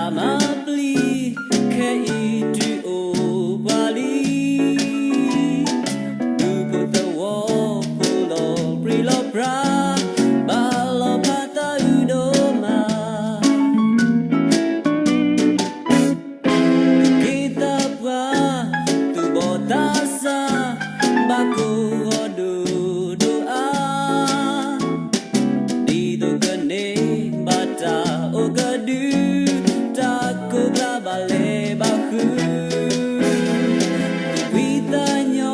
တၢ်မၤပျံၤခဲအံၤတုၤအိၣ်ပှၤလံ, ဒူဖိသဝီဖိလီၤပြံလီၤပြါ, ဘၣ်လီၤဖးသးအုးဒိၣ်မး, သူၣ်က့သးပှၢ် သူၣ်ဘီၣ်သးစၢ် ဘၣ်ကိၢ်ဂီၤဒိၣ်ဒိၣ်အါ ဒ်သိးကန့ၢ်ဘၣ်တၢ်အိၣ်ကဒု, တၢ်ကိၢ်ကျါဘၣ်လဲၤဘၣ်ဃုာ်, သူၣ်ဖှံသးညီ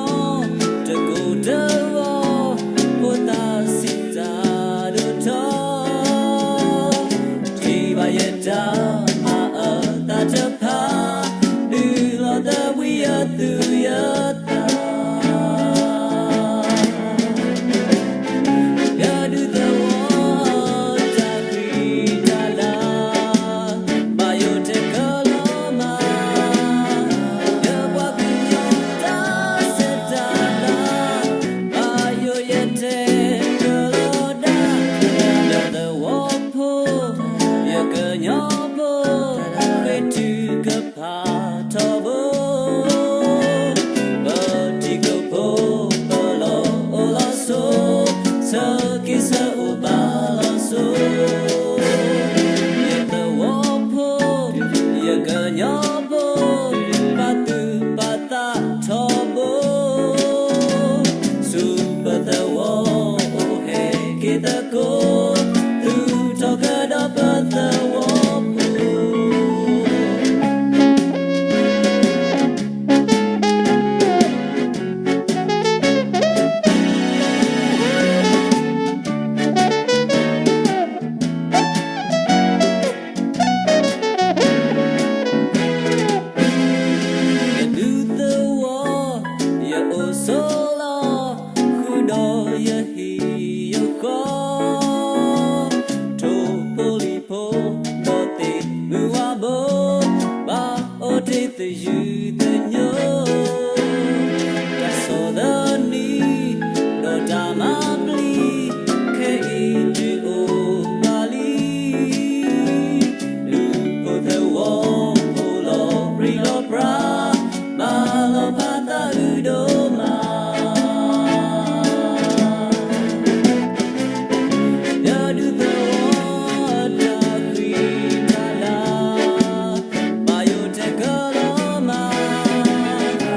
တကိၢ်တဂီၤ, ဖိသၣ်စံးတၢ်ဒိၣ်ထီၣ်, ထံၣ်ဘၣ်ယတၢ်မၤအၢသးတဖၣ်, ဒုးလီၤသးဝံယသူယသး ယဒူသဝီတၢ်ဃံတၢ်လၤ, ဘၣ်ယိၣ်တဲာ်ကလီၤမး, ယပှၤကညီတၢ်ဆဲးတၢ်လၤ, ဘၣ်ယိၣ်ယတဲာ်ကလီၤဒၣ်, ယသဝီဖိ ယကညီဖိ ဃ့ထုကဖၣ်ထီဘိ ပထံဖိကီၢ်ဖိ ပလီၢ်အိၣ်လီၢ်ဆိး, ဆၢက့ၤဆၢအိၣ်ဘၣ်လီၢ်ဆိး, ယသဝီဖိ ယကညီဖိ ပာ်သူၣ်ပာ်သးထီဘိ ဆူပသဝီ အိၣ်ဟဲက့ၤသကိး, သူၣ်ထီၣ်ကဒီးပသဝီဖိ ယဒူသဝီ ယအိၣ်ဆိးလီၤ, ဃုာ်ဒီးယဟံၣ်ယဃီ, ထိၣ်ဖိလံၣ်ဖိ ဒီးသ့ၣ်မုၢ်ဝါဘိ, ဘၣ်အိၣ်တ့ၢ်သယုၢ်သညိ, တၢ်ဆီၣ်သနံး ဒီးတၢ်မၤပျံၤ ခဲအံၤတုၤအိၣ်ဘၣ်လံ, ဒူဖိသဝီဖိလီၤပြံလီၤပြါ, ဘၣ်လီၤဖးသးအုးဒိၣ်မး, ယဒူသဝီတၢ်ဃံတၢ်လၤ, ဘၣ်ယိၣ်တဲာ်ကလီၤမး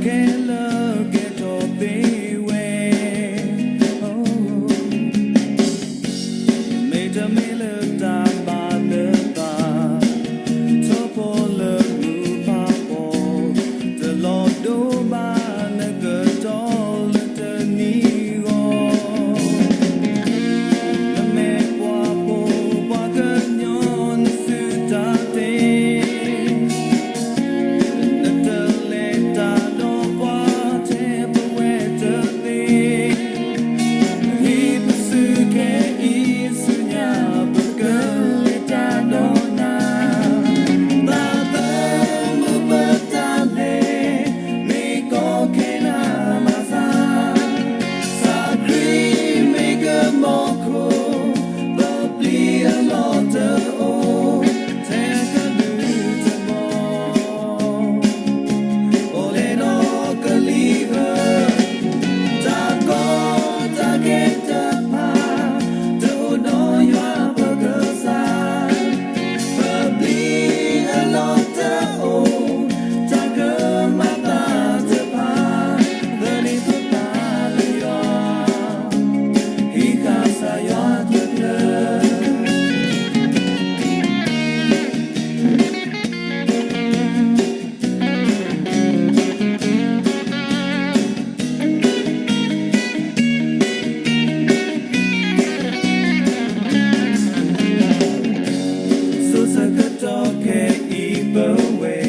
ခဲလၢာ်ကဲထီၣ်သ့ဝဲ, မ့တမ့ၢ်လၢတၢ်ဘၣ်လၢသး, ထီၣ်ပီၣ်လၢမုၢ်ဖးဖီ, တလီၤဒိဘၣ်နကတီၢ်လၢတနံၤဂီၢ်, နမ့ၢ်ပှၤဖိပှၤကညီနစုတၢ်တ့ နတလဲၤတၢ်ဒီးပှၤထဲပဝဲတသ့, ဟံးပစုခဲအံၤဆူညါ ပကလဲၤတၢ်ဒီးနၤ, သးသမူပတၢ်လဲၤ မ့ၢ်ကီခဲနၤမၤစၢ်, စးခရံာ်မ့ၢ်ကမီၤခိၣ်, ပပျံၤအလီၢ်တအိၣ်, ထဲကဒုတမီၤ အိၣ်လဲၤဒီးကလံၤအၢ, တၢ်ကီတၢ်ခဲတဖၣ်, တအိၣ်ဒီးယွၤပကစၢ်, ပပျံၤအလီၢ်တအိၣ်, တၢ်ကမၤသးတဖၣ်, သန့ၤပပၢ်လၢယွၤ, ဟံးဃာ်စၢ်ယွၤတဖျၢၣ် စိၤဆၢကတီၢ်ခဲအံၤပဝဲ,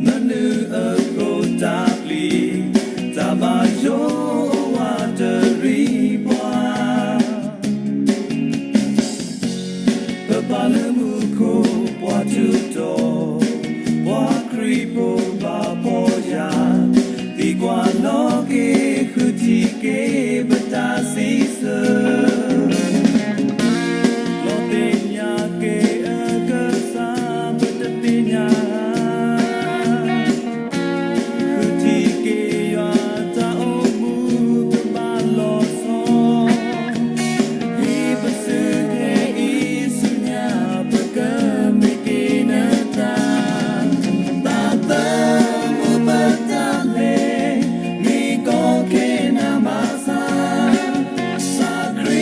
မနုၤအဃိတၢ်ပျံၤ, တၢ်ဘၣ်ယိၣ်အိၣ်ဝးတရံးပှၤ ပပာ်လၢမူခိၣ်ပှၤထူးတီၤ, ပှၤခရံာ်ဖိဘၣ်ပီၢ်ယၢ်, သံကွၢ်လီၤက့ၤဃုထံၣ်က့ၤပတၢ်စံးဆၢ, လီၤသ့ၣ်ညါက့ၤအကစၢ်ပတသ့ၣ်ညါ ဃုထံၣ်က့ၤယွၤတၢ်အိၣ်မူပဘၣ်လီၤဆီ, ဟံးပစုခဲအံၤဆူညါ ပကမ့ၢ်က့ၤနတၢ်, သးသမူပတၢ်လဲၤ မ့ၢ်ကီခဲနၤမၤစၢ်, စးခရံာ်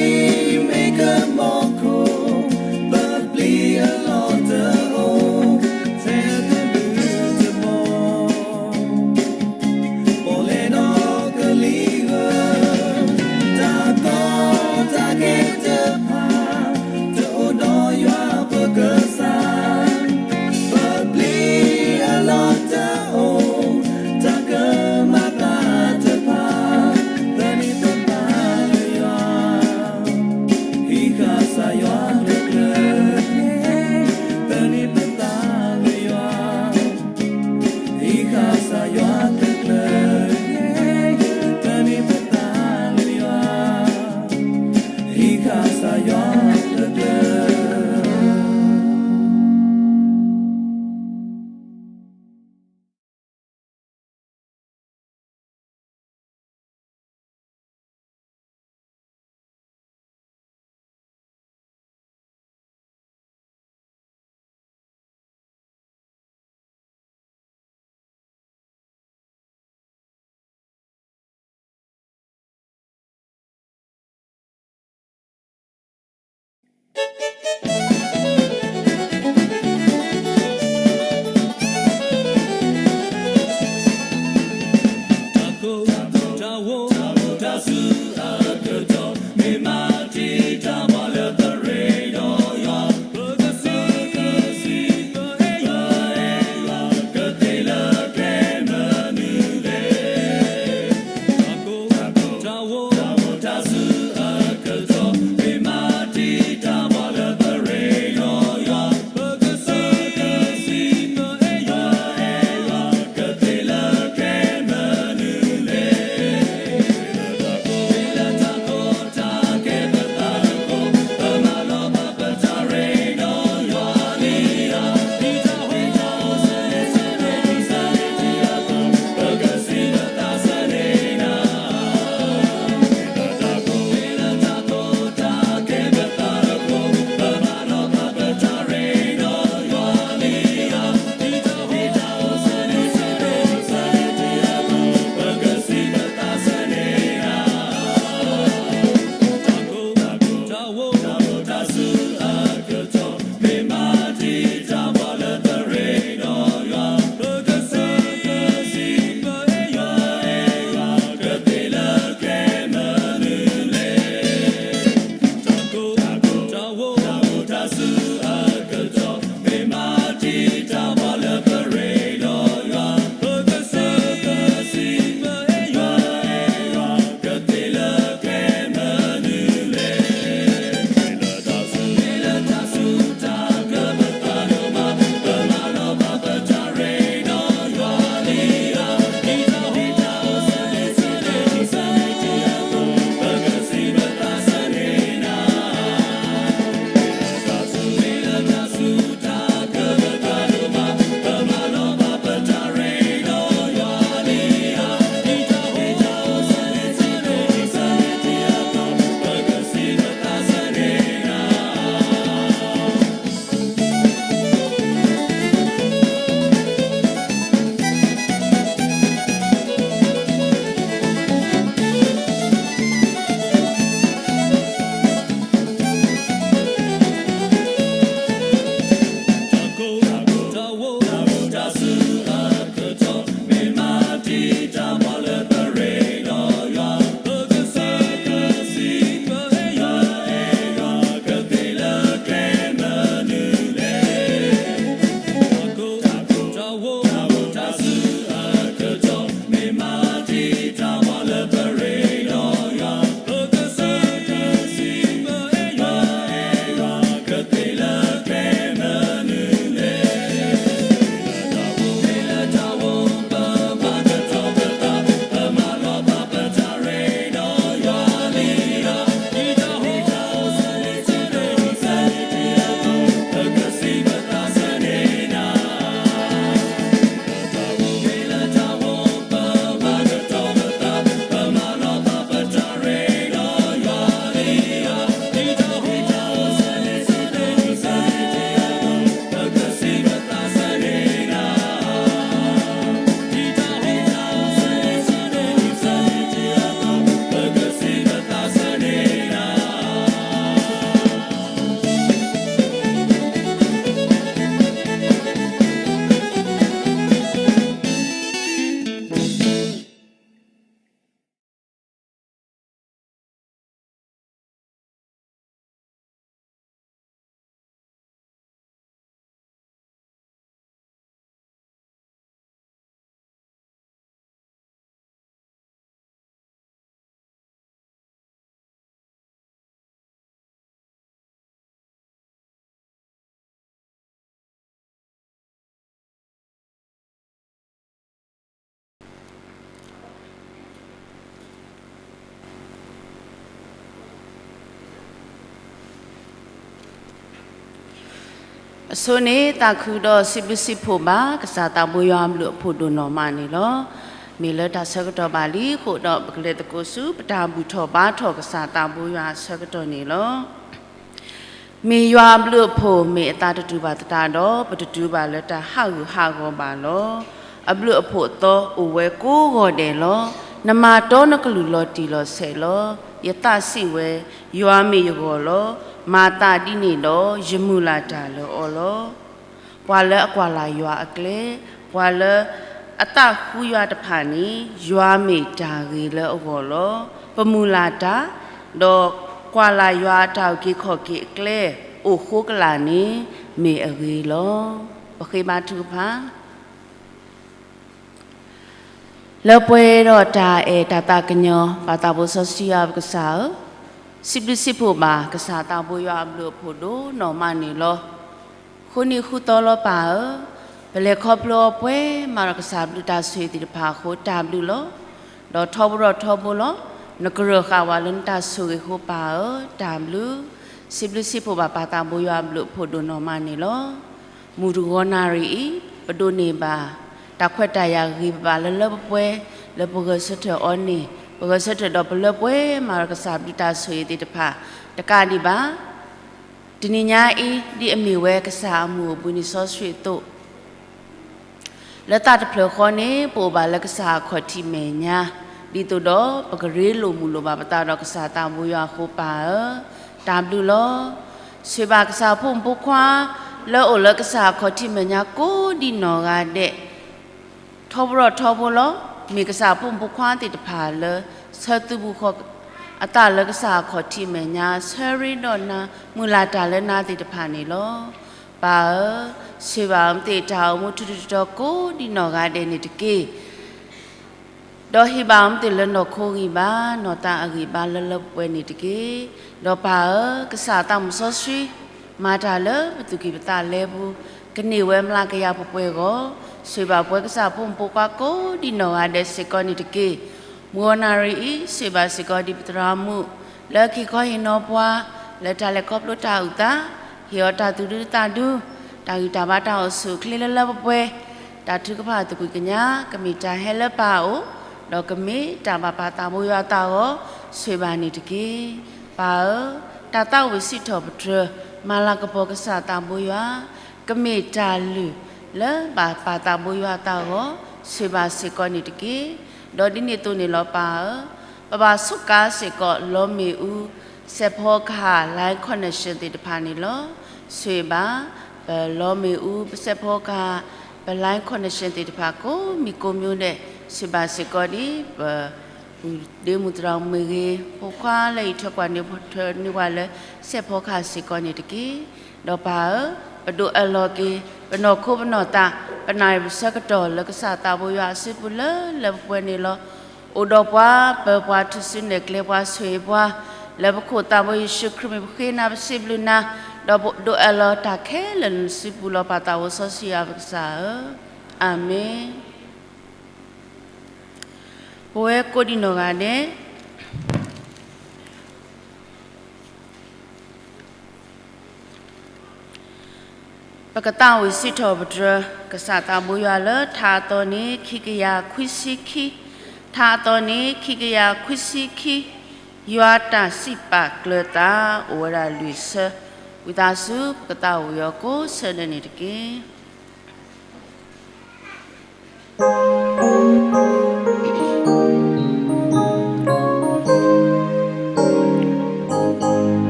အဆိန့ၣ် သးခုဒီးစံးဘျုးစံးဖှိၣ်ဘၣ် ကစၢ်သးဘိယွၤအဘျုးအဖှိၣ်ဒိၣ်နီၢ်မးန့ၣ်လီၤ. မ့ၢ်လၢတၢ်ဆၢကတီၢ်ဘၣ်လံအဃိဒီး ပကလဲၤသကိးဆူပတၢ်ဘူၣ်ထီၣ်ဘါထီၣ်ကစၢ်သးဘိယွၤအဆၢကတီၢ်န့ၣ်လီၤ. မ့ၢ်ယွၤအဘျုးအဖှိၣ် မ့ၢ်အသးတတူၢ်ဘၣ်သတးဒီး ပတတုၤဘၣ်လၢတၢ်ဟးဂူာ်ဟးဂီၤဘၣ်လီၤ. အဘျုးအဖှိၣ်အသီအိၣ်ဝဲကိးဂီၤဒဲးလီၤ. နမၤတီနကလုၢ်လီၤတံၢ်လီၤဆဲးလီၤ. ယသးစံးဝဲ, ယွၤမ့ၢ်ယဂီၢ်လီၤ. မၤသးဒ်န့ၣ်ဒီး ယမုၢ်လၢ်တၢ်လၢအီၤလီၤ. ပှၤလၢအကွၢ်လၢ်ယွၤအကျဲ, ပှၤလၢအသးဃုယွၤတဖၣ်န့ၣ် ယွၤမ့ၢ်တၢ်ဂ့ၤလၢအဂီၢ်လီၤ. ပမုၢ်လၢ်တၢ်, ဒီးကွၢ်လၢ်ယွၤအတၢ်အုၣ်က့ၤခီၣ်က့ၤအကျဲ အိၣ်ဃိကလာ်န့ၣ် မ့ၢ်အဂ့ၤလီၤ. ပဃ့ဘါထုကဖၣ် လၢပှဲၤဒီးတၢ်အဲၣ်တၢ်သးကညီၤ ပၢ်သးဘိစီဆှံယွၤပကစၢ်ဧၢ, စံးဘျုးစံးဖှိၣ်ဘၣ် ကစၢ်သးဘိယွၤအဘျုးအဖှိၣ်ဒိၣ်နီၢ်မးန့ၣ်လီၤ. ဃုနံၤဃုသီလီၤပၢ်ဧၢ, ပလဲၤခီဖျိအီၤပှဲၤမးဒီးကစၢ်ဘျုးတၢ်ဆိၣ်ဂ့ၤသ့ၣ်တဖၣ်အဃိ တၢ်ဘျုးလီၤ. ဒီးထီဘိဒီးထီဘိလီၤ. နကရၢၢ်ဃာ်ဝဲလၢနတၢ်ဆိၣ်ဂ့ၤအဃိပၢ်ဧၢ, တၢ်ဘျုး, စံးဘျုးစံးဖှိၣ်ဘၣ်ပၢ်သးဘိယွၤအဘျုးအဖှိၣ်ဒိၣ်နီၢ်မးန့ၣ်လီၤ. မုၢ်တဂီၤနၣ်ရံၣ်အံၤ ပဒိးန့ၢ်ဘၣ်တၢ်ခွဲးတၢ်ယာ်ဂ့ၤဘၣ်လၢလၢပှဲၤပှဲၤ လၢပဂဲၤဆၢထၢၣ်အီၤန့ၣ် ပဂဲၤဆၢထၢၣ်ဒီးပလၢပှဲၤမးဒီးကစၢ်ဘျုးတၢ်ဆိၣ်ဂ့ၤသ့ၣ်တဖၣ် တကးဒံးဘၣ် တနံၤညါအံၤ ဒ်အမ့ၢ်ဝဲကစၢ်အမုၢ်အိၣ်ဘှံးနံၤစီဆှံအသိး လၢသးတဖျၢၣ်ဃီန့ၣ် ပအိၣ်ဘၣ်လၢကစၢ်အခီၣ်ထံးမဲာ်ညါ, ဒ်သိးဒီးပကရ့လိာ်မုာ်လိာ်ဘၣ်ပသးဒီး ကစၢ်သးဘိယွၤအဃိပၢ်ဧၢ, တၢ်ဘျုးလီၤ. ဆိၣ်ဂ့ၤဘၣ်ကစၢ်အဖိမုၣ်ဖိခွါ လၢအအိၣ်လၢကစၢ်အခီၣ်ထံးမဲာ်ညါကိးဒံနီၢ်ဂၤဒဲး ထီဘိဒီးထီဘိလီၤ. မ့ၢ်ကစၢ်အဖိမုၣ်ဖိခွါသ့ၣ်တဖၣ်လၢ ဆၢသုးဘူးဃီၤအသးလၢကစၢ်အခီၣ်ထံးမဲာ်ညါ ဆၢရ့ဒီးနၤ မုၢ်လၢ်တၢ်လၢနၤသ့ၣ်တဖၣ်န့ၣ်လီၤ. ပၢ်ဧၢ, ဆိၣ်ဂ့ၤဘၣ်အဝဲသ့ၣ်တၢ်အိၣ်မူထူထူတီတီကိးဒံနီၢ်ဂၤဒဲးန့ၣ်တက့ၢ်. ဒီးဟ့ၣ်ဘၣ်အဝဲသ့ၣ်လၢနီၢ်ခိဂံၢ်ဘါ နီၢ်သးအဂံၢ်ဘါလၢလၢပှဲၤပှဲၤန့ၣ်တက့ၢ်. ဒီးပၢ်ဧၢ, ကစၢ်အသးမုၢ်စီဆှံ မၤတၢ်လၢပသူၣ်ကံၢ်ပသးလဲပူၤ, ကန့ၢ်ဝဲမျးကယၤပှဲၤပှဲၤအဂီၢ်, ဆိၣ်ဂ့ၤဘၣ်ပဝဲကစၢ်ဖိမုၣ်ဖိခွါကိးဒံနီၢ်ဂၤဒဲးစ့ၢ်ကီးန့ၣ်တက့ၢ်. မုၢ်ဂီၤနၣ်ရံၣ်အံၤ ဆိၣ်ဂ့ၤဘၣ်စ့ၢ်ကီးဒ်ပသရၣ်မုၣ် လၢက့ၤခီဟ့ၣ်နီၤပှၤ လၢတၢ်လဲၤခီဖျိတၢ်အုၣ်သး, ဟ့ၣ်အီၤတၢ်သူၣ်ဒူသးဒူ, တၢ်ဂံၢ်တၢ်ဘါတၢ်အိၣ်ဆူၣ်အိၣ်ချ့လၢလၢပှဲၤပှဲၤ, တၢ်ထုကဖၣ်သကွံၢ်ကညး ကမ့ၢ်တၢ်ဟဲလၢပၢ်အအိၣ်, ဒီးကမ့ၢ်တၢ်ဘၣ်ပၢ်သးဘိယွၤအသးအဂီၢ် ဆိၣ်ဂ့ၤဘၣ်န့ၣ်တက့ၢ်. ပၢ်ဧၢ, တၢ်သးဝံၣ်စံးထီၣ်ပတြၢၤ မၤလၤကပီၤကစၢ်သးဘိယွၤ ကမ့ၢ်တၢ်လုၢ်လၢဘၣ်ပၢ်သးဘိယွၤအသးအဂီၢ် ဆိၣ်ဂ့ၤဘၣ်စ့ၢ်ကီးန့ၣ်တက့ၢ်. ဒီးဒ်န့ၣ်အသိးန့ၣ်လီၤပၢ်ဧၢ, ပဘၣ်စူးကါစ့ၢ်ကီးလီမ့ၣ်အူ စဲးဖီကဟၣ် line connection သ့ၣ်တဖၣ်န့ၣ်လီၤ. ဆိၣ်ဂ့ၤဘၣ် ပလီမ့ၣ်အူ ပစဲးဖီကဟၣ် ပ line connection သ့ၣ်တဖၣ်ကိးမံၤကိးမံၤဒဲး ဆိၣ်ဂ့ၤဘၣ်စ့ၢ်ကီးဒ်ပ ပုၢ်ဒ့မုၣ်သရၣ်မုၣ်မ့ၢ်ဂ့ၤ, ဖိခွါလၢအံးထွဲကွၢ်န့ၢ်ထွဲန့ၢ်ပှၤလၢ စဲးဖီကဟၣ်စ့ၢ်ကီးန့ၣ်တက့ၢ်. ဒီးပၢ်ဧၢ, ပဒိးအၢၣ်လီၤက့ၤ ပနီၢ်ခိပနီၢ်သး ပနၣ်ရံၣ်ပဆၢကတီၢ်လၢကစၢ်သးဘိယွၤအစုပူၤလၢလၢပှဲၤပှဲၤန့ၣ်လီၤ. အိၣ်ဒီးပှၤ ပၢၤပှၤ ထူၣ်စုနဲၣ်ကျဲပှၤ ဆိၣ်ဂ့ၤပှၤ လၢပခိၣ်သးဘိယ့ၣ်ၡူးခရံာ်မံၤ ပဃ့နၤပစံးဘျုးနၤ, ဒီးဒိးအၢၣ်လီၤတၢ်ခဲလၢာ်လၢနစုပူၤလီၤ ပၢ်သးဘိစီဆှံယွၤပကစၢ်ဧၢ, အၤမ့ၣ်. ပဝဲကိးဒံနီၢ်ဂၤဒဲး ပကသးဝံၣ်စံးထီၣ်ပတြၢၤ ကစၢ်သးဘိယွၤလၢထါအသီန့ၣ် ခံကယၤခွံဆံခံ, ထါအသီန့ၣ် ခံကယၤခွံဆံခံ, ယွၤတၢ်စံးပာ်ကျၢၤသး အိၣ်ဝဲဒၣ်လွံၢ်ဆၢ, ဝံသးစူၤပကသးဝံၣ်အီၤကိးဆၢဒဲးန့ၣ်တက့ၢ်.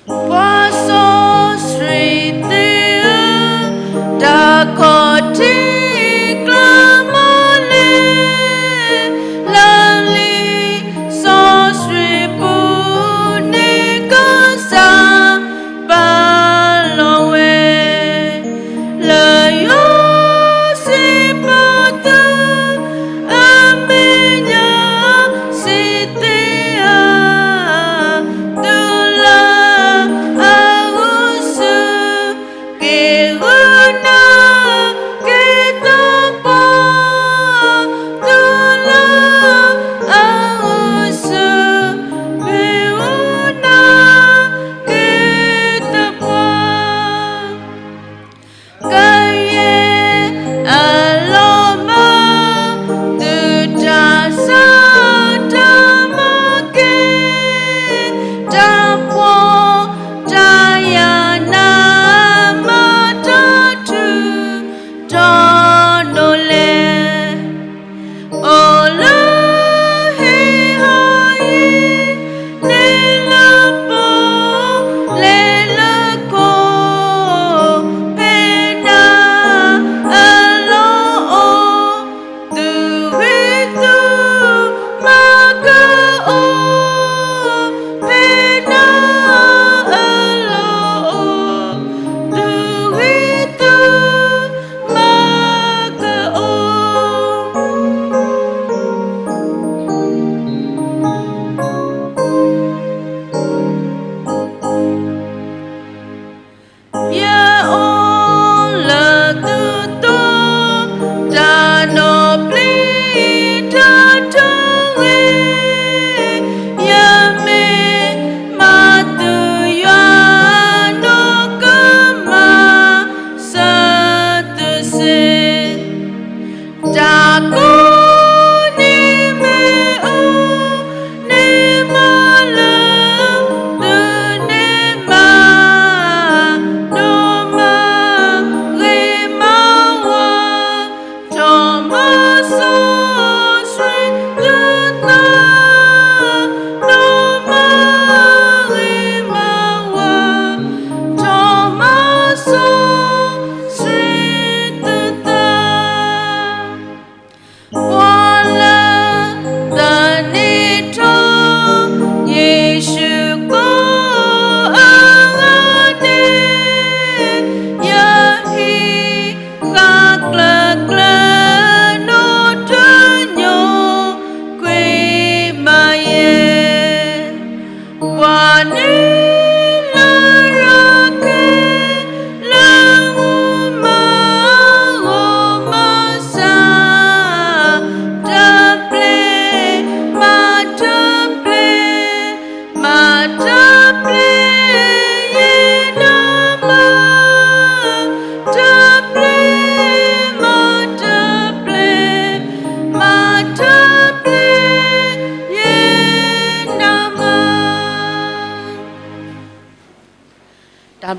ပှၤစီဆှံသ့ၣ်ဧၢ, တၢ်ခီၣ်ထံးကျၢၢ်မၤလဲၣ်, လၢလံာ်စီဆှံပူၤန့ၣ် ကစၢ်ပာ်လီၤဝဲ လၢယွၤစံး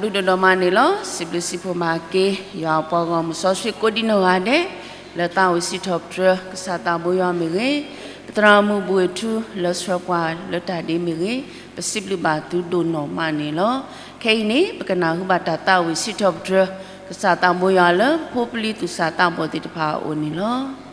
ဘျုးဒိၣ်ဒိၣ်မးန့ၣ်လီၤ. စံးဘျုးစံးဖှိၣ်မၤက့ၤ ယွၤအပှၤဂီၢ်မုၢ်စီဆှံကိးဒံနီၢ်ဂၤဒဲး လၢသးဝံၣ်စံးထီၣ်ပတြၢၤ ကစၢ်သးဘိယွၤမ့ၢ်ဂ့ၤ, ပသရၣ်မုၣ်ဘူၣ်ဝ့ၢ်ထူ လၢဆှၢပှၤလၢတၢ်ဒ့မ့ၢ်ဂ့ၤ, ပစံးဘျုးဘၣ်သုဒိၣ်နီၢ်မးန့ၣ်လီၤ. ခဲအံၤန့ၣ် ပကနၢ်ဟူဘၣ်တၢ်သးဝံၣ်စံးထီၣ်ပတြၢၤ ကစၢ်သးဘိယွၤလၢ ဖိပလံၤသူၣ်စၢ်သးဘီၣ်သ့ၣ်တဖၣ်အအိၣ်န့ၣ်လီၤ.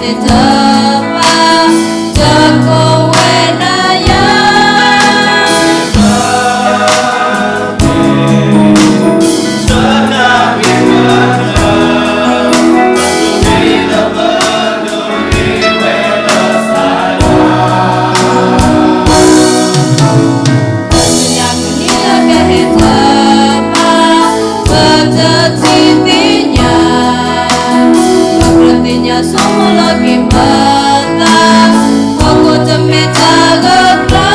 တၢ်ဘၣ်တကိးဝဲဒၣ်ယၤ ပတထံၣ်သ့ၣ်ညါ, ပကြၢးသ့ၣ်ညါဆိကမိၣ်လီၤက့ၤပသး, ဟီၣ်ခိၣ်တမ့ၢ်တၢ်ဂၢၢ်ကျၢၤ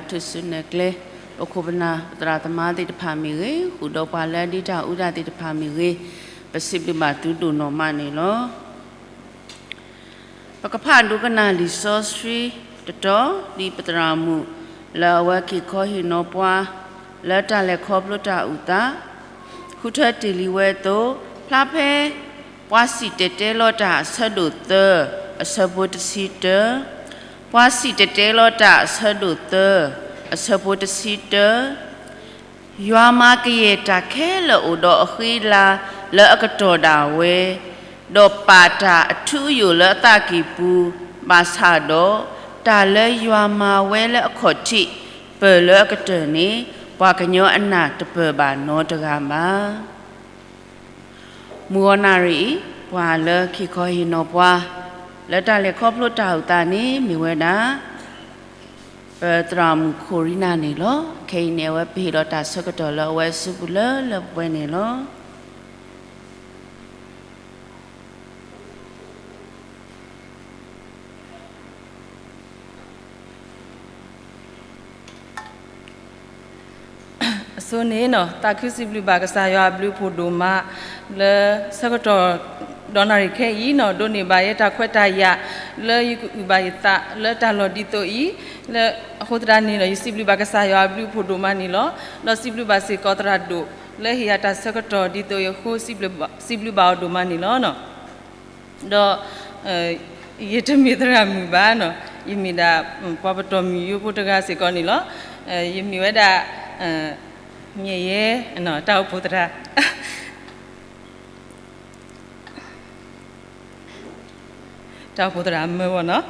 ထူၣ်စုနဲၣ်ကျဲ ပခိၣ်ပနၢ်ပသရၣ်သမါသ့ၣ်တဖၣ်မ့ၢ်ဂ့ၤ, ဃုာ်ဒီးပှၤလၢအဒ့တၢ်အူတၢ်သ့ၣ်တဖၣ်မ့ၢ်ဂ့ၤ, ပစံးဘျုးဘၣ်သုဒိၣ်နီၢ်မးန့ၣ်လီၤ. ပကဖးဒိကနၣ်လံာ်စီဆှံတတီၤ ဒ်ပသရၣ်မုၣ် လၢအဝဲက့ၤခီဟ့ၣ်နီၤပှၤ လၢတၢ်လဲၤခီဖျိတၢ်အုၣ်သး ဃုထၢတ့ၢ်လံဝဲအသိး, ဖျါဖဲ ပှၤစံၣ်တဲၤတဲလီၤတၢ်အဆၢဒိၣ်သၢ အဆၢဖိတဆံတၢ, ပှၤစံၣ်တဲၤတဲလီၤတၢ်အဆၢဒိၣ်သၢ အဆၢဖိတဆံတၢ, ယွၤမၤကယဲၢ်တၢ်ခဲလၢာ်အိၣ်ဒီးအဃံအလၤလၢအကတီၢ်ဒၣ်ဝဲ, ဒီးပာ်တၢ်အထူအယိာ်လၢအသးကံၢ်ပူၤ, ဘၣ်ဆၣ်ဒီး တၢ်လၢယွၤမၤဝဲလၢအခီၣ်ထံး ပၢၢ်လၢအကတၢၢ်န့ၣ် ပှၤကညီအနၢ်တပၢၢ်ဘၣ်နီတဂၤဘၣ်. မုၢ်ဂီၤနၣ်ရံၣ်အံၤ ပှၤလၢက့ၤခီဟ့ၣ်နီၤပှၤ လၢတၢ်လဲၤခီဖျိတၢ်အုၣ်သးန့ၣ် မ့ၢ်ဝဲဒၣ် ပသရၣ်မုၣ်ခိၣ်ရံနၤန့ၣ်လီၤ. ခဲအံၤန့ၣ် အဝဲပဟ့ၣ်လီၤတၢ်ဆၢကတီၢ်လၢအဝဲအစုပူၤလၢလၢပှဲၤပှဲၤန့ၣ်လီၤ. အဆိန့ၣ်နီၤ သးခုစံးဘျုးဘၣ်ကစၢ်ယွၤအဘျုးအဖှိၣ်ဒိၣ်မး လၢဆၢကတီၢ်ဒီးနၣ်ရံၣ်ခဲအံၤနီၤ ဒိးန့ၢ်ဘၣ်ယဲတၢ်ခွဲးတၢ်ယာ် လၢယကအုၣ်ဘၣ်ယသးလၢတၢ်လီၢ်ဒ်သိးအံၤ လၢအဃိသတးန့ၣ်ဒီး ယစံးဘျုးဘၣ်ကစၢ်ယွၤအဘျုးအဖှိၣ်ဒိၣ်မးန့ၣ်လီၤ. ဒီးစံးဘျုးဘၣ်စ့ၢ်ကီးသရၣ်ဒိၣ် လၢဟ့ၣ်ယၤတၢ်ဆၢကတီၢ်ဒ်သိးအံၤအဃိ စံးဘျုးဘၣ်အီၤဒိၣ်မးန့ၣ်လီၤ. ဒီး ယတမ့ၢ်သရၣ်မုၣ်ဘၣ်နီၤ, ယမ့ၢ်ဒၣ် ပှၤပတီၢ်မုၢ်ယိဖိတဂၤစ့ၢ်ကီးန့ၣ်လီၤ. ယမ့ၢ်ဝဲဒၣ် မ့ၢ်ယဲ တၢ်အိၣ်ဖှိၣ်သရၣ် တၢ်အိၣ်ဖှိၣ်သရၣ်မၢဝဲနီၤ,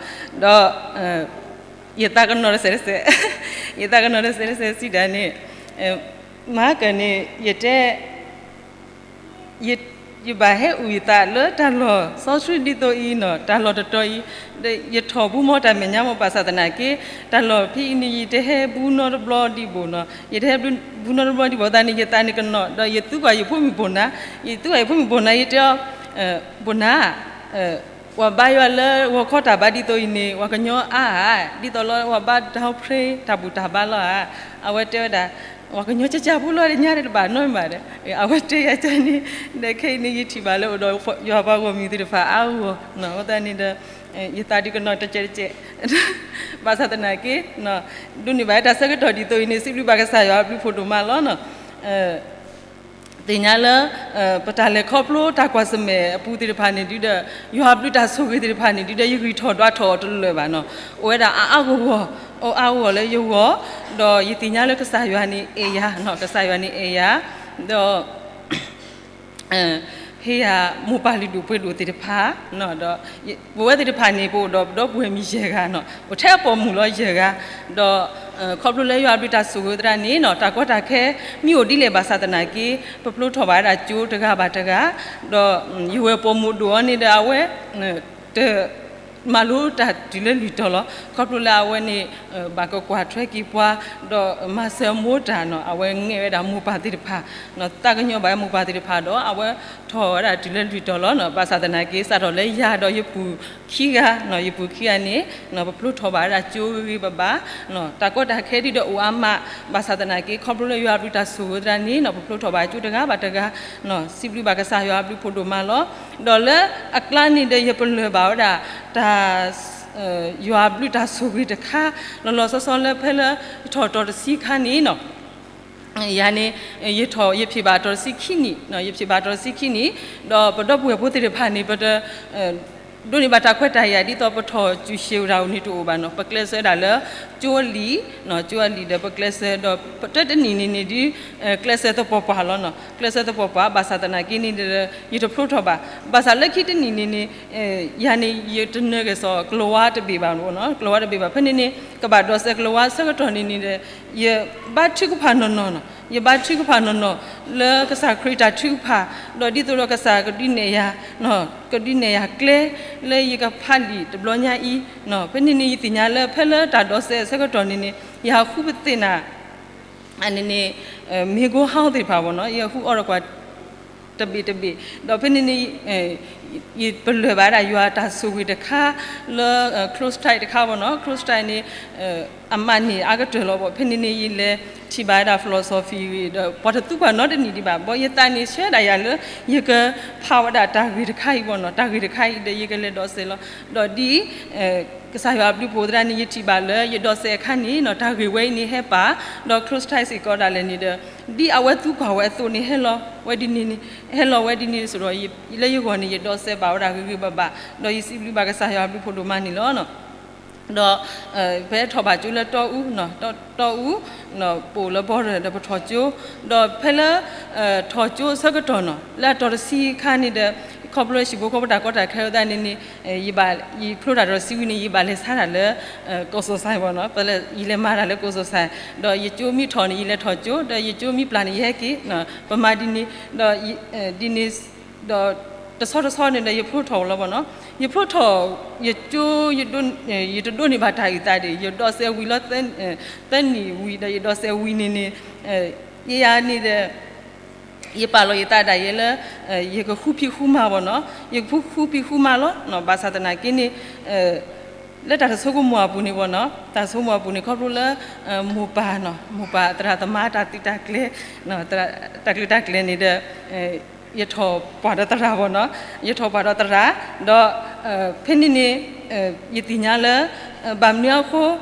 ဒီး ယသးကနီၤတစဲးတစဲး, ယသးကနီၤတစဲးတစဲးစံးဒၣ်န့ၣ် မၤကၢၢ်န့ၣ် ယတဲ ယဘၣ်ဟဲအုၣ်ယသးလၢတၢ်လီၢ်စီဆှံဒ်သိးအံၤနီၤ, တၢ်လီၢ်တတီၤအံၤ ဒီးယထီၣ်ဘူးမီတၢ်မဲာ်ညါမီၢ်ဘၣ်ဆၣ်သနာ်က့ တၢ်လီၢ်ဖဲအံၤန့ၣ် ယတဟဲဘူးနီတဘျီဒံးဘၣ်နီၤ, ယတဟဲဘူးနီတဘျီဒံးဘၣ်သတးန့ၣ် ယသးန့ၣ်ကနီၤ ဒီးယသူကွၢ်ယဖိမုၣ်ဘိၣ်နၤ, ယသူကွၢ်ယဖိမုၣ်ဘိၣ်နၤ ယတဲအီၤ ဘိၣ်နၤ အ ပှၤဘါယွၤလၢဂီၤခီတၢ်ဘါဒ်သိးအံၤန့ၣ် ပှၤကညီအါဧါ, ဒ်သိးလၢပှၤဘါတၢ်အိၣ်ဖျ့တၢ်ဘူၣ်တၢ်ဘါလီၤဧါ, အဝဲတဲဝဲဒၣ်, ပှၤကညီကၢ်ကၢ်ဖိလီၤတညါတဘၣ်နီတမံၤဘၣ်ဒီး အဝဲတဲယၤန့ၣ်, ဒီးခဲအံၤန့ၣ် ယထံၣ်ဘၣ်လၢအိၣ်ဒီးယွၤပှၤဂီၢ်မုၢ်သ့ၣ်တဖၣ်အါဂီၢ်, အဃိသတးန့ၣ်ဒီး ယသးဒုးကနီၤတကဲးတကဲး, ဘၣ်ဆၣ်သနာ်က့ ဒိးန့ၢ်ဘၣ်တၢ်ဆၢကတီၢ်ဒ်သိးအံၤန့ၣ် စံးဘျုးဘၣ်ကစၢ်ယွၤအဘျုးဖးဒိၣ်မးလီၤ. သ့ၣ်ညါလၢ ပတၢ်လဲၤခီဖျိတၢ်ကွၢ်ဆၢၣ်မဲာ်အပူၤသ့ၣ်တဖၣ်န့ၣ်ဒုဒီး ယွၤအဘျုးတၢ်ဆိၣ်ဂ့ၤသ့ၣ်တဖၣ်န့ၣ်ဒုဒီး ယဂံၢ်ထီၣ်ဒွးထီၣ်အီၤတလၢာ်ဘၣ်နီၤ, အိၣ်ဝဲဒၣ်အါအါဂီၢ်ဂီၢ်, အိၣ်အါအါဂီၢ်ဂီၢ်လၢယဂီၢ်, ဒီးယသ့ၣ်ညါလၢကစၢ်ယွၤန့ၣ်အဲၣ်ယၤ, ကစၢ်ယွၤန့ၣ်အဲၣ်ယၤ, ဒီး ဟ့ၣ်ယၤမိၢ်ပၢ်လုၢ်ဒိၣ်ပှ့ၤဒိၣ်သ့ၣ်တဖၣ်, ဒီးပဝဲသ့ၣ်တဖၣ်န့ၣ် ပအိၣ်ဒီးပဒီပုၢ်ဝဲၢ်မံၤယဲၢ်ဂၤနီၤ, အိၣ်ထဲအပိာ်မုၣ်လီၤယဲၢ်ဂၤ, ဒီးခီဖျိလၢယွၤအဘျုးတၢ်ဆိၣ်ဂ့ၤသရၣ်န့ၣ်နီၤ, တၢ်ကီတၢ်ခဲမ့ၢ်အိၣ်ဒ်လဲၣ်ဘၣ်ဆၣ်သနာ်က့ ပဖျိထီၣ်ဘၣ်ဝဲဒၣ်ကၠိတဂၤဘၣ်တဂၤ, ဒီးယဝဲၢ်ပိာ်မုၣ်ဒိၣ်အီၤန့ၣ်ဒီးအဝဲ တ မၤလိတၢ်တုၤလၢလွံၢ်တီၤလီၤ. ခီဖျိလၢအဝဲန့ၣ် ဘၣ်ကကွၢ်ထွဲက့ၤပှၤ, ဒီးမၤစၢၤအမိၢ်တၢ်နီၤ, အဝဲငဲၣ်ဝဲဒၣ်မိၢ်ပၢ်သ့ၣ်တဖၣ်, သးကညီၤဘၣ်ဝဲမိၢ်ပၢ်သ့ၣ်တဖၣ်ဒီး အဝဲထီၣ်ဝဲဒၣ်တုၤလၢလွံၢ်တီၤလီၤ. ဘၣ်ဆၣ်သနာ်က့ စးထီၣ်လၢယၤဒီးယပုၢ်ခံဂၤ, ယပုၢ်ခံဂၤန့ၣ် ပဖျိထီၣ်ဘၣ်ဝဲဒၣ်ကၠိဂ့ၤဂ့ၤဘၣ်ဘၣ်, တၢ်ကီတၢ်ခဲဒ်ဒီးအိၣ်အါမး, ဘၣ်ဆၣ်သနာ်က့ ခီဖျိလၢယွၤအဘျုးတၢ်ဆိၣ်ဂ့ၤသရၣ်န့ၣ်နီၤ, ပဖျိထီၣ်ဘၣ်ကၠိတဂၤဘၣ်တဂၤ, စံးဘျုးဘၣ်ကစၢ်ယွၤအဘျုးဖးဒိၣ်မးလီၤ. ဒီးလၢအကျါန့ၣ်ဒီး ယပလၢၢ်ဘၣ်ဝဲဒၣ် တၢ် ယွၤအဘျုးတၢ်ဆိၣ်ဂ့ၤတခါ, လီၤလီၤဆီဆီလၢဖဲလၢ ယထီၣ်တီၤတဆံခါန့ၣ်နီၤ, ယၤန့ၣ် ယထီၣ် ယဖံးဘၣ်တီၤတဆံခံနံၣ်, ယဖံးဘၣ်တီၤတဆံခံနံၣ်, ဒီးပဒီပုၢ်ဝဲၢ်ဖိသ့ၣ်တဖၣ်န့ၣ် ပတ ဒိးန့ၢ်ဘၣ်တၢ်ခွဲးတၢ်ယာ်ဒ်သိးပထီၣ်စူၢ်ၡ့ၣ်ဝဲဒၣ်န့ၣ်တအိၣ်ဘၣ်နီၤ, ပကျဲးစၢးဒၣ်လၢ ကၠိအလံာ်, ကၠိအလံာ်ဒီးပကျဲးစၢးဒီး တၢတနံၣ်န့ၣ်န့ၣ်ဒ် ကျဲးစၢးသပှၢ်ပှၢ်လီၤနီၤ, ကျဲးစၢးသပှၢ်ပှၢ် ဘၣ်ဆၣ်သနာ်က့န့ၣ်ဒီး ယတဖျိထီၣ်ဘၣ်, ဘၣ်ဆၣ်လၢခံတနံၣ်န့ၣ်န့ၣ် ယၤန့ၣ် ယတနၢၤက့ၤစီၤကလၤဝါတဘ့ၣ်ဘၣ်နီၤ, ကလၤဝါတဘ့ၣ်ဘၣ်, ဖဲန့ၣ်န့ၣ် ကဘၣ်ဒိးစဲးကလၤဝါဆၢကတီၢ်န့ၣ်န့ၣ်ဒီး ယဘါထုကဖၣ်နီၢ်နီၢ်နီၤ, ယဘါထုကဖၣ်နီၢ်နီၢ် လၢကစၢ်ခရံာ်တၢ်ထုကဖၣ်, ဒီးဒ်သိးဒီးကစၢ်ကဒုးနဲၣ်ယၤ ကဒုးနဲၣ်ယၤကျဲ လၢယကဖးလံာ်တဘျီညါအံၤ, ဖဲန့ၣ်န့ၣ် ယသ့ၣ်ညါလၢဖဲလၢတၢ်ဒိးစဲးအဆၢကတီၢ်န့ၣ်န့ၣ် ယဟးဃုပသ့ၣ်နၤ န့ၣ်န့ၣ် မ့ၤကိဟီသ့ၣ်တဖၣ်ဘၣ်နီၤ, ယဟးဃုအီၣ်ဒီးကွၢ် တဘ့ၣ်တဘ့ၣ်, ဒီးဖဲန့ၣ်န့ၣ် ယပလၢၢ်ဘၣ်ဒၣ်ယွၤတၢ်ဆိၣ်ဂ့ၤတခါ လၢ close type တခါဘၣ်နီၤ, close type န့ၣ် အမးန့ၣ်အါကတၢၢ်လီၤဘၣ်, ဖဲန့ၣ်န့ၣ် ယလဲၤထံၣ်ဘၣ်ဝဲဒၣ် philosophy ဂ့ၤ ဒီးပှၤတသူပှၤနီတနံၣ်ဒံးဘၣ်, ဘၣ်ယသးန့ၣ်ဆှၢဒၣ်ယၤလၢ ယကဖးဝဲဒၣ်တၢ်ဂ့ၢ်တခါအံၤဘၣ်နီၤ, တၢ်ဂ့ၢ်တခါအံၤဒီးယကလဲၤဒိးစဲးလီၤ, ဒီးဒ် ကစၢ်ယွၤအဘျုးဖးဒိၣ်သရၣ်န့ၣ် ယထံၣ်ဘၣ်လၢ ယဒိးစဲးအခါန့ၣ်နီၤ တၢ်ဂ့ၢ်ဝဲအံၤန့ၣ်ဟဲပာ်, ဒီး close type စ့ၢ်ကီးဒၣ်လဲာ်န့ၣ်ဒီး ဒ်အဝဲသံကွၢ်ဝဲအသိးန့ၣ် ဟဲလီၤဝဲဒ်န့ၣ်န့ၣ်, ဟဲလီၤဝဲဒ်န့ၣ်စ့ၢ်ဒီး လၢယဂီၢ်န့ၣ် ယဒိးစဲးဘၣ်ဝဲဒၣ်ဂ့ၤဂ့ၤဘၣ်ဘၣ်, ဒီးယစံးဘျုးဘၣ်ကစၢ်ယွၤအဘျုးဖးဒိၣ်မးန့ၣ်လီၤ. ဒီး ပထီၣ်ဘၣ်ကၠိလၢတီအူ, တီအူ ပအိၣ်လၢ border ဒီးပထီၣ်ကၠိ, ဒီးဖဲလၢ ထီၣ်ကၠိအဆၢကတီၢ်နီၤ လၢအတီၤတဆံခါန့ၣ်ဒီး ခီဖျိလၢဟံၣ်ဖိဃီဖိတၢ်ကီတၢ်ခဲအဃိသတးန့ၣ်န့ၣ် ယဘၣ် ယဖျိတၢ်တီၤတဆံဝံၤန့ၣ် ယဘၣ်လဲၤဆါတၢ်လၢ ကီၢ်စီၤစဲးဘၣ်နီၤ, ယလဲၤမၤတၢ်လၢကီၢ်စီၤစဲး, ဒီးယကၠိမ့ၢ်ထီၣ်န့ၣ် ယလဲၤထီၣ်ကၠိ, ဒီးယကၠိမ့ၢ်ပျၢ်န့ၣ် ယဟဲက့ၤ, ပမၤဒ်န့ၣ်, ဒီး ဒ်န့ၣ် ဒီးတဆီတဆီန့ၣ်ဒီး ယဖျိထီၣ်လီၤဘၣ်နီၤ, ယဖျိထီၣ် ယကၠိ ယတဒိးန့ၢ်ဘၣ်တၢ်အုၣ်သးဒံး, ယဒိးစဲးဝံၤလီၤ သၢနံၣ်ဝံၤဒီး ယဒိးစဲးဝံၤန့ၣ်န့ၣ် ယယၤန့ၣ်ဒီး ယပာ်လီၤယသးဒၣ်ယဲလၢ ယကဃုဖံးဃုမၤဘၣ်နီၤ, ယကဃုဖံးဃုမၤလီၤ. ဘၣ်ဆၣ်သနာ်က့န့ၣ် လၢတၢ်တဆိကမိၣ်အပူၤန့ၣ်ဘၣ်နီၤ, တၢ်ဆိကမိၣ်အပူၤန့ၣ် ခီဖျိလၢ မိၢ်ပၢ်နီၤ, မိၢ်ပၢ်သရၣ်သမါတၢ်သုးတၢ်ကျဲၤ, တၢ်ကျဲၤတၢ်ကျဲၤန့ၣ်ဒီး ယထီၣ်ပှၢ်ဒီးသရၣ်ဘၣ်နီၤ, ယထီၣ်ပှၢ်ဒီးသရၣ်, ဒီး ဖဲန့ၣ်န့ၣ် ယသ့ၣ်ညါလၢ ဘၣ်မနုၤအဃိ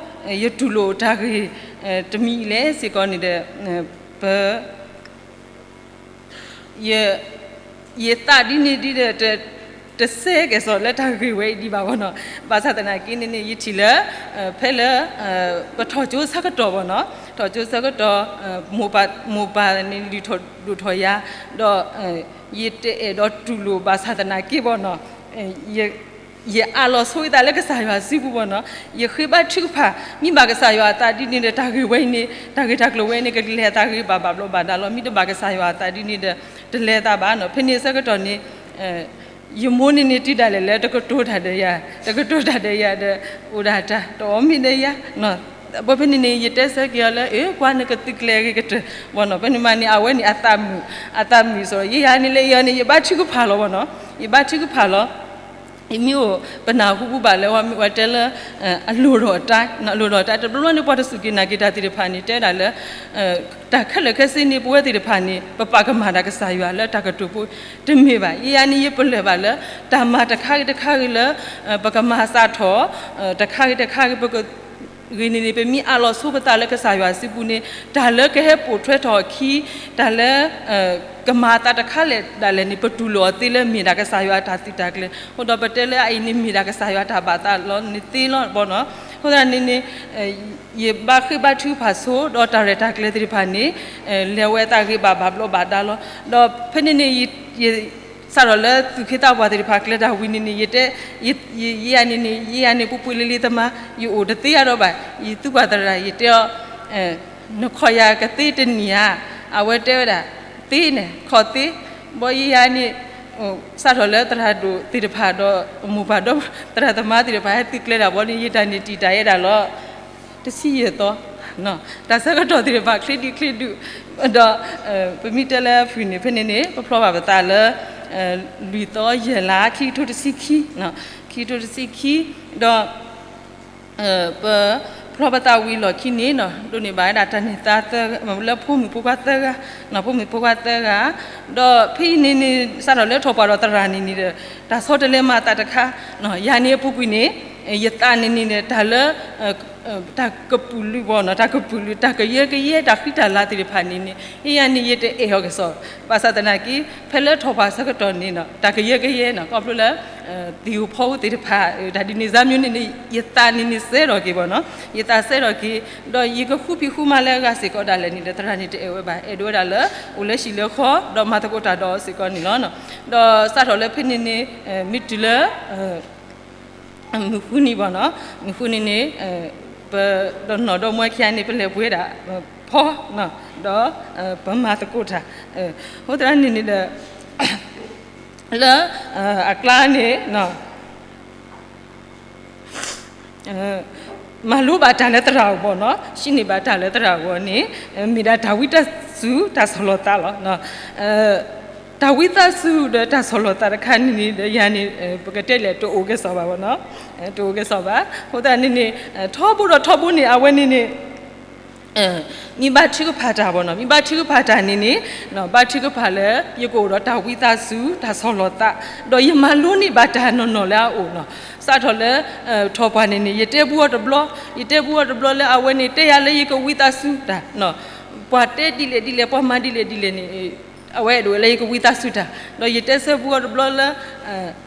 ယတူၢ်လိာ်တၢ်ဂ့ၢ် တမံၤအံၤလဲၣ်စ့ၢ်ကီးန့ၣ်ဒီး ပ ယ ယသးဒ်န့ၣ်ဒ်ဒီး တစဲကဲၣ်ဆိးလၢတၢ်ဂ့ၢ်ဝဲအံၤဒံးဘၣ်ဘၣ်နီၤ. ဘၣ်ဆၣ်သနာ်က့န့ၣ်န့ၣ် ယထံၣ်လၢ ဖဲလၢ ပထီၣ်ကၠိဆၢကတီၢ်ဘၣ်နီၤ, ထီၣ်ကၠိဆၢကတီၢ် မိၢ်ပၢ်န့ၣ်လုၢ်ထီၣ်ဒိၣ်ထီၣ်ယၤ, ဒီး ယတအဲၣ်ဒိးတူၢ်လိာ်ဘၣ်ဆၣ်သနာ်က့ဘၣ်နီၤ ယအးလီၤဆိယသးလၢကစၢ်ယွၤစုပူၤဘၣ်နီၤ, ယဃ့ဘါထုကဖၣ်, မ့ၢ်ဘၣ်ကစၢ်ယွၤအသးဒ်န့ၣ်ဒီး တၢ်ဂ့ၢ်ဝဲအံၤန့ၣ် တၢ်ဂ့ၢ်တၢ်ကျိၤဝဲအံၤန့ၣ် ကလဲၤအသးဂ့ၤဘၣ်ဘၣ်ဘျီးဘၣ်ဒါလီၤ. မ့ၢ်တဘၣ်ကစၢ်ယွၤအသးဒ်န့ၣ်ဒီး တလဲၤသးဘၣ်နီၤ. ဖဲန့ၣ်ဆၢကတီၢ်န့ၣ် ယမိၢ်န့ၣ်န့ၣ်တုၤဒၣ်လဲာ်လၢတကတိၤတၢ်ဒီးယၤ, တကတိၤတၢ်ဒီးယၤဒီး အိၣ်ဒၣ်တၢ်တအီၣ်မ့ၤဒီးယၤ ဘၣ်ဖဲန့ၣ်န့ၣ် ယတဲဆၢက့ၤအီၤလၢ အ့ ကွၢ်နကသုးကျဲၤဂ့ၤကတၢၢ်ဘၣ်နီၤ. ဖဲန့ၣ်မးန့ၣ် အဝဲန့ၣ်အသးမုာ်, အသးမုာ်စ့ၢ်ဒီး ယယၤန့ၣ်လၢယၤန့ၣ် ယဘါထုကဖၣ်လီၤဘၣ်နီၤ, ယဘါထုကဖၣ်လီၤ. မ့ၢ်အိၣ် ပနၢ်ဟူဘၣ်လၢ ဝဲတဲလၢ အလိၤဒီးအတၢ်, အလိၤဒီးအတၢ် တဘျီဘျီန့ၣ် ပှၤတစူၢ်က့ၤနာ်က့ၤတၢ်သ့ၣ်တဖၣ်န့ၣ် တဲဒၣ်လၢ တၢ်ခဲလၢာ်ခဲဆ့န့ၣ် ပဝဲသ့ၣ်တဖၣ်န့ၣ် ပပာ်ကမၣ်တၢ်ကစၢ်ယွၤလၢတၢ်ကတိၤဖိ တမ့ၢ်ဘၣ်. ယၤန့ၣ် ယပလၢၢ်ဘၣ်လၢ တၢ်မၤတခါဂ့ၤတခါဂ့ၤလၢ ပကမၤစးထီၣ် တခါဂ့ၤတခါဂ့ၤ ပက ဂ့ၤန့ၣ်န့ၣ် ပမ့ၢ်အးလီၤဆိပသးလၢကစၢ်ယွၤစုပူၤန့ၣ် တၢ်လၢကဟဲပိာ်ထွဲထီၣ်အခံ တၢ်လၢ ကမၤအသးတခါလဲၣ်ဒၣ်လဲာ်န့ၣ် ပတူၢ်လိာ်အီၤသ့လၢမ့ၢ်ဒၣ်ကစၢ်ယွၤအတၢ်သုးတၢ်ကျဲၤ အဃိဒီးပတဲလၢအအံၤန့ၣ်မ့ၢ်ဒၣ်ကစၢ်ယွၤတၢ်ဘၣ်သးလီၤန့ၣ်သ့လီၤဘီနီၤ. အဃိသတးန့ၣ်န့ၣ် ယဘါဃ့ဘါထုကဖၣ်ဆိ ဒီးတၢ်ရဲၣ်တၢ်ကျဲၤသ့ၣ်တဖၣ်န့ၣ် လဲၤဝဲအသးဂ့ၤဘၣ်ဘၣ်ဘျီးဘၣ်ဒါလီၤ. ဒီးဖဲန့ၣ်န့ၣ် ယ စးထီၣ်လၢသူၣ်က့သးပှၢ်သ့ၣ်တဖၣ်ကျဲၤတၢ်ဝံၤန့ၣ်န့ၣ် ယတဲ ယ ယၤန့ၣ်န့ၣ် ယၤန့ၣ် ပူၤပူၤလံၤလံၤသမါ ယအိၣ်တသ့အါဒီးဘၣ် ယသူပှၤသရၣ် ယတဲအီၤ နခီၣ်ယၤကသ့တနံၤဧါ. အဝဲတဲဝဲဒၣ် သ့န့ၣ် ခီၣ်သ့ ဘီယၤန့ၣ် စးထီၣ်လၢသရၣ်ဒိၣ်သ့ၣ်တဖၣ်ဒီး မိၢ်ပၢ်ဒီးသရၣ်သမါသ့ၣ်တဖၣ် ဟဲသုကျဲၤတၢ်ဘီန့ၣ် ယတၢ်န့ၣ်တံာ်တာ်ယဲဒၣ်လီၤ တဆံယဲၢ်သီ တၢ်ဆၢကတီၢ်သ့ၣ်တဖၣ် ချ့ဒုးချ့ဒုး ဒီး ပမ့ၢ်တဲလၢဖုၣ်န့ၣ် ဖဲန့ၣ်န့ၣ် ပဖျီဘၣ်ပသးလၢ လွံၢ်သီယဲၢ်လါ ခံကထိတဆံခံ ခံကထိတဆံခံ ဒီး ပဖျီပသးဝံၤလီၢ်ခံန့ၣ် ဒိးန့ၢ်ဘၣ်ဝဲဒၣ်တၢ်န့ၢ်သါသၢ လၢဖိမုၣ်ဖိခွါသၢဂၤ ဖိမုၣ်ဖိခွါသၢဂၤ ဒီးဖဲအံၤန့ၣ်န့ၣ် စးထီၣ်လၢထီၣ်ပှၢ်ဒီးသရၣ်န့ၣ်န့ၣ်ဒီး တၢ်ဆီတလဲမၤအသးတခါ ယၤန့ၣ်အပူၤကွံာ်န့ၣ် ယသးန့ၣ်န့ၣ်ဒီး တၢ်လၢ တၢ်ကပုာ်လုးဘီနီၤ တၢ်ကပုာ်လုး တၢ်ကယၢကယဲ တၢ်ဃံတၢ်လၤသ့ၣ်တဖၣ်န့ၣ်န့ၣ် ယၤန့ၣ် ယတအဲၣ်အီၤကစီၣ် ဘၣ်ဆၣ်သနာ်က့ ဖဲလၢထီၣ်ပှၢ်ဆၢကတီၢ်န့ၣ် တၢ်ကယၢကယဲနီၤ ခီဖျိလၢ သံၣ်ဧိၤဖီဧိၤသ့ၣ်တဖၣ် တၢ်ဒ်န့ၣ် စၢ်မၠိန့ၣ်န့ၣ် ယသးန့ၣ်န့ၣ်စဲထီၣ်က့ၤဘီနီၤ ယသးစဲထီၣ်က့ၤ ဒီးယကဃုဖံးဃုမၤလၢအဂၤစ့ၢ်ကီးဒၣ်လဲာ်န့ၣ်ဒီး သရၣ်န့ၣ်တအဲၣ်ဝဲဘၣ် အဲၣ်ဒိးဝဲဒၣ်လၢ အိၣ်လၢဟံၣ်လၢဃီ ဒီးမၤသကိးတၢ်ဒီးအီၤစ့ၢ်ကီးန့ၣ်လီၤ. ဒီးစးထီၣ်လၢဖဲန့ၣ်န့ၣ် မ့ၢ်တုၤလၢ မုၢ်ဃုနံၤဘီနီၤ မုၢ်ဃုနံၤန့ၣ် ပဒီးနီၢ်ဒီးမွဲခံဂၤန့ၣ် ပလဲၤပှ့ၤဒၣ် ဖီ ဒီး ပမၤသကိးတၢ် အဃိသတးန့ၣ်န့ၣ်ဒီး လၢ အကျါန့ၣ် မၤလိဘၣ်တၢ်လၢသရၣ်အဂီၢ်ဘီနီၤ ဟံးန့ၢ်ဘၣ်တၢ်လၢသရၣ်အဂီၢ်န့ၣ် မ့ၢ်ဒၣ်တၢ်ဝံသးစူၤ တၢ်ဆီၣ်လီၤသးလီၤ. တၢ်ဝံသးစူၤဒီးတၢ်ဆီၣ်လီၤသးတခါန့ၣ်န့ၣ်ဒီး ယၤန့ၣ် ပကတဲလဲၣ် တအိၣ်ကဲစီၣ်ဘၣ်ဘီနီၤ တအိၣ်ကဲစီၣ်ဘၣ်. အဃိသတးန့ၣ်န့ၣ် ထီဘိဒီးထီဘိန့ၣ် အဝဲန့ၣ်န့ၣ် မ့ၢ်ဘါထုကဖၣ်တၢ်ဘီနီၤ မ့ၢ်ဘါထုကဖၣ်တၢ်န့ၣ်န့ၣ် ဘါထုကဖၣ်လၢ ယကအိၣ်ဒီးတၢ်ဝံသးစူၤ တၢ်ဆီၣ်လီၤသး ဒီးယမၤလိန့ၢ်ဘၣ်တၢ်နီၢ်နီၢ်လၢအအိၣ်နီၤ စးထီၣ်လၢ ထီၣ်ပှၢ်န့ၣ်န့ၣ် ယတဲဘူးအီၤတဘျီ ယတဲဘူးအီၤတဘျီလၢအဝဲန့ၣ် တဲယၤလၢယကဝံသးစူၤတၢ် ပှၤတဲဒ်လဲၣ်ဒ်လဲၣ် ပှၤမၤဒ်လဲၣ်ဒ်လဲၣ်န့ၣ် အဝဲအဲၣ်ဒိးဝဲလၢယကဝံသးစူၤတၢ် ဒီးယတဲဆၢဘူးအီၤတဘျီလၢ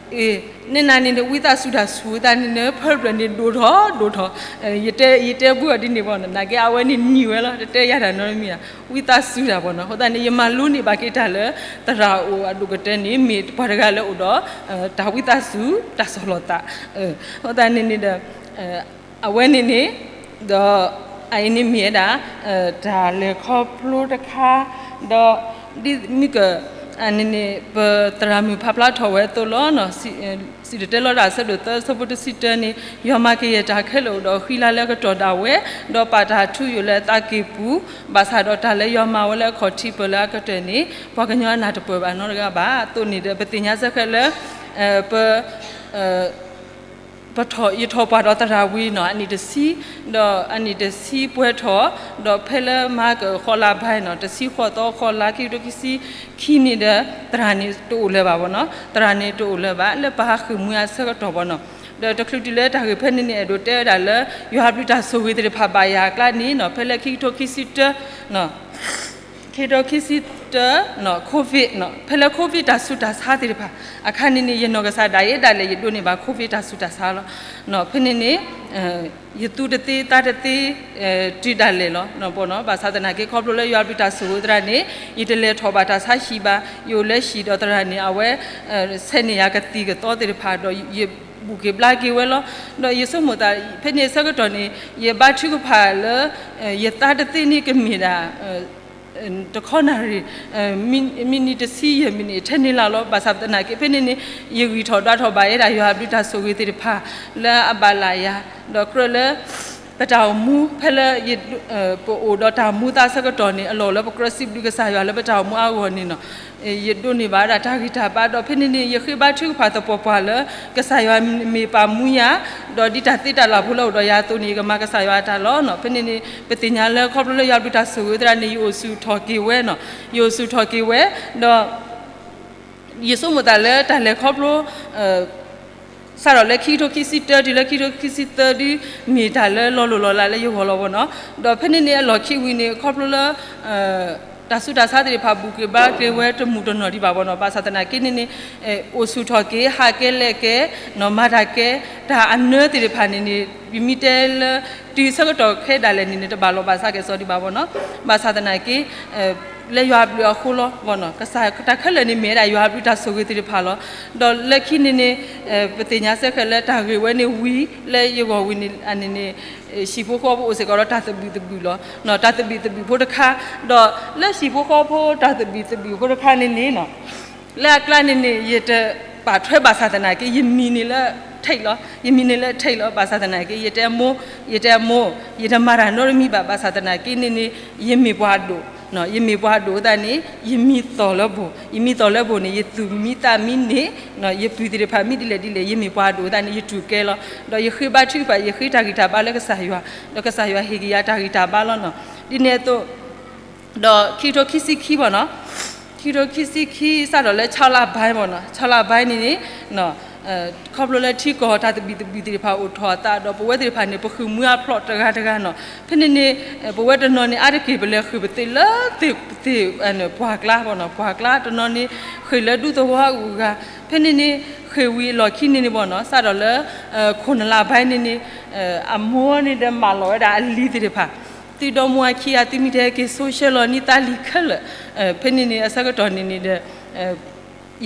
နနၤန့ၣ်န့ၣ် ဝံသးစူၤတၢ်ဆူၣ်သးန့ၣ်န့ၣ် problemန့ၣ်ဒိၣ်ထီၣ်ဒိၣ်ထီၣ် ယတဲ ယတဲဘူးအီၤဒ်န့ၣ်ဘီနီၤ နာ်က့အဝဲန့ၣ်နံၤဝဲလီၤ တတဲယၤတၢ်နီတမံၤဧါ ဝံသးစူၤတၢ်ဘီနီၤ အဃိသတးန့ၣ် ယမၤလိန့ၢ်ဘၣ်က့ၤတၢ်လၢ သရၣ်အိၣ်အဒိၣ်ကတၢၢ်န့ၣ် မ့ၢ်ပှၤတဂၤလၢအိၣ်ဒီး တၢ်ဝံသးစူၤ တၢ်ဆီၣ်လီၤသး အဃိသတးန့ၣ်န့ၣ်ဒီး အဝဲန့ၣ်န့ၣ် ဒီး အအံၤန့ၣ်မ့ၢ်ဝဲဒၣ် တၢ်လဲၤခီဖျိတခါ ဒီး ဒ်မ့ၢ်က အန့ၣ်န့ၣ် ပသရၣ်မုၣ်ဖးဖျါထီၣ်ဝဲအသိးလီၤ. စံၣ်တဲၤတဲလီၤတၢ်အဆၢဒိၣ်သၢ အဆၢဖိတဆံတၢန့ၣ် ယွၤမၤကယဲၢ်တၢ်ခဲလၢာ်အိၣ်ဒီးဃံလၤလၢအကတီၢ်ဒၣ်ဝဲ, ဒီးပာ်တၢ်ထူယိာ်လၢအသးကံၢ်ပူၤ, ဘၣ်ဆၣ်ဒီးတၢ်လၢယွၤမၤဝဲလၢအခီၣ်ထံးပၢၢ်လၢအကတၢၢ်န့ၣ် ပှၤကညီအနၢ်တပၢၢ်ဘၣ်နီတဂၤဘၣ်. အသိးန့ၣ်ဒီး ပသ့ၣ်ညါစ့ၢ်ကီးလၢ ပ ပထီၣ် ယထီၣ်ပှၢ်ဒီးသရၣ်ဝံၤနီၤ အနံၣ်တဆံ, ဒီးအနံၣ်တဆံပှဲၤထီၣ်, ဒီးဖဲလၢမၤကဃီလါဘၢၣ်နီၤ တဆံဃိးသီဃိးလါ ခံကထိခံဆံခံန့ၣ်ဒီး သရၣ်န့ၣ်တအိၣ်လၢၤဘၣ်ဘီနီၤ, သရၣ်န့ၣ်တအိၣ်လၢၤဘၣ် လၢပဟးဃ့ၢ်မှံအဆၢကတီၢ်ဘီနီၤ. ဒီးတချုးတုၤလၢတၢ်ဂ့ၢ်ဖဲန့ၣ်န့ၣ် အဲၣ်ဒိးတဲဝဲဒၣ်လၢ ယွၤအဘျုးတၢ်ဆိၣ်ဂ့ၤသ့ၣ်တဖၣ်ဘၣ်ယၤအကျါန့ၣ်နီၤ ဖဲလၢခံကထိခံဆံတၢ ခံကထိခံဆံတၢ COVID နီၤ ဖဲလၢ COVID တၢ်ဆူးတၢ်ဆါသ့ၣ်တဖၣ် အခါန့ၣ်န့ၣ် ယနီၢ်ကစၢ်ဒၣ်ယဲဒၣ်လဲာ် ယဒိးန့ၢ်ဘၣ် COVID တၢ်ဆူးတၢ်ဆါလီၤ. ဖဲန့ၣ်န့ၣ် ယသူတသ့သးတသ့ တုၤဒၣ်လဲာ်လီၤ. ဘၣ်ဆၣ်သနာ်က့ ခီဖျိလၢယွၤအဘျုးတၢ်ဆိၣ်ဂ့ၤသရၣ်န့ၣ် ယတလဲၤထီၣ်ဘၣ်တၢ်ဆါဟံၣ်ဘၣ်, ယအိၣ်လၢဟံၣ်ဒီးသရၣ်န့ၣ် အဝဲ ဆဲးန့ၢ်ယၤကသံၣ်ကသီသ့ၣ်တဖၣ်ဒီး ယဘူၣ်က့ၤဘျါက့ၤဝဲလီၤ. ဒီးယဆိကမိၣ်သး ဖဲန့ၣ်အဆၢကတီၢ်န့ၣ် ယဘါထုကဖၣ်လၢ ယသးတသ့န့ၣ်ကမ့ၢ်ဒၣ် တခီနၣ်ရံၣ် မံးနံးတဆံယဲၢ်မံးနံးထဲန့ၣ်လၢ်လီၤ. ဘၣ်ဆၣ်သနာ်က့ ဖဲန့ၣ်န့ၣ် ယဂံၢ်ထီၣ်ဒွးထီၣ်ဘၣ်ဝဲဒၣ် ယွၤအဘျုးတၢ်ဆိၣ်ဂ့ၤသ့ၣ်တဖၣ် လၢအဘၣ်လၢယၤ ဒီးကြၢးလၢ ပတၢ်အိၣ်မူဖဲလၢ ပအိၣ်ဒီးတၢ်မူသးဆၢကတီၢ်န့ၣ် အလီၢ်လၢပကြၢးစံးဘျုးကစၢ်ယွၤလၢပတၢ်အိၣ်မူအဂီၢ်န့ၣ်နီၤ, ယဒိးန့ၢ်ဘၣ်ဝဲဒၣ်တၢ်ဂံၢ်တၢ်ဘါ ဒီးဖဲန့ၣ်န့ၣ် ယဃ့ဘါထုကဖၣ်သပှၢ်ပှၢ်လၢ ကစၢ်ယွၤမ့ၢ်ပာ်မူယၤ, ဒီးဒ်တၢ်သ့တၢ်လၢ်ဖိလၢအိၣ်ဒီးယၤအသိးန့ၣ် ယကမၤကစၢ်ယွၤအတၢ်လီၤနီၤ. ဖဲန့ၣ်န့ၣ် ပသ့ၣ်ညါလၢခီဖျိလၢယွၤဘျုးတၢ်ဆိၣ်ဂ့ၤသရၣ်န့ၣ် ယအိၣ်ဆူၣ်ထီၣ်က့ၤဝဲနီၤ, ယအိၣ်ဆူၣ်ထီၣ်က့ၤဝဲ, ဒီး ယဆိကမိၣ်သးလၢတၢ်လဲၤခီဖျိ စးထီၣ်လၢခံကထိခံဆံတၢ တုၤလၢခံကထိခံဆံသၢဒ် မ့ၢ်တၢ်လၢလီၤလိၢ်လီၤလးလၢယဂီၢ်လီၤဘၣ်နီၤ. ဒီးဖဲန့ၣ်န့ၣ်အလီၢ်ခံဝံၤန့ၣ် ခီဖျိလၢ တၢ်ဆူးတၢ်ဆါသ့ၣ်တဖၣ် ဘူးက့ၤဘါက့ၤဝဲတမုာ်တနီၣ်ဒံးဘၣ်ဘၣ်နီၤ. ဘၣ်ဆၣ်သနာ်က့န့ၣ်န့ၣ် အိၣ်ဆူၣ်ထီၣ်က့ၤ ဟးကဲလဲၣ်ကဲ နီၤ မၤတၢ်ကဲ တၢ်အနၢသ့ၣ်တဖၣ်န့ၣ်န့ၣ် ယမ့ၢ်တဲလၢ တုၤဆၢကတီၢ်ခဲဒၣ်လဲာ်န့ၣ်န့ၣ် တဘၣ်လီၤဘၣ်စးကဲစီဒံးဘၣ်ဘၣ်နီၤ. ဘၣ်ဆၣ်သနာ်က့ လၢယွၤအဘျုးအဃိလီၤဘၣ်နီၤ. ကစၢ်တၢ်ခဲလၢာ်န့ၣ်မ့ၢ်ဝဲဒၣ်ယွၤအဘျုးတၢ်ဆိၣ်ဂ့ၤသ့ၣ်တဖၣ်လီၤ. ဒီးလၢခံန့ၣ်န့ၣ် ပသ့ၣ်ညါစ့ၢ်ကီးလၢတၢ်ဂ့ၢ်ဝဲန့ၣ်ဝံၤ လၢယဂီၢ်ဝံၤန့ၣ်န့ၣ် ဟံၣ်ဖိဃီဖိအိၣ်စ့ၢ်ကီးဒီးတၢ်သဘံၣ်သဘုၣ်လီၤ. တၢ်သဘံၣ်သဘုၣ်ဖိတခါ, ဒီးလၢဟံၣ်ဖိဃီဖိတၢ်သဘံၣ်သဘုၣ်ဖိတခါန့ၣ်န့ၣ် လၢအကျါန့ၣ်န့ၣ် ယတပာ်ထွဲဘၣ်ဆၣ်သနာ်က့ ယမံၤန့ၣ်လၢ ထိတ်လီၤ, ယမံၤန့ၣ်လၢ ထိတ်လီၤ. ဘၣ်ဆၣ်သနာ်က့ ယတဲအမိၢ်, ယတဲအမိၢ်, ယတမၤတၢ်နီတမံၤဘၣ်. ဘၣ်ဆၣ်သနာ်က့န့ၣ်န့ၣ် ယမ့ၢ်ပှၤဒိၣ်, ယမ့ၢ်ပှၤဒိၣ်အသးန့ၣ် ယမံၤသီၣ်လၢဘိၣ်, ယမံၤသီၣ်လၢဘိၣ်န့ၣ် ယသူၣ်မံသးမံန့ၣ် ယပုၢ်သ့ၣ်တဖၣ်မံဒ်လဲၣ်ဒ်လဲၣ် ယမ့ၢ်ပှၤဒိၣ်အသးန့ၣ် ယတူၢ်ကဲလီၤ. ဒီးယဃ့ဘါထုကဖၣ် ယဃ့တၢ်ဂံၢ်တၢ်ဘါလၢကစၢ်ယွၤ, ဒီးကစၢ်ယွၤဟ့ၣ်က့ၤယၤတၢ်ဂံၢ်တၢ်ဘါလီၤနီၤ. ဒ်န့ၣ်အသိး ဒီးခံကထိခံဆံခံဘၣ်နီၤ, ခံကထိခံဆံခံ စးထီၣ်လၢ ခြောက်လပိုင်း ဘၣ်နီၤ, ခြောက်လပိုင်း န့ၣ်န့ၣ် ခီဖျိလၢထံကီၢ်တၢ်သဘံၣ်သဘုၣ်သ့ၣ်တဖၣ်အိၣ်ထီၣ်အသးဒီး ပဝဲသ့ၣ်တဖၣ်န့ၣ် ပဃုာ်မှံဟးဖျိးတဂၤတဂၤနီၤ. ဖဲန့ၣ်န့ၣ် ပဝဲတနီၤန့ၣ် အါတက့ၢ်ပလဲၤဃုာ်ပသ့ၣ်လၢ သ့ၣ် ပှၢ်ကျါဘၣ်နီၤ, ပှၢ်ကျါတနီၤန့ၣ် ဃ့ၢ်လၢဒူသဝီအဂုၤအဂၤ, ဖဲန့ၣ်န့ၣ် ဃ့ၢ်ဝံၤအလီၢ်ခံန့ၣ်န့ၣ်ဘၣ်နီၤ, စးထီၣ်လၢ ခိၣ်နလါဘၣ်န့ၣ်န့ၣ် အမိၢ်န့ၣ်ဒီးမၢလီၤဝဲဒၣ်အလံၤသ့ၣ်တဖၣ်, သုဒီမါဝၤခံဂၤ သုမ့ၢ်တဟဲက့ၤဆိဆှၢလီၤန့ၢ်သးလံာ်ခဲလၢာ်, ဖဲန့ၣ်န့ၣ် အဆၢကတီၢ်န့ၣ်န့ၣ်ဒီး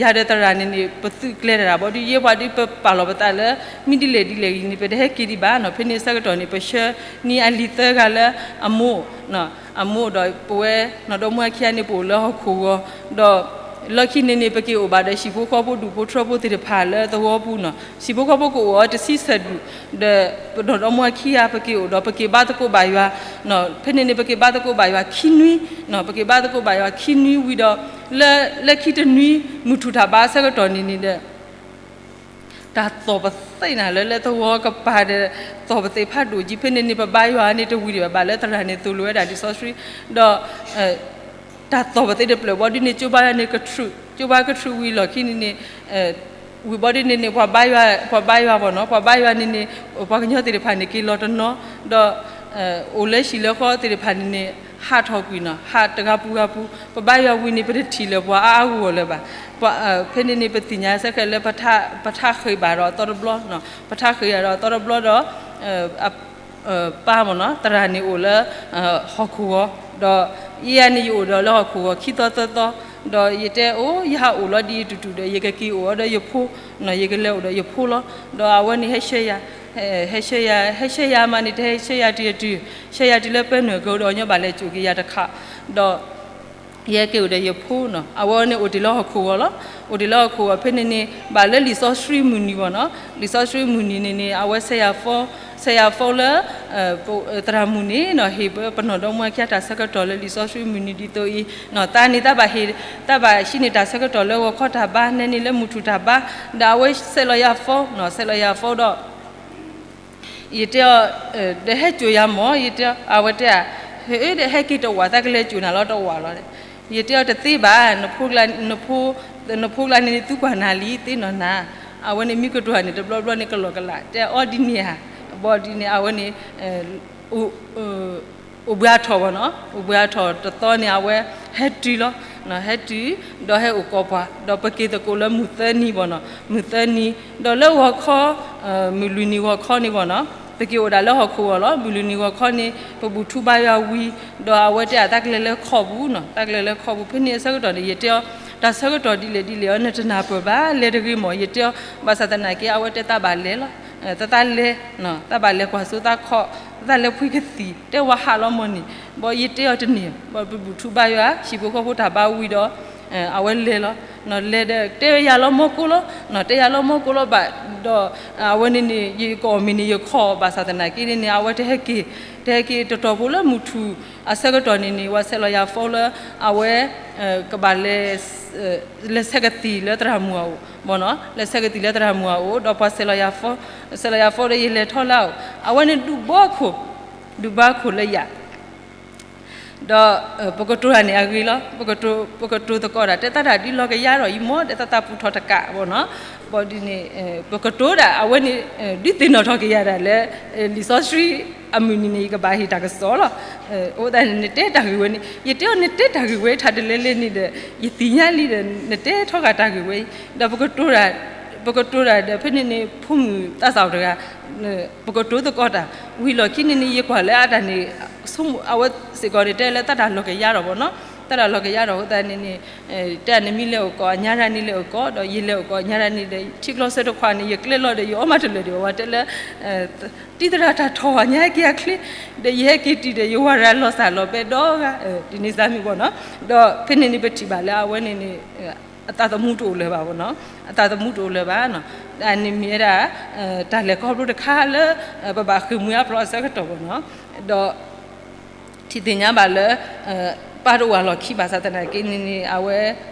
ယၤဒီးသရၣ်န့ၣ်န့ၣ် ပသုးကျဲၤတၢ်ဘၣ်ဒီး ယဲပှၤဒ်ပပာ်လီၤပသးလၢ မ့ၢ်ဒ်လဲၣ်ဒ်လဲၣ်ဂ့ၤန့ၣ် ပတဟဲက့ၤဒံးဘၣ်နီၤ. ဖဲန့ၣ်အဆၢကတီၢ်န့ၣ် ပဆှၢန့ၢ်အလံၤသၢဂၤလၢအမိၢ်, အမိၢ်ဒီးပဝဲ နီၢ်ဒီမါဝၤခံဂၤန့ၣ် ပအိၣ်လၢဟီၣ်ခိၣ်ဂီၤ, ဒီးလီၢ်ခံန့ၣ်န့ၣ် ပက့ၤအိၣ်ဘၣ်ဒီးဟံၣ်ဖိဃီဖိဒူၣ်ဖိထၢဖိသ့ၣ်တဖၣ်လၢသဝီပူၤနီၤ. ဟံၣ်ဖိဃီဖိကအိၣ်အီၤတဆံဆၢၣ်ဒူၣ်, ဒီးပနီၢ်ဒီမါဝၤခံဂၤ ပက့ၤအိၣ်ဒီး ပက့ၤဘါသကိးဘၣ်ယွၤ, ဖဲန့ၣ်န့ၣ် ပက့ၤဘါသကိးဘၣ်ယွၤခံနွံ, ပက့ၤဘါသကိးဘၣ်ယွၤခံနွံဝံၤဒီး လၢ လၢခံတနွံ မုၢ်ထူၣ်တၢ်ဘါအဆၢကတီၢ်န့ၣ်န့ၣ်ဒီး တၢ်သီၣ်ပသ့ၣ်နၤလၢ လၢသဝီကပၤဒီး သီၣ်ပသ့ၣ်ဖးဒိၣ်ကံ, ဖဲန့ၣ်န့ၣ် ပဘါယွၤန့ၣ်တဝံၤဒံးဘၣ် ဘၣ်လၢသရၣ်န့ၣ်သိၣ်လိဝဲဒၣ်လံာ်စီဆှံ, ဒီး တၢ်သီၣ်ပသ့ၣ်တဖျၢၣ်ဘီဒ်န့ၣ် ကၠိဘါယွၤန့ၣ်ကထြူး, ကၠိဘါကထြူးဝံၤလီၢ်ခံန့ၣ်န့ၣ် ဝံၤဘီဒ်န့ၣ်န့ၣ် ပှၤဘါယွၤ, ပှၤဘါယွၤဘၣ်နီၤ, ပှၤဘါယွၤန့ၣ်န့ၣ် ပှၤကညီသ့ၣ်တဖၣ်န့ၣ် က့ၤလီၤတနီၤ, ဒီး အိၣ်လၢဟံၣ်လၢဃီသ့ၣ်တဖၣ်န့ၣ်န့ၣ် ဟးထီၣ်ကွံာ်နီၤ, ဟးတဂၤပူၤဂၤပူၤ, ပဘါယွၤဝံၤန့ၣ် ပတထံၣ်လၢၤပှၤအါအါဂီၢ်ဂီၢ်လၢၤဘၣ်. ဖဲန့ၣ်န့ၣ် ပသ့ၣ်ညါစ့ၢ်ကီးလၢ ပထးဃ့ဘၣ်ဒီးအသီတဘျီ, ပထးဃ့ဘၣ်ဒီးအသီတဘျီဒီး ပၢ်မ့ၢ်နီၤ သရၣ်န့ၣ်အိၣ်လၢ ဟီၣ်ခိၣ်ဂီၤ, ဒီးယဲယၤန့ၣ် ယအိၣ်ဒီးလၢဟီၣ်ခိၣ်ဂီၤခံသီသၢသီ, ဒီးယတဲအိၣ် ယဟးအိၣ်လီၤဒ်အံၤတုၤတုၤဒီး ယကက့ၤအိၣ်အီၤဒီးယဖိ, ယကလဲၤအိၣ်ဒီးယဖိလီၤ. ဒီးအဝဲန့ၣ်ဟဲဆှၢယၤ, ဟဲဆှၢယၤ, ဟဲဆှၢယၤမးန့ၣ် တဟဲဆှၢယၤတုၤတုၤ, ဆှၢယၤတုၤလၢပဲနွဲၣ်ကအိၣ်ဒီးညီဘၣ်လဲၤစိာ်က့ၤယၤတခါ, ဒီး ယဟဲက့ၤအိၣ်ဒီးယဖိနီၤ, အဝဲန့ၣ်အိၣ်တ့ၢ်လၢဟီၣ်ခိၣ်ဂီၤလီၤ. အိၣ်တ့ၢ်လၢဟီၣ်ခိၣ်ဂီၤဖဲန့ၣ်န့ၣ် ဘၣ်လၢလံာ်စီဆှံမုၢ်နံၤဘၣ်နီၤ, လံာ်စီဆှံမုၢ်နံၤန့ၣ်န့ၣ် အဝဲဆဲးယၤဖိ, ဆဲးယၤဖိလၢ သရၣ်မုၣ်န့ၣ်နီၤ ဟ့ၣ်ပနီၢ်ဒီမါဝၤခံဂၤတၢ်ဆၢကတီၢ်လၢလံာ်စီဆှံမုၢ်နံၤဒ်သိးအံၤ, သးန့ၣ် သးဘၣ်ဟ့ၣ်, သးဘၣ်ဟံးန့ၢ်တၢ်ဆၢကတီၢ်လၢဂီၤခီတၢ်ဘါ နဲန့ၣ်လၢမုၢ်ထူၣ်တၢ်ဘါ, ဒီးအဝဲဆဲးလီၤယၤဖိနီၤ, ဆဲးလီၤယၤဖိဒီး ယတဲအီၤ, ဒီးဟဲစိာ်ယၤမ့ၢ်, ယတဲအီၤ, အဝဲတဲဧါ, ဟဲဒီးဟဲက့ၤတဝာ် သးကလဲၤစိာ်နၤလီၤတဝာ်လီၤ. ယတဲအီၤတသ့ဘၣ်, နဖိကျါန့ၣ် နဖိကျါန့ၣ် နသူကွၢ်နၤလံ သ့နီၢ်နၤ, အဝဲန့ၣ်မံကတၢၢ်န့ၣ် တဘျီဘျီန့ၣ် ကလီကလး တဲအီၤဒ်န့ၣ်ဧါ, ဘီဒ်န့ၣ် အဝဲန့ၣ် အိၣ်ဘှံးအထီၣ်ဘၣ်နီၤ, အိၣ်ဘှံးအထီၣ်တသီန့ၣ် အဝဲဟဲတုၤလီၤ, ဟဲတုၤ, ဒီးဟဲအိၣ်ကိးပှၤ, ဒီးပက့ၤသကိးလၢမုၢ်သၢနံၤဘၣ်နီၤ, မုၢ်သၢနံၤ, ဒီးလၢဂီၤခီ, မုၢ်လွံၢ်နံၤဂီၤခီန့ၣ်ဘၣ်နီၤ, ပက့ၤအိၣ်ဒၣ်လၢဟီၣ်ခိၣ်ဂီၤလီၤ, မုၢ်လွံၢ်နံၤဂီၤခီန့ၣ် ပဘူၣ်ထူဘါယွၤဝံၤ, ဒီးအဝဲတဲအသးကလဲၤလၢခီၣ်ပူၤနီၤ, သးကလဲၤလၢခီၣ်ပူၤ, ဖဲန့ၣ်အဆၢကတီၢ်န့ၣ် ယတဲအီၤ, တၢ်ဆၢကတီၢ်ဒ်လဲၣ်ဒ်လဲၣ်အီၤ နတနၢ်ပၢၢ်ဘၣ်, လဲၤတဂ့ၤမ့ၢ်, ယတဲအီၤ, ဘၣ်ဆၣ်သနာ်က့ အဝဲတဲသးဘၣ်လဲၤလီၤ, သးသးလဲၤ, သးဘၣ်လဲၤကွၢ်စိသးခီၣ်, သးလဲၤဖှံကသံၣ်, တဲဝဲဟးလီၤမ့ၢ်န့ၣ်, ဘီယတဲအီၤတန့ၢ်, ဘီပဘူၣ်ထူဘါယွၤ, ဟံၣ်ဖိဃီဖိတၢ်ဘါဝံၤဒီး အဝဲလဲၤလီၤ, လဲၤဒီးတဲယၤလီၤမီၢ်ကိၢ်လီၤ, တဲယၤလီၤမီၢ်ကိၢ်လီၤဘၣ်, ဒီးအဝဲန့ၣ်န့ၣ် ယကိးမံၤန့ၣ် ယခီၣ်ဘၣ်ဆၣ်သနာ်က့န့ၣ်န့ၣ် အဝဲတဟဲက့ၤ, တဟဲက့ၤတတီၤဖိလၢမုၢ်ထူၣ်အဆၢကတီၢ်န့ၣ်န့ၣ် ပှၤဆဲးလီၤယၤ phone လၢ အဝဲ ကဘၣ် လဲၤဆဲးကသံၣ်လၢသရၣ်မုၣ်အအိၣ်, လဲၤဆဲးကသံၣ်လၢသရၣ်မုၣ်အအိၣ်, ဒီးပှၤဆဲးလီၤယၤ phone, ဆဲးလီၤယၤ phone ဒီးယလဲၤထီၣ်လၢအအိၣ်, အဝဲန့ၣ်ဒုးဘီခိၣ်, ဒုးဘီခိၣ်လၢယၤ ဒီးပကတိၤတၢ်န့ၣ်အဂ့ၤလီၤ, ပကတိၤသကိးတၢ် တဲသးတၢ်ဒ်လီၤကယၤဒီး ယမိၢ်တဲသးသးပူၤထီၣ်တကးဘၣ်နီၤ, ဘၣ်ဒ်န့ၣ် ပကတိၤဒၣ် အဝဲန့ၣ် ဒုးသ့ၣ်နီၣ်ထီၣ်က့ၤယၤဒၣ်လၢ လံာ်စီဆှံအမုၢ်နံၤန့ၣ် ယကဘၣ်ဟ့ၣ်တၢ်ကစီၣ်လီၤ. အဃိသတးန့ၣ် နတဲတၢ်ဂ့ၢ်ဝဲန့ၣ် ယတဲအီၤ နတဲတၢ်ဂ့ၢ်ဝဲထးတလဲလဲန့ၣ်ဒီး ယသ့ၣ်ညါလံဒီး နတဲထီၣ်ဃာ်တၢ်ဂ့ၢ်ဝဲအံၤ, ဒီးပကတိၤတၢ်, ပကတိၤတၢ်ဒီး ဖဲန့ၣ်န့ၣ် ဖိမုၣ်သးစၢ်တဂၤ ပကတိၤသကိးတၢ် ဝံၤလီၢ်ခံန့ၣ်န့ၣ် ယကွၢ်လၢအတၢ်န့ၣ် ဆိကမိၣ် အဝဲစ့ၢ်ကီးန့ၣ် တဲလၢသးတၢ်လီၤကယၤဒီးဘၣ်နီၤ, သးတၢ်လီၤကယၤဒီးအဃိသတးန့ၣ်န့ၣ် တဲန့ၣ်မ့ၢ်လဲၤအိၣ်ကိးအညါဒၣ်န့ၣ် လဲၤအိၣ်ကိး ဒီးယလဲၤအိၣ်ကိးအညါဒၣ်န့ၣ်ဒီး ထံကျိစၢတခွးန့ၣ် ယကျဲလီၤဒီး ယအီၣ်မးတလၢာ်ဒံးဘၣ် ဝဲတဲလၢ တံၤသရၣ်တၢ်ထီၣ်ဝဲ ညါဟဲက့ၤအချ့, ဒီးယဟဲက့ၤတုၤဒီး ယဝၤရၤလီၤစၢ်လီၤဘဲဒီဂၤ ဒ်န့ၣ်စၢ်မ့ၢ်ဘၣ်နီၤ, ဒီးဖဲန့ၣ်န့ၣ် ပထံၣ်ဘၣ်လၢအဝဲန့ၣ်န့ၣ် အသးသမူတအိၣ်လၢၤဘၣ်ဘၣ်နီၤ, အသးသမူတအိၣ်လၢၤဘၣ်နီၤ, အန့ၣ်မ့ၢ်ဝဲဒၣ် တၢ်လဲၤခီဖျိတခါလၢ ပဘၣ်ဃ့ၢ်မှံဟးဖျိးအဆၢကတီၢ်ဘၣ်နီၤ, ဒီး ထံၣ်သ့ၣ်ညါဘၣ်လၢ ပၢ်တအိၣ်အလီၢ်ခံဘၣ်ဆၣ်သနာ်က့န့ၣ်န့ၣ် အဝဲ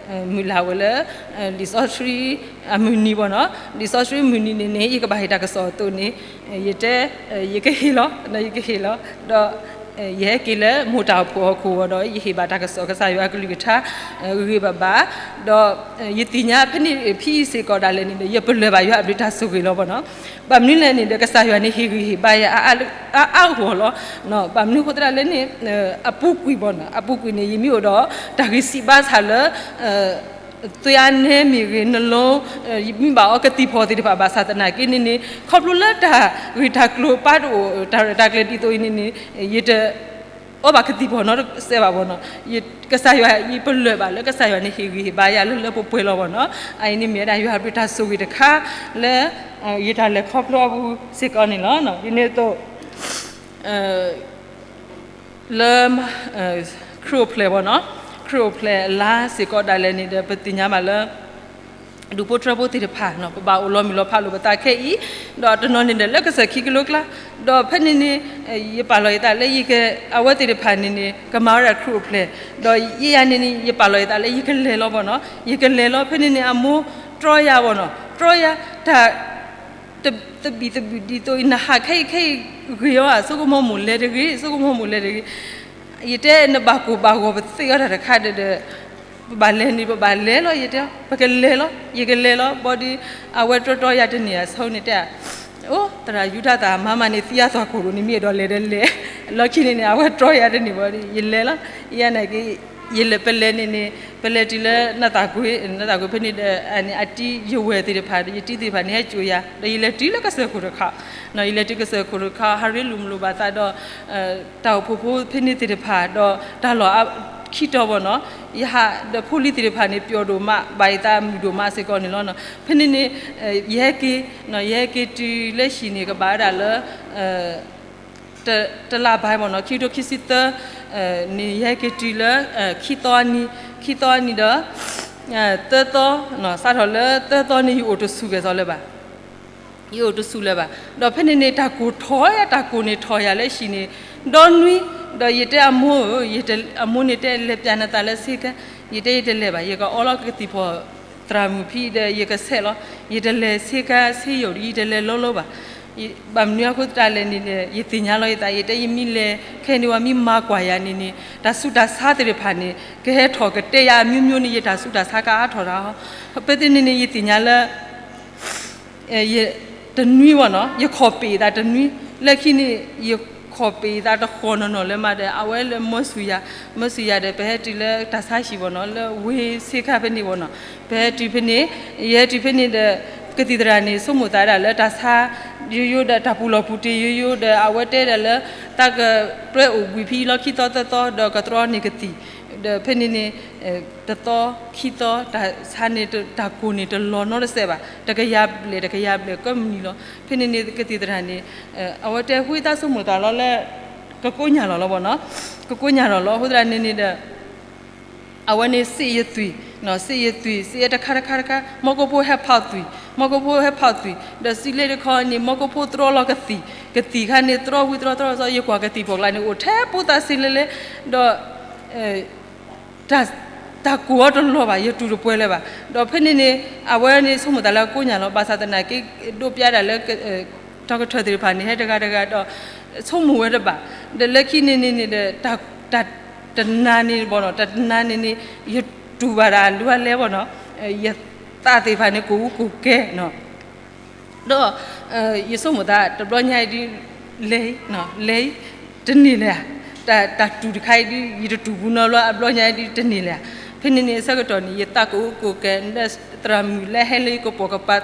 မုၢ်လၢ်ဝဲလၢ လံာ်စီဆှံအမုၢ်နံၤဘၣ်နီၤ, လံာ်စီဆှံမုၢ်နံၤန့ၣ်န့ၣ် ယကဘၣ်ဟ့ၣ်တၢ်ကစီၣ်အသိးန့ၣ် ယတဲ ယကဟ့ၣ်လီၤ, ယကဟ့ၣ်လီၤ, ဒီး ယဟဲက့ၤလၢမိၢ်တၢ်အိၣ်ဖှိၣ်ဟီၣ်ခိၣ်ဝဲဒီး ယဟ့ၣ်ဘၣ်တၢ်ကစီၣ် ကစၢ်ယွၤအကလုၢ်ကထါ ဂ့ၤဂ့ၤဘၣ်ဘၣ်, ဒီး ယသ့ၣ်ညါဖဲန့ၣ်ဖဲအံၤစ့ၢ်ကီးဒၣ်လဲာ်န့ၣ်ဒီး ယပလၢၢ်ဘၣ်ယွၤအဘျုးတၢ်ဆိၣ်ဂ့ၤလီၤဘၣ်နီၤ, ဘၣ်မနုၤလဲၣ်န့ၣ်ဒီး ကစၢ်ယွၤန့ၣ်ဟ့ၣ်ဂံၢ်ဟ့ၣ်ဘါယၤ အါအါဂီၢ်လီၤ, ဘၣ်မနုၤအဃိသတးလဲၣ်န့ၣ် အပူၤကွံာ်ဘၣ်နီၤ, အပူၤကွံာ်န့ၣ် ယမ့ၢ်အိၣ်ဒီး တၢ်ဂံၢ်စၢ်ဘါစၢ်လၢ သွေးအါနည်းမ့ၢ်ဂ့ၤ နှလုံး မ့ၢ်ဘၣ်အီကသံၣ်ဖီၣ်သ့ၣ်တဖၣ်ဘၣ်ဆၣ်သနာ်က့န့ၣ်န့ၣ် ခီဖျိလၢတၢ်ဂ့ၢ်တၢ်ကျိၤပၢ်တအိၣ် တၢ်ရဲၣ်တၢ်ကျဲၤဒ်သိးအံၤန့ၣ်န့ၣ် ယတ အီၣ်ဘၣ်ကသံၣ်ဖီၣ်နီတစဲးဘၣ်ဘၣ်နီၤ, ကစၢ်ယွၤ ယပလၢၢ်ဘၣ်လၢကစၢ်ယွၤန့ၣ်ဟ့ၣ်ဂံၢ်ဟ့ၣ်ဘါယၤလၢလၢပှဲၤပှဲၤလီၤဘၣ်နီၤ, အအံၤန့ၣ်မ့ၢ်ဝဲဒၣ်ယွၤအဘျုးတၢ်ဆိၣ်ဂ့ၤတခါလၢ ယတၢ်လဲၤခီဖျိအပူၤစ့ၢ်ကီးန့ၣ်လီၤ. ဒ်န့ၣ်အသိး လၢ ခရံာ်အိၣ်ဖျဲၣ်ဘၣ်နီၤ, ခရံာ်အိၣ်ဖျဲၣ်အလါစ့ၢ်ကီးဒၣ်လဲာ်န့ၣ်ဒီး ပသ့ၣ်ညါဘၣ်လၢ ဒူၣ်ဖိထၢဖိသ့ၣ်တဖၣ် ပဘၣ်အိၣ်လီၤမုၢ်လီၤဖးလိာ်ပသးခဲအံၤ, ဒီးတနီၤန့ၣ်ဒီးလၢကစၢၢ်ခံကလိကျါ, ဒီးဖဲန့ၣ်န့ၣ် ယပာ်လီၤယသးလၢ အဝဲသ့ၣ်တဖၣ်န့ၣ်န့ၣ် ကမၤဝဲဒၣ်ခရံာ်အိၣ်ဖျဲၣ်, ဒီးယဲယၤန့ၣ်န့ၣ် ယပာ်လီၤယသးလၢယကလဲၤလီၤဘၣ်နီၤ, ယကလဲၤလီၤ ဖဲန့ၣ်န့ၣ် အမိၢ်တြီယၤဘၣ်နီၤ, တြီယၤ တၢ် သဘံၣ်သဘုၣ်ဒ်သိးအံၤ နဟးခဲအံၤခဲအံၤဂ့ၤအီၤဧါ, ဆိကမိၣ်မိၢ်လဲၤတဂ့ၤ, ဆိကမိၣ်မိၢ်လဲၤတဂ့ၤ, ယတဲနဘၣ်ကိၢ်ဘၣ်ဂီၤပသ့အီၤတၢ်တခါဒီး ပဘၣ်လဲၤန့ၣ် ပဘၣ်လဲၤလီၤ, ယတဲ ပကလဲၤလီၤ, ယကလဲၤလီၤ, ဘၣ်ဒီး အဝဲတြီတြီယၤတန့ၢ်ဧါ ဆိန့ၣ်တဲ အိၣ် သရၣ်ယူဒၤသၣ် မၤမးန့ၣ် သံအသးခိၣ်ဒိၣ်န့ၣ် မ့ၢ်အဲၣ်ဒိးလဲၤဒီးလဲၤ, လီၢ်ခံန့ၣ်န့ၣ် အဝဲတြီယၤတန့ၢ်ဘၣ်ဒီး ယလဲၤလီၤ, ယဲန့ၣ်က့ ယလဲၤ ပလဲၤန့ၣ်န့ၣ် ပလဲၤတုၤလၢနးသးကွ့ၤ, နးသးကွ့ၤဖဲန့ၣ်ဒီး အန့ၣ်အတံၤယဝဲၢ်သ့ၣ်တဖၣ်ဒီး ယတံၤသ့ၣ်တဖၣ်န့ၣ် ဟဲစိာ်ယၤ, ဒီးယလဲၤတုၤလၢကစၢၢ်ခိၣ်တခါ, ယလဲၤတုၤကစၢၢ်ခိၣ်တခါ ဟးရ့လူၤမုၢ်လိာ်ဘၣ်သးဒီး တၢ်အိၣ်ဖှိၣ်ဖိဖဲန့ၣ်သ့ၣ်တဖၣ် ဒီးတၢ်လီၢ်ခံတီၤဘၣ်နီၤ, ယဟးဒီးဖိလံၤသ့ၣ်တဖၣ်န့ၣ် ပျီၣ်ဒိၣ်မး ဘၣ်ယသးမုာ်ဒိၣ်မးစ့ၢ်ကီးန့ၣ်လီၤ. ဖဲန့ၣ်န့ၣ် ယဟဲက့ၤ ယဟဲက့ၤတုၤလၢဟံၣ်န့ၣ် ကဘၣ်ဝဲဒၣ်လၢ တလါဘၣ်ဘၣ်နီၤ, ခံကထိခံဆံသၢ န့ၣ် ယဟဲက့ၤတုၤလၢ ခံသီအနံၤ, ခံသီအနံၤဒီး သၢသီ, စးထီၣ်လၢသၢသီန့ၣ် ယအိၣ်တဆူၣ်ကဲၣ်စီလၢၤဘၣ်, ယအိၣ်တဆူၣ်လၢၤဘၣ်. ဒီးဖဲန့ၣ်န့ၣ် တၢ်ကိၢ်ထီၣ်ယၤ, တၢ်ကိၢ်န့ၣ်ထီၣ်ယၤလၢဟံၣ်န့ၣ် ဒီနွံ, ဒီးယတဲအမိၢ်ဧၢ, အမိၢ်န့ၣ်တဲလဲၤပျးနသးလၢဆ့ကၤ, ယတဲယတလဲၤဘၣ်, ယကအီလီၤကသံၣ်ဖီၣ်သရၣ်မုၣ်ဖဲဒီး ယကဆဲးလီၤ, ယတလဲၤဆ့ကၤဆ့ယိၣ်ဒီး ယတလဲၤလီၤလီၤဘၣ် ဘၣ်မနုၤအဃိသတးလဲၣ်န့ၣ် ယသ့ၣ်ညါလီၤယသး ယတဲယမ့ၢ်လဲၤ ခဲအံၤန့ၣ် ပှၤမ့ၢ်မၤကွၢ်ယၤန့ၣ်န့ၣ် တၢ်ဆူးတၢ်ဆါသ့ၣ်တဖၣ်န့ၣ် ကဟဲထီၣ်ကတဲယၤအမျိုးမျိုးန့ၣ် ယတၢ်ဆူးတၢ်ဆါကအါထီၣ်တၢ်, ဖဲသ့ၣ်န့ၣ်န့ၣ် ယသ့ၣ်ညါလၢ တနွံဘၣ်နီၤ ယခီၣ်ပ့ၤသးတနွံ, လၢခံန့ၣ် ယခီၣ်ပ့ၤသးတဃီၤနီၢ်နီၢ်လၢမးဒီး အဝဲလၢမၢဆူၣ်ယၤ, မၢဆူၣ်ယၤဒီး ပဟဲတုၤလၢတၢ်ဆါဟံၣ်ဘၣ်နီၤ လၢဝ့ၢ်ဆ့ကၤဖဲန့ၣ်ဘၣ်နီၤ, ပဟဲတုၤဖဲန့ၣ်, ယဟဲတုၤဖဲန့ၣ်ဒီး ကသံၣ်သရၣ်န့ၣ် ဆိကမိၣ်သးဒၣ်လၢတၢ်ဆါယိယိဒီး တၢ်ပူၤလီၢ်ပူၤတ့ၢ်ယိယိဒီး အဝဲတဲဒၣ်လၢ သးကပြၢအိၣ်ဘှံးဖဲအံၤလီၤ ခံသီသၢသီ ဒီးကတြီန့ၢ်ကသံၣ်, ဒီးဖဲန့ၣ်န့ၣ် တသီခံသီ တၢ်ဆါန့ၣ် တၢ်ကိၢ်န့ၣ်တလီၤနီတစဲးဘၣ်, တကယၤဘျဲၣ် တကယၤဘျဲၣ်ကမုၢ်နံၤလီၤ. ဖဲန့ၣ်န့ၣ် ကသံၣ်သရၣ်န့ၣ် အဝဲတဲဃုသးဆိကမိၣ်သးလီၤလၢ ကကိးညၣ်လီၤလီၤဘၣ်နီၤ, ကကိးညၣ်လီၤလီၤ အဃိသတးန့ၣ်န့ၣ်ဒီး အဝဲန့ၣ်စံးယသွံၣ်, စံးယသွံၣ် စံးယဲတခါတခါတခါ မီၢ်ကီၢ်ဖိဟဲဖးသွံၣ်, မီၢ်ကီၢ်ဖိဟဲဖးသွံၣ်, ဒီးစံးလ့တခီန့ၣ် မီၢ်ကီၢ်ဖိတြီလီၤကသံၣ်, ကသံၣ်ခါန့ၣ် တြီဝံတြီတြီ ယကွၢ်ကသံၣ်ဖီၣ်ကျါန့ၣ် အိၣ်ထဲပိသးစ့လဲလဲ, ဒီး တၢ်ကိၢ်အီၤတလီၤဘၣ်, ယတူၢ်တပှဲၤလၢၤဘၣ်. ဒီးဖဲန့ၣ်န့ၣ် အဝဲန့ၣ်ဆိကမိၣ်သးလၢအကိးညါလီၤ. ဘၣ်ဆၣ်သနာ်က့ ဒိးပျါဒၣ်လၢ ဒီကထၢၣ်သ့ၣ်တဖၣ်န့ၣ် ဟဲတဂၤတဂၤဒီး ဆိကမိၣ်ဝဲတဘၣ်. ဒီးလၢခံန့ၣ်န့ၣ်န့ၣ်ဒီး တၢ်တနၤန့ၣ်ဘၣ်နီၤ, တၢ်တနၤန့ၣ်န့ၣ် ယတူၢ်ဘၣ်ဒၣ်ဒ်လဲၣ်ဘၣ်နီၤ, ယသးသ့ၣ်တဖၣ်န့ၣ် ကိၢ်အူကိၢ်ကဲနီၤ. ဒီး ယဆိကမိၣ်သး တဘျီညါအံၤဒ်လဲၣ်, လဲၤ တန့ၢ်လဲၣ်ဧါ, တၢ်တူၢ်တခါအံၤဒ် ယတတူၢ်ဘူးနီတဘျီ, အဘျီညါအံၤဒ်တန့ၢ်လဲၣ်ဧါ. ဖဲန့ၣ်န့ၣ် ဆၢကတီၢ်န့ၣ် ယသးကိၢ်အူကိၢ်ကဲ သရၣ်မုၣ်လၢဟဲလၢယကပိာ်ကပၤ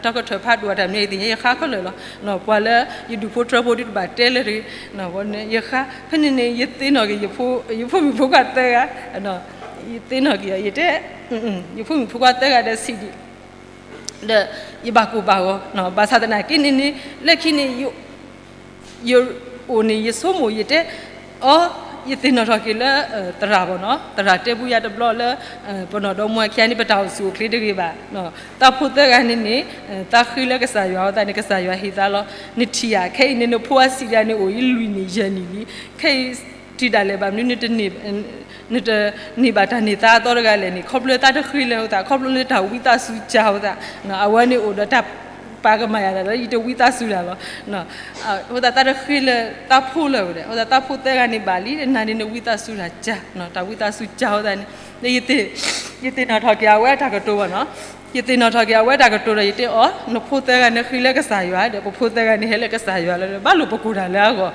ဒီကထၢၣ်ဖးဒိၣ်အတၢ်မ့ၢ်အသ့ၣ်ညါ ယဃါခဲလၢာ်လီၤ. ပှၤလၢယဒူၣ်ဖိထၢဖိဒ်တဘၣ်တဲလၢၤတဂ့ၤ, ယဃါ. ဖဲန့ၣ်န့ၣ် ယသ့ၣ်နီၣ်က့ၤ ယဖိမုၣ်ဖိခွါသၢဂၤ, ယသ့ၣ်နီၣ်က့ၤအီၤ ယတဲ ယဖိမုၣ်ဖိခွါသၢဂၤဒီးစံးဒ် ဒီးယဘၣ်ကိၢ်ဘၣ်ဂီၤ, ဘၣ်ဆၣ်သနာ်က့န့ၣ်န့ၣ် လၢခံန့ၣ် ယအိၣ်န့ၣ် ယဆိကမိၣ်ယတဲအီၤ, ယသ့ၣ်နီၣ်ထီၣ်က့ၤလၢ သရၣ်ဘၣ်နီၤ, သရၣ်တဲဘုယၤတဘျီလၢ ပနီၢ်ဒီမါခံဂၤန့ၣ် ပတၢ်အိၣ်ဆူၣ်အိၣ်ချ့တဂ့ၤဘၣ်. သးဖိသၢဂၤန့ၣ်န့ၣ် သးဃ့လၢကစၢ်ယွၤအသးန့ၣ် ကစၢ်ယွၤဟ့ၣ်သးလီၤ. နထံၣ်ဧါ, ခဲအံၤန့ၣ် နဖိအဆံးတဂၤန့ၣ် အိၣ်အံၤလွံၢ်နံၣ်ယဲၢ်နံၣ်လံ, ခဲအံၤတုၤဒၣ်လဲာ်ဘၣ်မနုၤ နတန့ၢ်ဘၣ်တၢ်န့ၢ်သါအသီတဂၤလဲၣ်န့ၣ်, ခီဖျိလၢတၢ်ဃ့လၢအသး, ခီဖျိလၢတၢ်ဝံသးစူၤစှၤအသး, အဝဲန့ၣ်အိၣ်ဒီးတၢ်ပာ်ကမၣ်ယၤဒၣ်လၢ ယတဝံသးစူၤတၢ်လီၤ. အဃိသတး သးတဃ့လၢသးဖိလၢၤဝဲဒၣ်, အဃိသတးသးဖိသၢဂၤန့ၣ်ဘၣ်လံ, နၤန့ၣ် နဝံသးစူၤတၢ်စှၤ, တၢ်ဝံသးစူၤစှၤအဃိသတးန့ၣ် ယသ့ၣ်နီၣ်ထီၣ်က့ၤအဝဲတၢ်ကတိၤဘၣ်နီၤ, ယသ့ၣ်နီၣ်ထီၣ်က့ၤအဝဲတၢ်ကတိၤဒီး ယတဲအီၤ, နဖိသၢဂၤန့ၣ်ဃ့လၢကစၢ်ယွၤဒီး ပဖိသၢဂၤန့ၣ်ဟဲလၢကစၢ်ယွၤလီၤ, ဘၣ်လိာ်ပကိၢ်တၢ်လၢအဂီၢ်,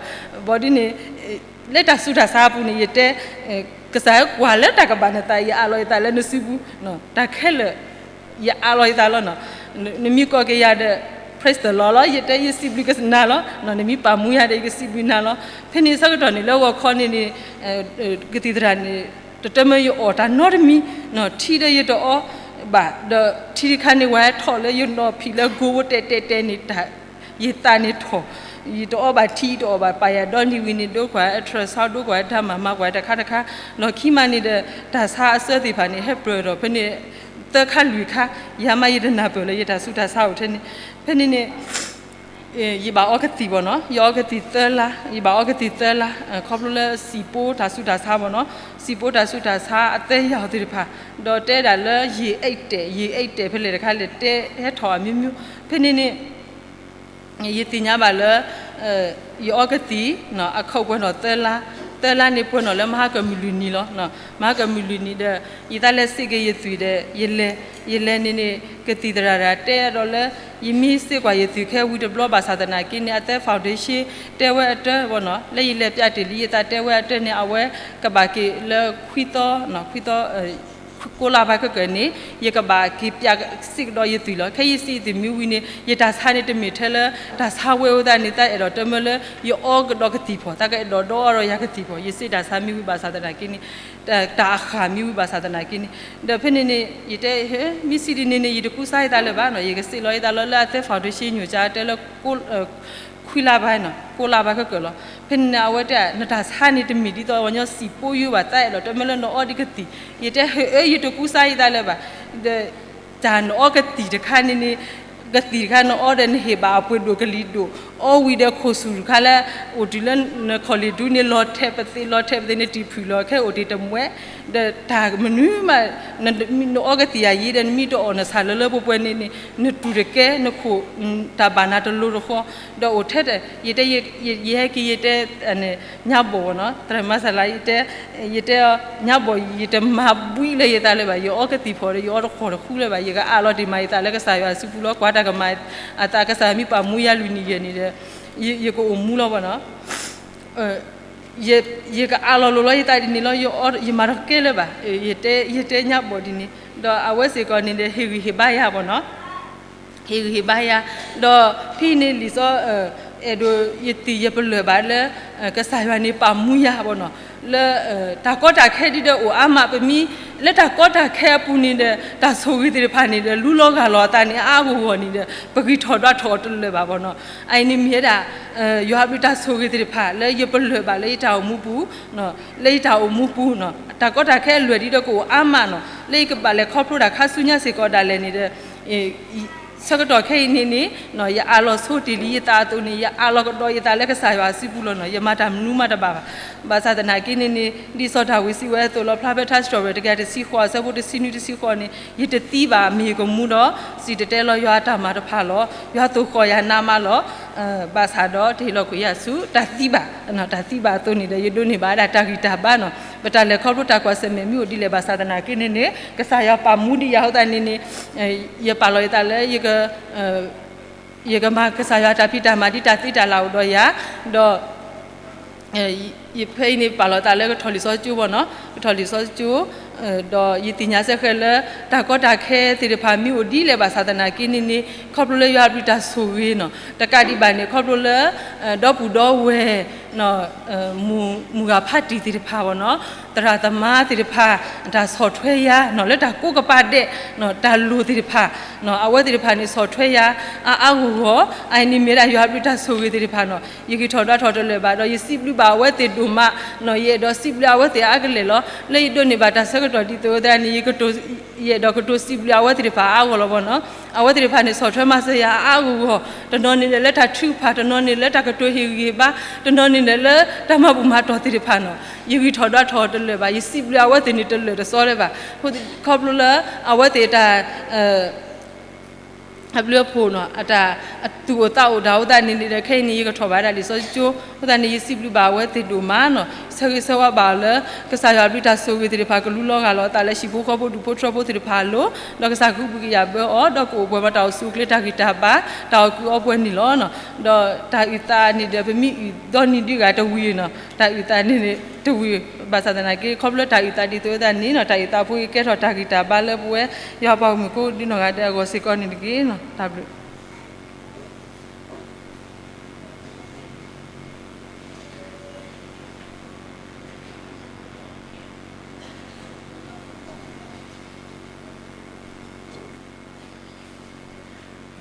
ဘၣ်ဒ်န့ၣ် လၢတၢ်ဆူးတၢ်ဆါအပူၤန့ၣ် ယတဲ ကစၢ်ယွၤကွၢ်လၢတၢ်ကဘၣ်နသး, ယအးလီၤယသးလၢနစုပူၤ, တၢ်ခဲလၢာ် ယအးလီၤယသးလီၤ. နမ့ၢ်ကိးက့ၤယၤဒီး praise the Lord လီၤ, ယတဲယစံးဘျုးကနၤလီၤ. နမ့ၢ်ပာ်မူယၤဒီး ယကစံးဘျုးနၤလီၤ. ဖဲန့ၣ်ဆၢကတီၢ်န့ၣ် လၢဂီၤခီန့ၣ်န့ၣ် ကသံၣ်သရၣ်န့ၣ် တတမၢယအီၣ်တၢ်နီတမံၤ, ထံဒီးယတအီဘၣ်, ဒီးထံတခါန့ၣ် ဝဲဟဲထီၣ်လၢယနီၣ်ဖံးလၢကိဖိတဲာ်တဲာ်တဲာ်န့ၣ် ယသးန့ၣ်ထီၣ်, ယတအီဘၣ်ထံ ယတအီၣ်ဘၣ်ပၢ်ယၤဒီနံၤဝံၤန့ၣ် ဒိကွၢ် ultrasound ဒိကွၢ်တၢ်မၤ မၤကွၢ်တခါတခါ, ဒီးခံမံၤန့ၣ်ဒီး တၢ်ဆါအစၢသ့ၣ်တဖၣ်န့ၣ် ဟဲပြၢၢ်ထီၣ်ဖဲန့ၣ် သၢခါလွံၢ်ခါ, ယၤမးယတနၢ်ပၢၢ်လၢယတၢ်ဆူးတၢ်ဆါအိၣ်ထဲန့ၣ်, ဖဲန့ၣ်န့ၣ် ယဘၣ်အီကသံၣ်ဘၣ်နီၤ, ယအီကသံၣ်သၢလါ, ယဘၣ်အီကသံၣ်သၢလါ, ခီဖျိလၢစံာ်ပိတၢ်ဆူးတၢ်ဆါဘၣ်နီၤ, စံာ်ပိတၢ်ဆူးတၢ်ဆါအသဲယၤအီၤသ့ၣ်တဖၣ်, ဒီးတဲဒၣ်လၢယအိၣ်တဲာ်, ယအိၣ်တဲာ်ဖဲလဲၣ်တခါလဲၣ် တဲဟဲထီၣ်အမျိုးမျိုး, ဖဲန့ၣ်န့ၣ် ယသ့ၣ်ညါဘၣ်လၢ ယအီကသံၣ် အခီၣ်ပှဲၤထီၣ်သၢလါ, သၢလါန့ၣ်ပှဲၤထီၣ်လၢမဟါကမုၢ်လွံၢ်နံၤလီၤ. မဟါကမုၢ်လွံၢ်နံၤဒီး ယသးလဲၤစံးက့ၤယသွံၣ်ဒီး ယလဲၤ, ယလဲၤန့ၣ်န့ၣ် ကသံၣ်သရၣ်တၢ်တဲအဒိးလၢ ယမ့ၢ်စ့ကွၢ်ယသွံၣ်ခဲဝံၤတဘျီဘၣ်ဆၣ်သနာ်က့န့ၣ် အသဲ foundation တဲဝဲအတၢၢ်ဘၣ်နီၤ, လၢယလဲၤပျးတ့ၢ်လံယသးတဲဝဲအတၢၢ်န့ၣ် အဝဲကဘၣ်က့ၤလၢခွံသီ, ခွံသီ ကိးလါဘၣ်ခဲကၢၢ်န့ၣ် ယကဘၣ်က့ၤပျးစ့ကဒီးယသွံၣ်လီၤ. ခဲယစံးယသွံၣ်မ့ၢ်ဝံၤန့ၣ် ယတၢ်ဆါန့ၣ်တမ့ၢ်ထဲလၢ တၢ်ဆါဝဲအဃိသတးန့ၣ် သးအဲၣ်ဒိးတမၢလၢ ယအီကဒီးကသံၣ်ဖီၣ်, သးကအဲၣ်ဒိးဒီအီဒီးယၤကသံၣ်ဖီၣ်, ယစ့တၢ်ဆါမ့ၢ်ဝံၤဘၣ်ဆၣ်သနာ်က့န့ၣ်, တၢ်အဃၢ်မ့ၢ်ဝံၤဘၣ်ဆၣ်သနာ်က့န့ၣ်, ဒီးဖဲန့ၣ်န့ၣ် ယတဲ မ့ၢ်စံးဒ်န့ၣ်န့ၣ် ယတကူစါယသးလၢၤဘၣ်နီၤ, ယကစ့လီၤယသးလီၤလၢအသဲ foundation ညိၣ်ကါတဲလၢ ခွံလါဘၣ်နီၤ, ကိးလါဘၣ်ခဲကၢၢ်လီၤ. ဖဲန့ၣ်န့ၣ် အဝဲတဲ နတၢ်ဆါန့ၣ်တမ့ၢ်ဒ်သိးပှၤကညီစံာ်ပိယိဘၣ်, သးအဲၣ်ဒိးတမၢလၢနအီဒ်ကသံၣ်, ယတဲ ဟဲ ယတကူစါယသးလၢၤဘၣ်, ဒီး တၢ်နအီကသံၣ်တခါန့ၣ်န့ၣ်, ကသံၣ်တခါနအီဒီးနဟ့ၣ်ဘၣ်အပှ့ၤဒိၣ်ကလံၤဒိၣ်, အီဝံၤဒီးခိၣ်ဆူၣ်တခါလၢ အိၣ်တုၤလၢနခီၣ်လ့ၣ်ဒူန့ၣ် လီၤထဲးပသ့း လီၤထဲးပသ့း နတံၢ်ဖုၣ်လီၤ ခဲအိၣ်တ့ၢ်တမှဲ, ဒီးတၢ်မနုၤမး နအီကသံၣ်ယၤယံၤဒီး နမ့ၢ်တအီၣ်နဆၣ်လၢလၢပှဲၤပှဲၤန့ၣ်န့ၣ် နတူၢ်တကဲ နခိၣ် တၢ်ဘၣ်နၤတလိၤတဃီ, ဒီးအိၣ်ထဲတၢ် ယတဲ ယဟဲက့ၤယတဲ ညါဘီၣ်ဘၣ်နီၤ, သရၣ်မၤစၢ်လၢ ယတဲ ယတဲ ညါဘီၣ် ယတမၤဘှံးလၢယသးလၢၤဘၣ်, ယအီကသံၣ်ဖီၣ်ဒီး ယအီတဃီၣ်တဃူလၢၤဘၣ်, ယကအးလီၤတ့ၢ်မးယသးလၢကစၢ်ယွၤအစုပူၤလီၤ, ကွၢ်တၢ်ကမၤအသး ကစၢ်ယွၤမ့ၢ်ပာ်မူယၤလွံၢ်နံၣ်ယဲၢ်နံၣ်ဒီး ယကအိၣ်မူလီၤဘၣ်နီၤ. ယကအးလီၤလိၤလီၤယသးဒ်န့ၣ်လီၤ, ယမၤတကဲလၢၤဘၣ်, ယတဲ ယတဲညါဘီၣ်ဒ်န့ၣ်, ဒီးအဝဲစ့ၢ်ကီးန့ၣ်ဒီး ဟ့ၣ်ဂံၢ်ဟ့ၣ်ဘါယၤဘၣ်နီၤ. ဟ့ၣ်ဂံၢ်ဟ့ၣ်ဘါယၤ, ဒီးဖဲန့ၣ်လံာ်စီဆှံ အဲၣ်ဒိးယသ့ၣ်ညါပလၢၢ်ဘၣ်လၢ ကစၢ်ယွၤန့ၣ်ပာ်မူယၤဘၣ်နီၤ, လၢတၢ်ကီတၢ်ခဲဒ်ဒီးအိၣ်အါမး ပမ့ၢ်လၢတၢ်ကီတၢ်ခဲအပူၤန့ၣ်ဒီး တၢ်ဆိၣ်ဂ့ၤသ့ၣ်တဖၣ်န့ၣ်ဒီး လူလီၤဂၢ်လီၤအသးန့ၣ် အါအါဂီၢ်ဂီၢ်န့ၣ်ဒီး ပဂံၢ်ထီၣ်ဒွးထီၣ်အီၤတလၢာ်ဘၣ်ဘၣ်နီၤ. အအံၤန့ၣ်မ့ၢ်ဝဲဒၣ် ယွၤအဘျုးတၢ်ဆိၣ်ဂ့ၤသ့ၣ်တဖၣ် လၢယပလၢၢ်ဘၣ်လၢယတၢ်အိၣ်မူပူၤ လၢယတၢ်အိၣ်မူပူၤနီၤ တၢ်ကီတၢ်ခဲအလၢာ်ဒ်ဒီးကအိၣ်အါမးနီၤ လၢယကဘၣ်လဲၤခီဖျိတၢ်ခါဆူညါစ့ၢ်ကီးဒၣ်လဲာ်န့ၣ်ဒီး ဆၢကတီၢ်ခဲအံၤန့ၣ်န့ၣ် ယအးလီၤဆိတ့ၢ်လံယသးအသိးန့ၣ် ယအးလီၤကဒီးယသးလၢကစၢ်ယွၤအစုပူၤလီၤနီၤ. ယမၤတၢ်မနုၤမးတဘၣ်ဘၣ်. ဘၣ်ဆၣ်သနာ်က့န့ၣ်န့ၣ် ဒ်စီၤဒၤဝံးစံးဝဲအသိးလီၤ ဖျါဖဲထါစံးထီၣ်ပတြၢၤတကယၤတဆံဃိး အဆၢဖိတဆံနွံတဆံဃိးန့ၣ် ယတသံဘၣ် မ့ၢ်ယကမူဒီး စံၣ်တဲၤတဲလီၤယွၤအတၢ်မၤတဖၣ်လီၤ. ယွၤသိၣ်ဃီၣ်ယၤနးမးလီၤ. ဘၣ်ဆၣ်ဒီးတဟ့ၣ်လီၤကွံာ်ယၤဆူတၢ်သံဘၣ်, တၢ်သံဘၣ်အသိးန့ၣ်ဒီး ယဒိးန့ၢ်ဘၣ်ဝဲဒၣ်တၢ်ဂံၢ်တၢ်ဘါနီၤ. ပတၢ်လဲၤခီဖျိတၢ်ကွၢ်ဆၢၣ်မဲာ်မ့ၢ်အိၣ်ဒ်လဲၣ်ဘၣ်ဆၣ်သနာ်က့န့ၣ်န့ၣ် ကစၢ်ယွၤပာ်မူဒံးယၤအဃိသတးန့ၣ်န့ၣ် ယပာ်လီၤယသးလၢ ယကမၤကစၢ်ယွၤတၢ်ဖံးတၢ်မၤဒ်တၢ်သ့တၢ်လၢ်အိၣ်ဒီးယၤ, ဒီး ယဖဲအံၤန့ၣ်ပာ်လီၤသးလၢကထီၣ်လံာ်စီဆှံကၠိဘၣ်နီၤ, ကထီၣ်လံာ်စီဆှံကၠိ, ဒီးယသ့ၣ်ညါစ့ၢ်ကီးလၢ တၢ်ကီတၢ်ခဲသ့ၣ်တဖၣ်မ့ၢ်အိၣ်ဒ်လဲၣ်ဘၣ်ဆၣ်သနာ်က့န့ၣ်န့ၣ် ခီဖျိလၢယွၤအဘျုးတၢ်ဆိၣ်ဂ့ၤနီၤ, တကးဒံးဘၣ်န့ၣ် ခီဖျိလၢ ဒီပုၢ်ဒီဝဲၢ် မုၢ်ဂၤဖးတံၢ်သ့ၣ်တဖၣ်ဘၣ်နီၤ, သရၣ်သမါသ့ၣ်တဖၣ် တၢ်ဆီၣ်ထွဲယၤနီၤ လၢတၢ်ကိးကပၤဒဲး တၢ်လိၣ်သ့ၣ်တဖၣ် အဝဲသ့ၣ်တဖၣ်န့ၣ်ဆီၣ်ထွဲယၤ အါအါဂီၢ်ဂီၢ်, အအံၤန့ၣ်မ့ၢ်ဝဲဒၣ်ယွၤအဘျုးတၢ်ဆိၣ်ဂ့ၤသ့ၣ်တဖၣ်နီၤ, ယဂံၢ်ထီၣ်ဒွးထီၣ်တလၢာ်ဘၣ်ဒီး ယစံးဘျုးဘၣ်အဝဲသ့ၣ်ဒိၣ်မးနီၤ, ယအဲၣ်ဒိးစံးဘျုးအဝဲသ့ၣ်အါကလဲာ်လီၤ. လၢယဒိးန့ၢ်ဘၣ်တၢ်ဆၢကတီၢ်ဒ်သိးဝဲဒၣ်န့ၣ် ယအဲၣ်ဒိးကတိၤစံးဘျုးအဝဲသ့ၣ်တဖၣ်အါဂီၢ်လီၤဘၣ်နီၤ, အဝဲသ့ၣ်တဖၣ်န့ၣ်ဆီၣ်ထွဲမၤစၢၤယၤအါအါဂီၢ်ဂီၢ်, တနီၤန့ၣ်ဒီးလၢတၢ်ထုကဖၣ်, တနီၤန့ၣ်လၢတၢ်ကတိၤဟ့ၣ်ဂံၢ်ဟ့ၣ်ဘါ, တနီၤန့ၣ်ဒီးလၢတၢ်မၤဘူၣ်မၤတီၢ်သ့ၣ်တဖၣ်နီၤ, ယဂံၢ်ထီၣ်ဒွးထီၣ်တလၢာ်ဘၣ်, ယစံးဘျုးအဝဲသ့ၣ်န့ၣ်တလၢာ်တစီလၢၤဘၣ်, ခီဖျိလၢအဝဲသ့ၣ်တၢ် အဘျုးအဖှိၣ်နီၤ, အတၢ် အသူၣ်အိၣ်သးအိၣ်ဒၣ်အဃိသတးန့ၣ်န့ၣ်ဒီး ခဲအံၤန့ၣ် ယကထီၣ်ဘၣ်ဒၣ်လံာ်စီဆှံကၠိအဃိသတးန့ၣ် ယစံးဘျုးဘၣ်အဝဲသ့ၣ်ဒိၣ်မးနီၤ, ဆၢဂ့ၤဆၢဝါဘၣ်အီၤလၢ ကစၢ်ယွၤအဘျုးတၢ်ဆိၣ်ဂ့ၤသ့ၣ်တဖၣ် ကလူလီၤဂာ်လီၤအသးလၢဟံၣ်ဖိဃီဖိဒူၣ်ဖိထၢဖိသ့ၣ်တဖၣ်အလိၤ, ဒီးကစၢ်ကဟုကယာ်ဘၢအီၤ, ဒီးကအိၣ်ပှဲၤမၤတၢ်အိၣ်ဆူၣ်အိၣ်ချ့တၢ်ဂံၢ်တၢ်ဘါ, တၢ်အီၣ်ကုၢ်အီပှဲၤန့ၣ်လီၤ. ဒီးတၢ်အုၣ်သးန့ၣ်ဒီး ပမ့ၢ်အုၣ်ဒီနံၤဒုးဂၤတဝံၤနီၤ, တၢ်အုၣ်သးန့ၣ်တဝံၤ, ဘၣ်ဆၣ်သနာ်က့ ခီဖျိလၢတၢ်အုၣ်သးဒ်သိးဝဲသတးန့ၣ်နီၤ, တၢ်အုၣ်သးဖိကကဲထီၣ်တၢ်ဂံၢ်တၢ်ဘါလၢပဝဲ ယွၤပှၤဂီၢ်မုၢ်ကိးဒံနီၢ်ဂၤဒဲးအဂီၢ်စ့ၢ်ကီးန့ၣ်တက့ၢ်နီၤ. တၢ်ဘျုး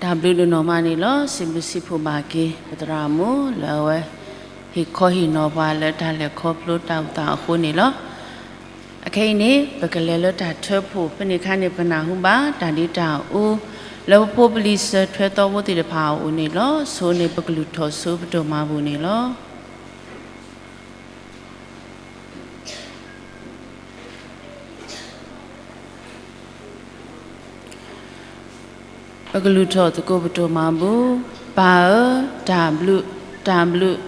တၢ်ဘျုးဒိၣ်နီၢ်မးန့ၣ်လီၤ. စံးဘျုးစံးဖှိၣ်ဘၣ်က့ၤ ပသရၣ်မုၣ်လၢအဝဲ ဟ့ၣ်ခီဟ့ၣ်နီၤပှၤလၢတၢ်လဲၤခီဖျိတၢ်အိၣ်သးအဃိန့ၣ်လီၤ. အခဲအံၤန့ၣ် ပကလဲၤလၢတၢ်ထၢဖှိၣ် ဖဲန့ၣ်အခါန့ၣ် ပကနၢ်ဟူဘၣ်တၢ်ဒ့တၢ်အူ လၢပဖိပလံၤစၢၤထွဲသီဖိသ့ၣ်တဖၣ်အအိၣ်န့ၣ်လီၤ. ဆိန့ၣ် ပကလုၢ်ထီၣ်ဆူပဒိၣ်မၤဘူၣ်န့ၣ်လီၤ. ပကလုၢ်ထီၣ်သကိးပဒိၣ်မၤဘူၣ်, ပၢ်ဧၢ, တၢ်ဘျုး, တၢ်ဘျုး,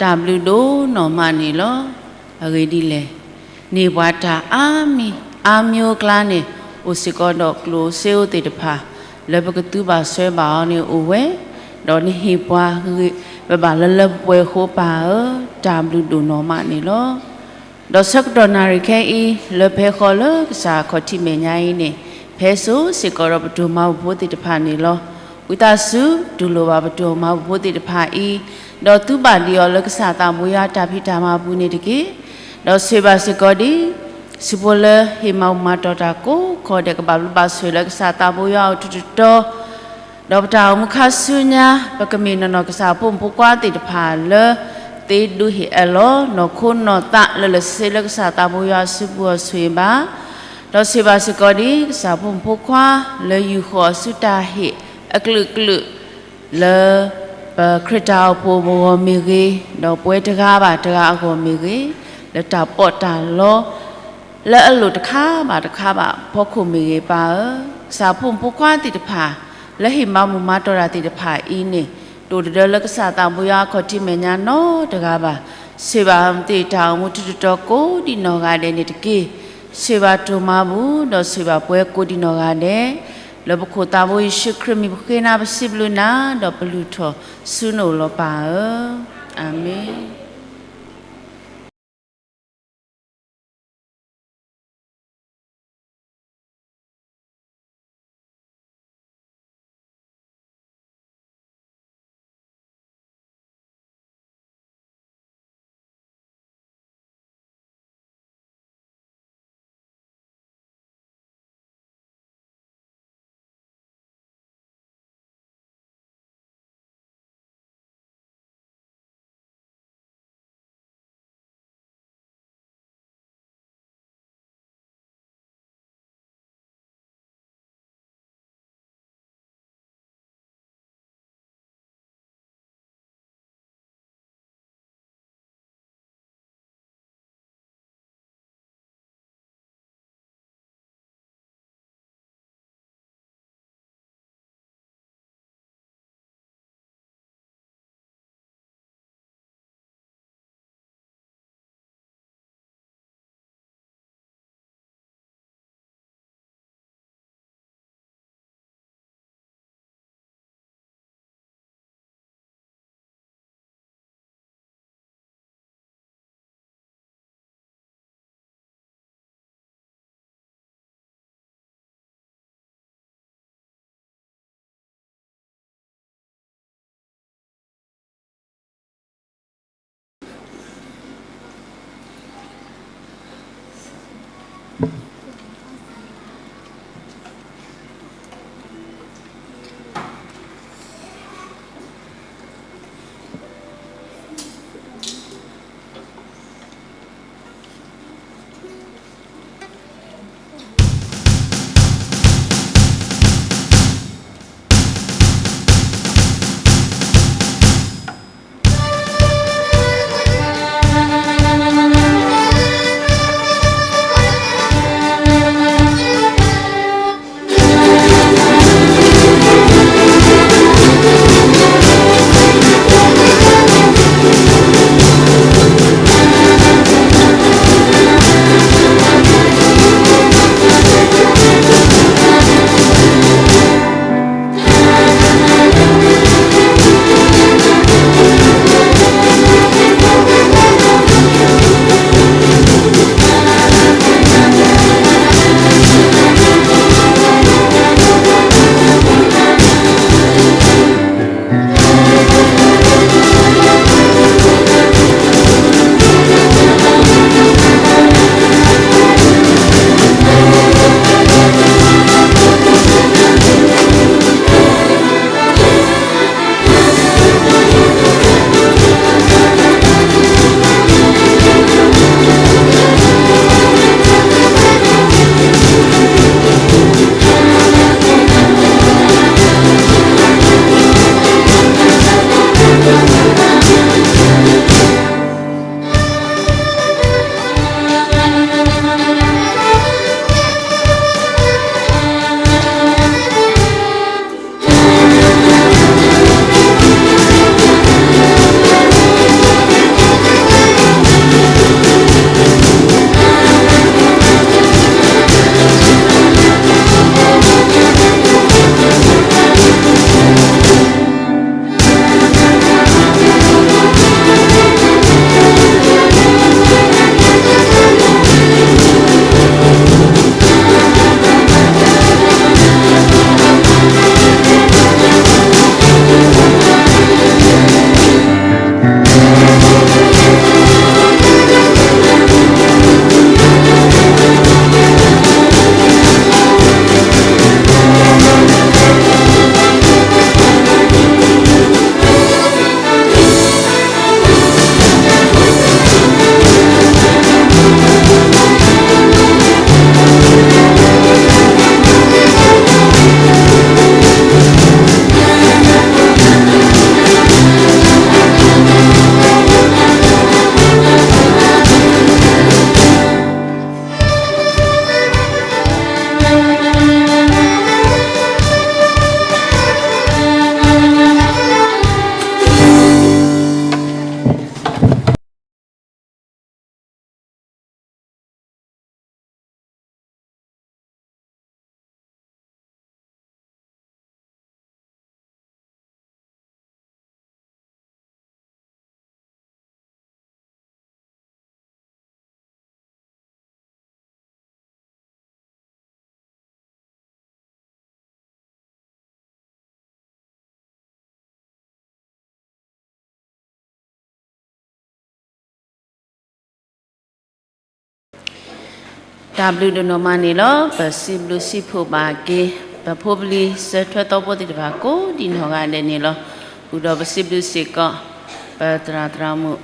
တၢ်ဘျုးဒိၣ်နီၢ်မးန့ၣ်လီၤ. အဂ့ၢ်ဒ်လဲၣ်, န့ၢ်ပှၤတၢ်အါမံၤအါမျိုးအကျါန့ၣ် အိၣ်စ့ၢ်ကီးဒီးကျိၣ်စ့အိၣ်သ့ၣ်တဖၣ် လၢပကသူဘၣ်စွဲဘၣ်အီၤန့ၣ်အိၣ်ဝဲ, ဒီးနဟ့ၣ်ပှၤဂ့ၤဂ့ၤဘၣ်ဘၣ်လၢလၢပှဲၤပှဲၤအဃိ ပၢ်ဧၢ, တၢ်ဘျုးဒိၣ်နီၢ်မးန့ၣ်လီၤ. ဒီးဆၢကတီၢ်နၣ်ရံၣ်ခဲအံၤ လၢဖဲဃီလၢကစၢ်အခီၣ်ထံးမဲာ်ညါအံၤန့ၣ် ဖဲစိၤစ့ၢ်ကီးဒီးပဒိၣ်မၤဘူၣ်ဖိသ့ၣ်တဖၣ်န့ၣ်လီၤ. ဝံသးစူၤတူၢ်လိာ်ဘၣ်ပဒိၣ်မၤဘူၣ်ဖိသ့ၣ်တဖၣ်အံၤ, ဒီးသူဘၣ်ဒံးအီၤလၢကစၢ်သးဘိယွၤအတၢ်ဖံးတၢ်မၤပူၤန့ၣ်တက့ၢ်. ဒီးဆိၣ်ဂ့ၤဘၣ်စ့ၢ်ကီးဒ် ဆူဖိလၢဟ့ၣ်မၤဘူၣ်မၤတီၢ်တၢ်ကိးခီဒဲးကဘၣ်ဘျုးဘၣ်ဆိၣ်ဂ့ၤလၢကစၢ်သးဘိယွၤအအိၣ်ထူးတတီၤ ဒီးပတၢ်အိၣ်မူခါဆူညါ ပကမ့ၢ်နီၢ်နီၢ်ကစၢ်ဖိမုၣ်ဖိခွါသ့ၣ်တဖၣ်လၢ သ့ဒုးဟ့ၣ်အၢၣ်လီၤ နီၢ်ခိနီၢ်သးလၢလၢဆ့ဆ့လၢကစၢ်သးဘိယွၤအစုပူၤအီၤဆိၣ်ဂ့ၤဘၣ်, ဒီးဆိၣ်ဂ့ၤဘၣ်စ့ၢ်ကီးဒ်ကစၢ်ဖိမုၣ်ဖိခွါလၢယူၢ်ဃီၤဆူတၢ်ဟ့ၣ်အကလုာ်ကလုာ် လၢ ပခရံာ်တၢ်အိၣ်ဖှိၣ်အဂီၢ်မ့ၢ်ဂ့ၤ, ဒီးပဝဲတဂၤဘၣ်တဂၤအဂီၢ်မ့ၢ်ဂ့ၤ, လၢတၢ်ပီးတၢ်လီ လၢအလိၣ်တခါဘၣ်တခါဘၣ်အဖီခိၣ်မ့ၢ်ဂ့ၤ ပၢ်ဧၢ, ကစၢ်ဖိမုၣ်ဖိခွါသ့ၣ်တဖၣ် လၢဟ့ၣ်မၤဘူၣ်မၤတီၢ်တၢ်သ့ၣ်တဖၣ်အံၤန့ၣ် တအိၣ်တဒၢလၢကစၢ်သးဘိယွၤအခီၣ်ထံးမဲာ်ညါနီတဂၤဘၣ်. ဆိၣ်ဂ့ၤဘၣ်မ့ၢ်တ့ၢ်တၢ်အိၣ်မူထူးတတီၤကိးဒံးနီၢ်ဂၤဒဲးန့ၣ်တက့ၢ်. ဆိၣ်ဂ့ၤဘၣ်ဒိၣ်မၤဘူၣ် ဒီးဆိၣ်ဂ့ၤဘၣ်ပှၤကိးဒံးနီၢ်ဂၤဒဲး, လၢပခိၣ်သးဘိယ့ၣ်ၡူးခရံာ်မံၤပဃ့နၤပစံးဘျုးနၤ ဒီးပလုၢ်ထီၣ်ဆူနအိၣ်လီၤ ပၢ်ဧၢ, အၤမ့ၣ်. တၢ်ဘျုးဒိၣ်နီၢ်မးန့ၣ်လီၤ. ပစံးဘျုးစံးဖှိၣ်ဘၣ်က့ၤ ပဖိပလံၤစၢၤထွဲသီဖိသ့ၣ်တဖၣ်ကိးဒံးနီၢ်ဂၤဒဲးန့ၣ်လီၤ. ဃုာ်ဒီးပစံးဘျုးစ့ၢ်ကီး ပသရၣ်သရၣ်မုၣ်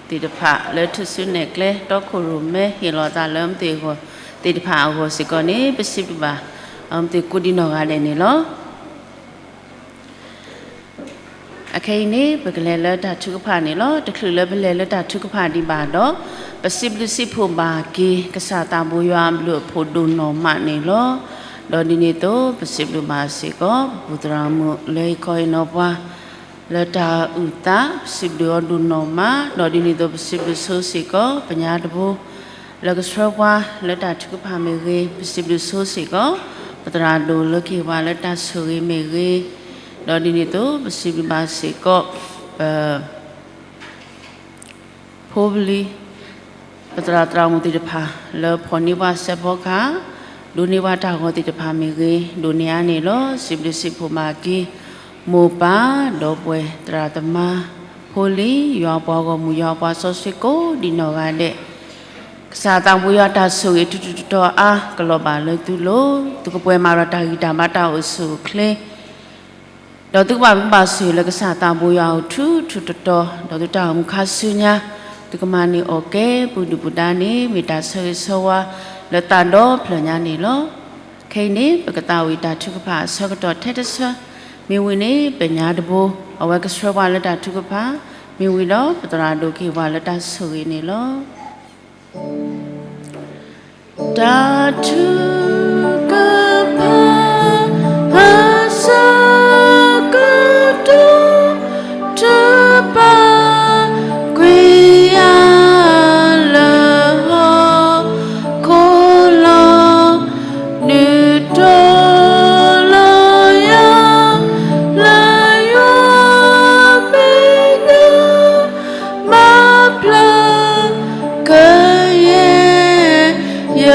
သ့ၣ်တဖၣ် လၢထူၣ်စုနဲၣ်ကျဲ တီခိၣ်ရိၣ်မဲ ဟ့ၣ်လီၤသးလၢအမ့ၢ်သ့ၣ်အဂီၢ် သ့ၣ်တဖၣ်အဂီၢ်စ့ၢ်ကီးန့ၣ် ပစံးဘျုးဘၣ်အမ့ၢ်သ့ၣ်ကိးဒံးနီၢ်ဂၤဒဲးန့ၣ်လီၤ. အခဲအံၤန့ၣ် ပကလဲၤလၢတၢ်ထုကဖၣ်န့ၣ်လီၤ. တချုးလၢပလဲၤလၢတၢ်ထုကဖၣ်ဒံးဘၣ်ဒီး ပစံးဘျုးစံးဖှိၣ်ဘၣ်က့ၤ ကစၢ်သးဘိယွၤအဘျုးအဖှိၣ်ဒိၣ်နီၢ်မးန့ၣ်လီၤ. ဒီးဒ်န့ၣ်အသိး ပစံးဘျုးဘၣ်စ့ၢ်ကီး ပပူၤသရၣ်မုၣ်လၢဟ့ၣ်ခီဟ့ၣ်နီၤပှၤ လၢတၢ်အုၣ်သး ပစံးဘျုးအီၤဒိၣ်နီၢ်မး, ဒီးဒ်န့ၣ်အသိး ပစံးဘျုးဆိစ့ၢ်ကီး ပညါတဘိ လၢကဆှၢပှၤလၢတၢ်ထုကဖၣ်မ့ၢ်ဂ့ၤ, ပစံးဘျုးဆိစ့ၢ်ကီး ပသရၣ်ဒိၣ်လၢကဟ့ၣ်ပှၤလၢတၢ်ဆိၣ်ဂ့ၤမ့ၢ်ဂ့ၤ, ဒီးဒ်န့ၣ်အသိး ပစံးဘျုးဘၣ်စ့ၢ်ကီး ပ ဖိပလံၤ ပသရၣ်သရၣ်မုၣ်သ့ၣ်တဖၣ် လၢဖီၣ်န့ၢ်ပှၤစဲးဖီကဟၣ်, ဒိးန့ၢ်ပှၤတၢ်ဂီၤသ့ၣ်တဖၣ်မ့ၢ်ဂ့ၤ, ဒိၣ်န့ၢ်အါန့ၣ်လီၤ. စံးဘျုးစံးဖှိၣ်ဘၣ်က့ၤ မိၢ်ပၢ် ဒီပုၢ်ဝဲၢ် သရၣ်သမါ ဖိလံၤ ယွၤပှၤဂီၢ်မုၢ် ယွၤပှၤစီဆှံကိးဒံးနီၢ်ဂၤဒဲး, ကစၢ်သးဘိယွၤတၢ်ဆိၣ်ဂ့ၤထူးထူးတီၤတီၤအါ ကလီၤဘၣ်လၢသုလိၤ, သုကပှဲၤမးဒီးတၢ်ဂံၢ်တၢ်ဘါတၢ်အိၣ်ဆူၣ်အိၣ်ချ့ ဒီးသုကဘၣ်ဘျုးဘၣ်ဆိၣ်ဂ့ၤလၢကစၢ်သးဘိယွၤအအိၣ်ထူးထူးတီၤတီၤ, ဒီးသုတၢ်အိၣ်မူခါဆူညါ သုကမၤန့ၢ်အီၣ်ကဲ ပူၤဒုၣ်ပူၤဒါန့ၣ် မ့ၢ်တၢ်ဆၢဂ့ၤဆၢဝါလၢသးဒီဖျၢၣ်ညါန့ၣ်လီၤ. ခဲအံၤန့ၣ် ပကသးဝံၣ်တၢ်ထုကဖၣ်အဆၢကတီၢ်ထဲတဆၢ, မ့ၢ်ဝံၤန့ၣ် ပညါတဘိ အဝဲကဆှၢပှၤလၢတၢ်ထုကဖၣ်, မ့ၢ်ဝံၤဒီး ပသရၣ်ဒိၣ်ကဟ့ၣ်ပှၤလၢတၢ်ဆိၣ်ဂ့ၤန့ၣ်လီၤ. တၢ်ထုကဖၣ် အဆၢကတီၢ် ထုကဖၣ်ကွံာ်ယၤလၢဟီၣ် ခိၣ်လီၤ ဒုးတီၤလီၤယၤ လၢယွၤမဲာ်ညါ မၤဖျါကယဲၢ် ယ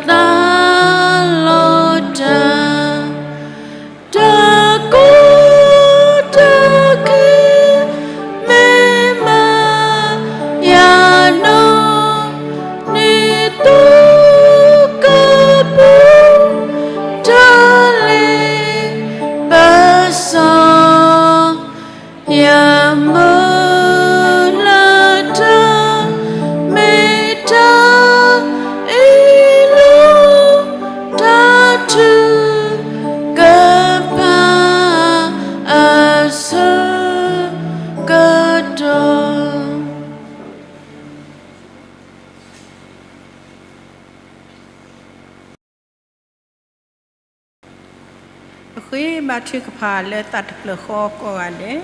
သးလီၤတၢ် တၢ်ကိၢ်တၢ်ဂီၤ မ့ၢ်မၤယၤနီၢ် နံၤသိကပူၤ တၢ်လ့ပစီ ယမုၢ်လၢ်တၢ် မ့ၢ်တၢ်အ့ၣ်လိာ် တၢ်ထုကဖၣ်အဆၢကတီၢ် ပဃ့ဘါထုကဖၣ်လၢသးတဖျၢၣ်ဃီကိးဂၤဒဲး,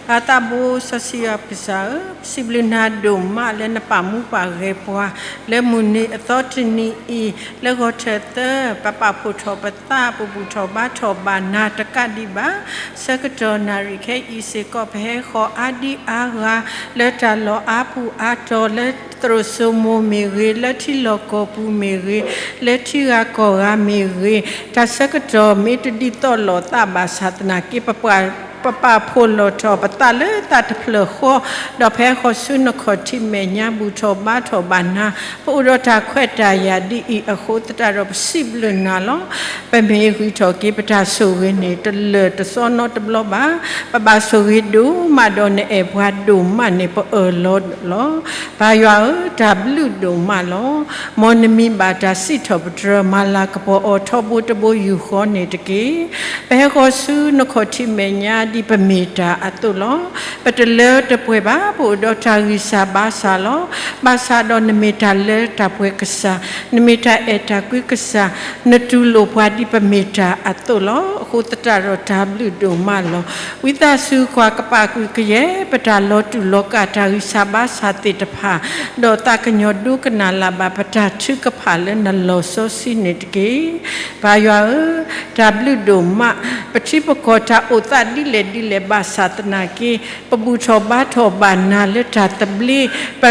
ပၢ်သးဘိစီဆှံယွၤကစၢ်ဧၢ, ပစံးဘျုးနၤဒိၣ်မးလၢနပာ်မူပာ်ဂဲၤပှၤ လၢမုၢ်နံၤအသီတနံၤအံၤ, လၢဂီၤထၢၣ်သၢ, ပပာ်ဖှိၣ်ထီၣ်ပသး ပဘူၣ်ထီၣ်ဘါထီၣ်ဘၣ်နၤတကးဒံးဘၣ်, ဆၢကတီၢ်နၣ်ရံၣ်ခဲအံၤစ့ၢ်ကီး ပဟဲဃီၤအါဒံအါဂၤ လၢတၢ်လီၢ်အါပူၤအါတီၤ လၢသရိာ်စိမိၤမ့ၢ်ဂ့ၤ, လၢထံလီၢ်ကီၢ်ပူၤမ့ၢ်ဂ့ၤ, လၢထံဂၤကီၢ်ဂၤမ့ၢ်ဂ့ၤ, တၢ်ဆၢကတီၢ်မ့ၢ်တဒ်သိးလိာ်သးဘၣ်ဆၣ်သနာ်က့ ပပာ်ဖှိၣ်လီၤထီၣ်ပသးလၢသးတဖျၢၣ်ဃီ, ဒီးပဟဲဃီၤဆူနခီၣ်ထံးမဲာ်ညါ ဘူၣ်ထီၣ်ဘါထီၣ်ဘၣ်နၤ, ပအိၣ်ဒီးတၢ်ခွဲးတၢ်ယာ်ဒ်အံၤအဃိသတးဒီး ပစံးဘျုးနၤလီၤ. ပမ့ၢ်ဂံၢ်ထီၣ်က့ၤပတၢ်ဆိၣ်ဂ့ၤန့ၣ် တလၢာ်တစီနီတဘျီဘၣ်. ပဘၣ်ဆိၣ်ဂ့ၤဒိၣ်မးဒီးနအဲၣ်ပှၤဒိၣ်မးန့ၣ် ပအၢၣ်လီၤလီၤ. ပၢ်ယွၤဧၢ, တၢ်ဘျုးဒိၣ်မးလီၤ. မ်နမံၤဘၣ်တၢ်စံးထီၣ်ပတြၢၤ မၤလၤကပီၤအီၤထီဘိတဘိယူၢ်ဃီန့ၣ်တက့ၢ်. ပဟဲဃီၤဆူနခီၣ်ထံးမဲာ်ညါဒ်ပမ့ၢ်တၢ်အသိးလီၤ. ပတလၢတပှဲၤဘၣ်, ပအိၣ်ဒီးတၢ်ဂံၢ်စၢ်ဘါစၢ်လီၤ. ဘၣ်ဆၣ်ဒီးနမ့ၢ်တၢ်လၢတၢ်ပှဲၤကစၢ်, နမ့ၢ်တၢ်အဲၣ်တၢ်ကွံကစၢ်, နတူၢ်လိာ်ပှၤဒ်ပမ့ၢ်တၢ်အသိးလီၤ. အဃိသတးဒီးတၢ်ဘျုးဒိၣ်မးလီၤ. ဝံသးစူၤကွၢ်ကပာ်ကွံာ်ကယဲၢ် ပတၢ်လီၤတူာ်လီၤကာ်တၢ်ဂံၢ်စၢ်ဘါစၢ်သ့ၣ်တဖၣ်, ဒီးသးကညီၤဒိကနၣ်လၢ်ဘၣ် ပတၢ်ထုကဖၣ်လၢနလီၢ်စီဆှံန့ၣ်တက့ၢ်. ပၢ်ယွၤဧၢ, တၢ်ဘျုးဒိၣ်မး, ပထံပကီၢ်တၢ်အိၣ်သးဒ်လဲၣ်ဒ်လဲၣ်ဘၣ်ဆၣ်သနာ်က့ ပဘူၣ်ထီၣ်ဘါထီၣ်ဘၣ်နၤလၢတၢ်သဘျ့, ပ